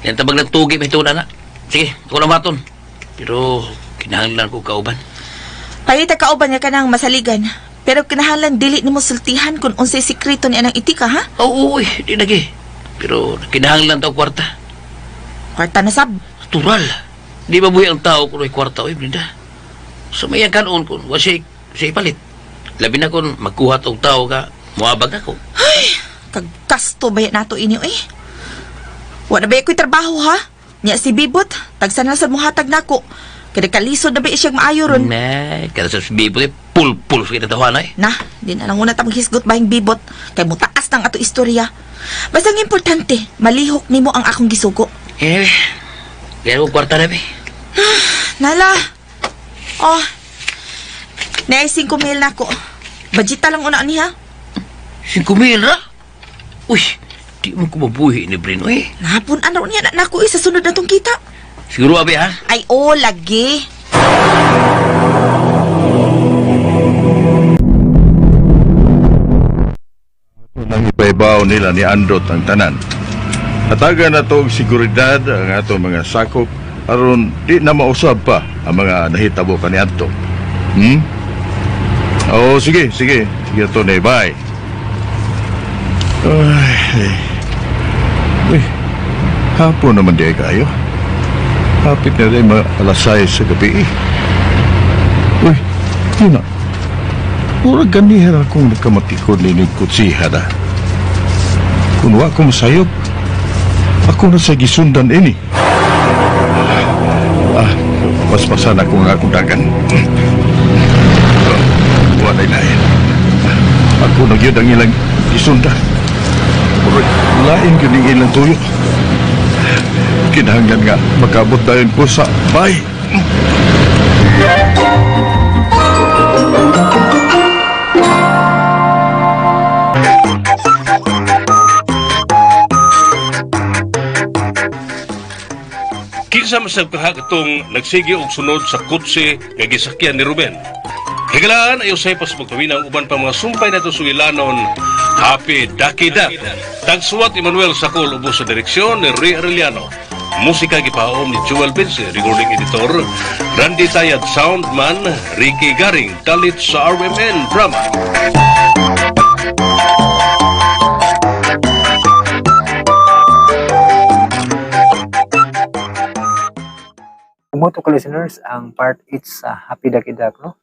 Yan tabag ng tugi may tuna na. Sige, ako na maton. Pero kinahanglan ko kauban. Palita kauban nga kanang masaligan. Pero kinahanglan dili nimo sultihan kung unsay sikreto ni anang itika ha? Oo, uy, di lagi. Pero kinahanglan ta og kwarta. Kwarta na sab. Natural. Di ba buhi ang tao kung may kwarta, oy, Brinda? Sa may kanon kung wa siya, siya ipalit. Labi na kung magkuha tong tao ka, muabag ako. Ay, kagkasto ba nato ini eh. Wa na ba ako'y trabaho ha? Nya si Bibot, tagsa na sad mohatag nako. Kay kalisod na ba siyang maayo ron. Ne, kada sa Bibot eh, pul-pul sa kita tawanan eh. Na, di na lang una ta maghisgot bahing Bibot kay mutaas nang ato istorya. Basta ang importante, malihok nimo ang akong gisugo. Eh, kaya ko kwarta na be. Nala. Oh. Naay 5 mil nako. Budgeta lang una niya. 5 mil ra? Uy, di mo ko mabuhi ni Brino eh. Nahapon ano niya na nako eh, sa sunod na tong kita. Siguro abi ha? Ay, oh, lagi. Nang ipaibaw nila ni Andot ang tanan. Hatagan na to og seguridad ang ato mga sakop aron di na mausab pa ang mga nahitabo kaniadto. Oo, sige, sige. Sige, Tony, bye. Ay, ay. Uy, hapon naman di kayo. Hapit na rin mga alas 6 sa gabi eh. Uy, yun na. Murag ganihan akong nakamatikod ni kutsiha na. Kung wa ko masayop, ako na sa gisundan ini. Ah, paspasan ako nga akong dagan. Wala lain. Ako na gyud ang ilang gisundan. Murag lain gyud ang ilang tuyo. Kinahanglan nga makabot dayon ko sa bay. Kinsa man sab kaha katong nagsige og sunod sa kotse nga gisakyan ni Ruben. Higalaan ay usay pas magpamina ang uban pa mga sumpay nato sugilanon. Happy Daki Dak. Tagsuwat Emmanuel Sakol ubos sa direksyon ni Ray Arellano. Musika gipaom ni Jewel Vince, recording editor, Randy Tayad, soundman, Ricky Garing, dalit sa RMN Drama. Umuto ka listeners ang part 8 sa Happy Dakidak, no?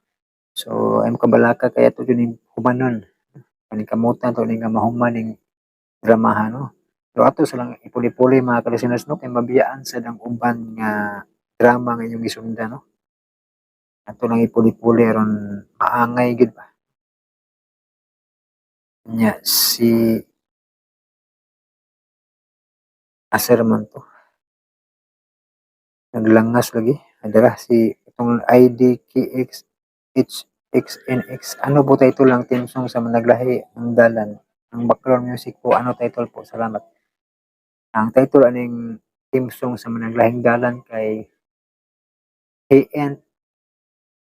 So, ay kabalaka kaya to yun yung humanon. Paningkamutan to ning nga mahuman ning dramaha, no? So, ato sa lang ipuli-puli mga ka-listeners, no? Kay mabiyaan sa dang uban nga drama nga inyong gisundan, no? Ato lang ipuli-puli aron maangay gid ba. Nya si Aser man to. Naglangas lagi. Adara si itong IDKX HXNX. Ano po title lang theme song sa Managlahi ang dalan? Ang background music po, ano title po? Salamat. Ang title aning theme song sa Managlahing Dalan kay He Ain't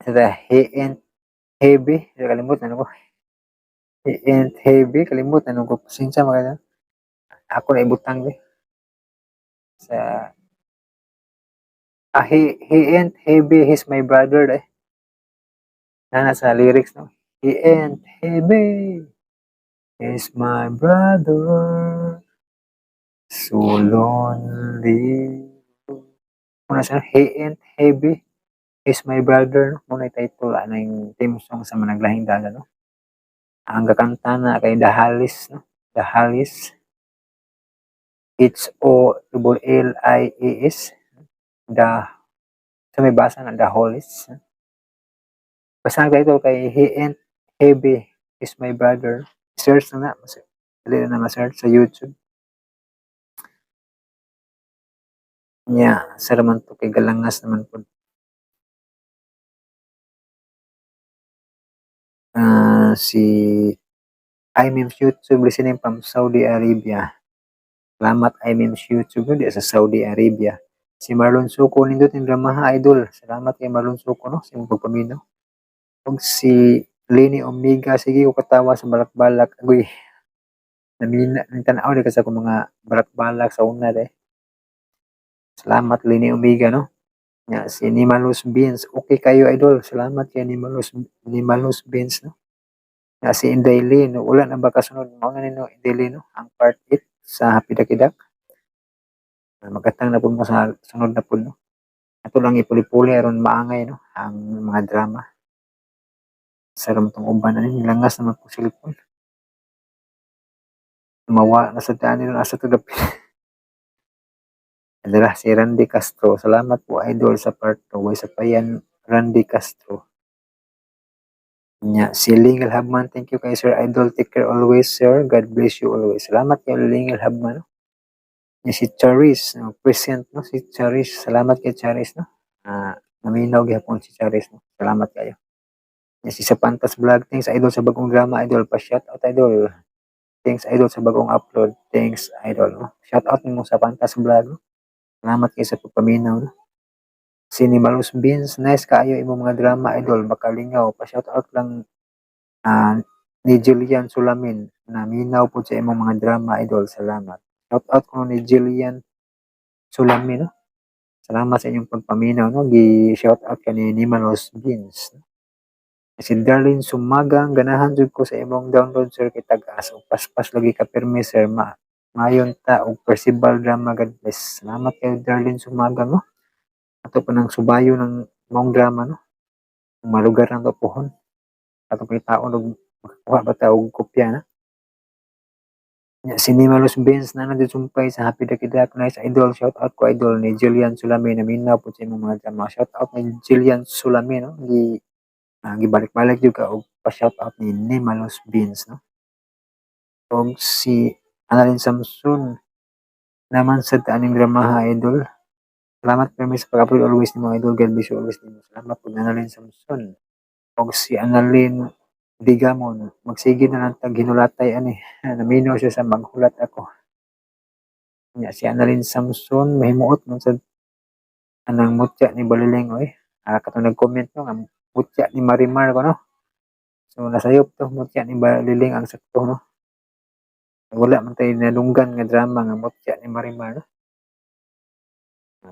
the He Ain't Heavy. Kalimut ano ko? He Ain't Heavy. Kalimut ano ko? Pasensya mga ako na ibutang eh. Sa he ain't heavy, he's my brother eh. Na sa lyrics, no? He ain't heavy, he's my brother. So lonely. Muna siya, he ain't heavy, he's my brother. No? Muna yung title, ano yung theme song sa Managlahing Dalan, no? Ang kakanta na kay The Hollies, no? The Hollies. Hollies. The sa may basa na The Hollies. Basta ang title kay He Ain't Heavy is My Brother. Search na na. Dali na ma-search sa YouTube. Nya, sa naman to kay galangas naman po. Si iMems YouTube listening from Saudi Arabia. Salamat iMems YouTube di sa Saudi Arabia. Si Marlon Suko nindot yung dramaha idol. Salamat kay Marlon Suko no sa imong pagpaminaw. Ug si Lenny Omega sige ko katawa sa balak-balak. Agoy. Namina ning tan-aw di ka sa akong mga balak-balak sa una de. Salamat Lenny Omega no. Nga si Nimalus Beans. Okay kayo idol. Salamat kay Nimalus Beans no. Nga si Inday Lee no. Wala na ba kasunod mao na nino Inday Lee no ang part 8 sa Happy Dakidak. Magatang na po mo sa sunod na po no. Ato lang ipuli-puli aron maangay no ang mga drama. Sa tong uban ani nilangas naman po cellphone. Mawa na sa daan nila asa to dapit. Adara si Randy Castro. Salamat po, idol, sa part 2. Way sa payan, Randy Castro. Nya, si Lingel Habman, thank you kay sir idol. Take care always, sir. God bless you always. Salamat kay Lingel Habman. No? Nya, si Charis, no? Present, no? Si Charis. Salamat kay Charis, no? Naminaw gihapon si Charis, no? Salamat kayo. Nya, si Sapantas Vlog, thanks, idol, sa bagong drama, idol. Pa shout out, idol. Thanks, idol, sa bagong upload. Thanks, idol, no? Shout out nimo sa Pantas Vlog, no? Salamat kayo sa pagpaminaw, no? Si Nimalus Beans, nice kaayo imong mga drama, idol, makalingaw. Pa shout out lang ni Jillian Sulamin. Naminaw po sa imong mga drama, idol. Salamat. Shout out ko ni Jillian Sulamin, no? Salamat sa inyong pagpaminaw, no? Gi shout out ka ni Nimalos Beans, no? Si Darlene Sumagang, ganahan jud ko sa imong download, sir, kay tag-as ug paspas lagi ka pirmi, sir, ma mayon ta og Percival drama. God bless. Salamat kay Darlene Sumagang, no? Ato pa ng subayo ng maong drama, no? Kung malugar nang to pohon. Ato pa taon og makakuha ba ta og kopya na. Nya, si Nimalus Benz na nandito sumpay sa Happy Dakidak. Nice, idol. Shout out ko, idol, ni Jillian Sulami. Naminaw po sa imong mga drama. Shout out ni Jillian Sulami, no? Gibalik-balik jud ka og pa shout out ni Nimalus Beans, no? Og si Annalyn Samson naman sa aning dramaha, idol. Salamat permi sa pag-upload always nimo, idol. God bless you always nimo. Salamat po, Annalyn Samson. Og si Annalyn Digamon, magsige na lang tag hinulatay ani. Naminaw siya sa maghulat ako. Nya si Annalyn Samson, mahimuot man sa anang mutya ni Balileng oy. Katong nag-comment, no, nga mutya ni Marimar ko, no. So nasayop to mutya ni Balileng ang sakto, no. Wala man tayo nadunggan nga drama nga mutya ni Marimar, no.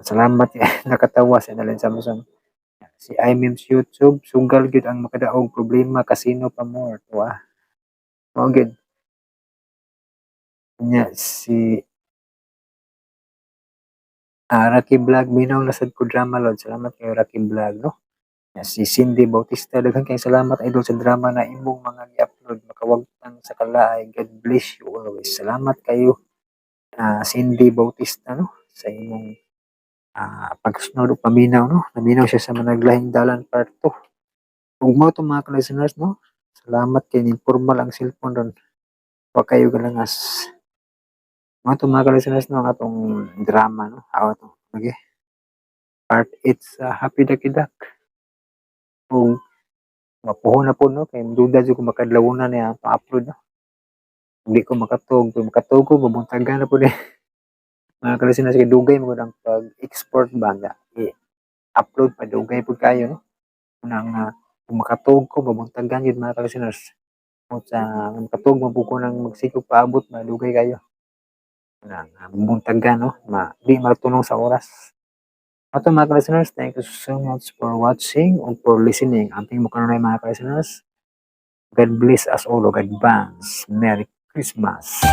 Salamat, nakatawa si Annalyn Samson. Si iMemes YouTube, sugal gyud ang makadaog problema, kasino pa more. Wa. Mao gyud. Nya si Rocky Vlog, minaw na sad ko drama lord. Salamat kay Rocky Vlog, no. Nya si Cindy Bautista, daghan kayong salamat, idol, sa drama na imong mga gi-upload, makawagtang sa kalaay. God bless you always. Salamat kayo, Cindy Bautista, no, sa imong pagsunod ug paminaw, no. Naminaw siya sa Managlahing Dalan part 2. Ug mao to, mga listeners, no. Salamat kay informal ang cellphone ron. Wa kayo galangas. Mao to, mga listeners, no, ang atong drama, no. Aw to. Okay. Part 8 sa Happy Dakidak. Ug mapuho na po, no, kay duda jud ko makadlawon niya pa-upload, no. Hindi ko makatug, kung makatug ko mabuntagan na po ni. Mga ka-listeners, kay dugay mo ang pag-export ba nga i-upload pa, dugay pud kayo, no. Unang kung makatug ko mabuntagan yun, mga ka-listeners. Kung sa makatug man ko nang magsikog paabot, madugay kayo. Nang mabuntagan, no, ma di matunong sa oras. Ato, mga ka-listeners, thank you so much for watching or for listening. Amping mo kanunay, mga ka-listeners. God bless us all. Advance. Merry Christmas.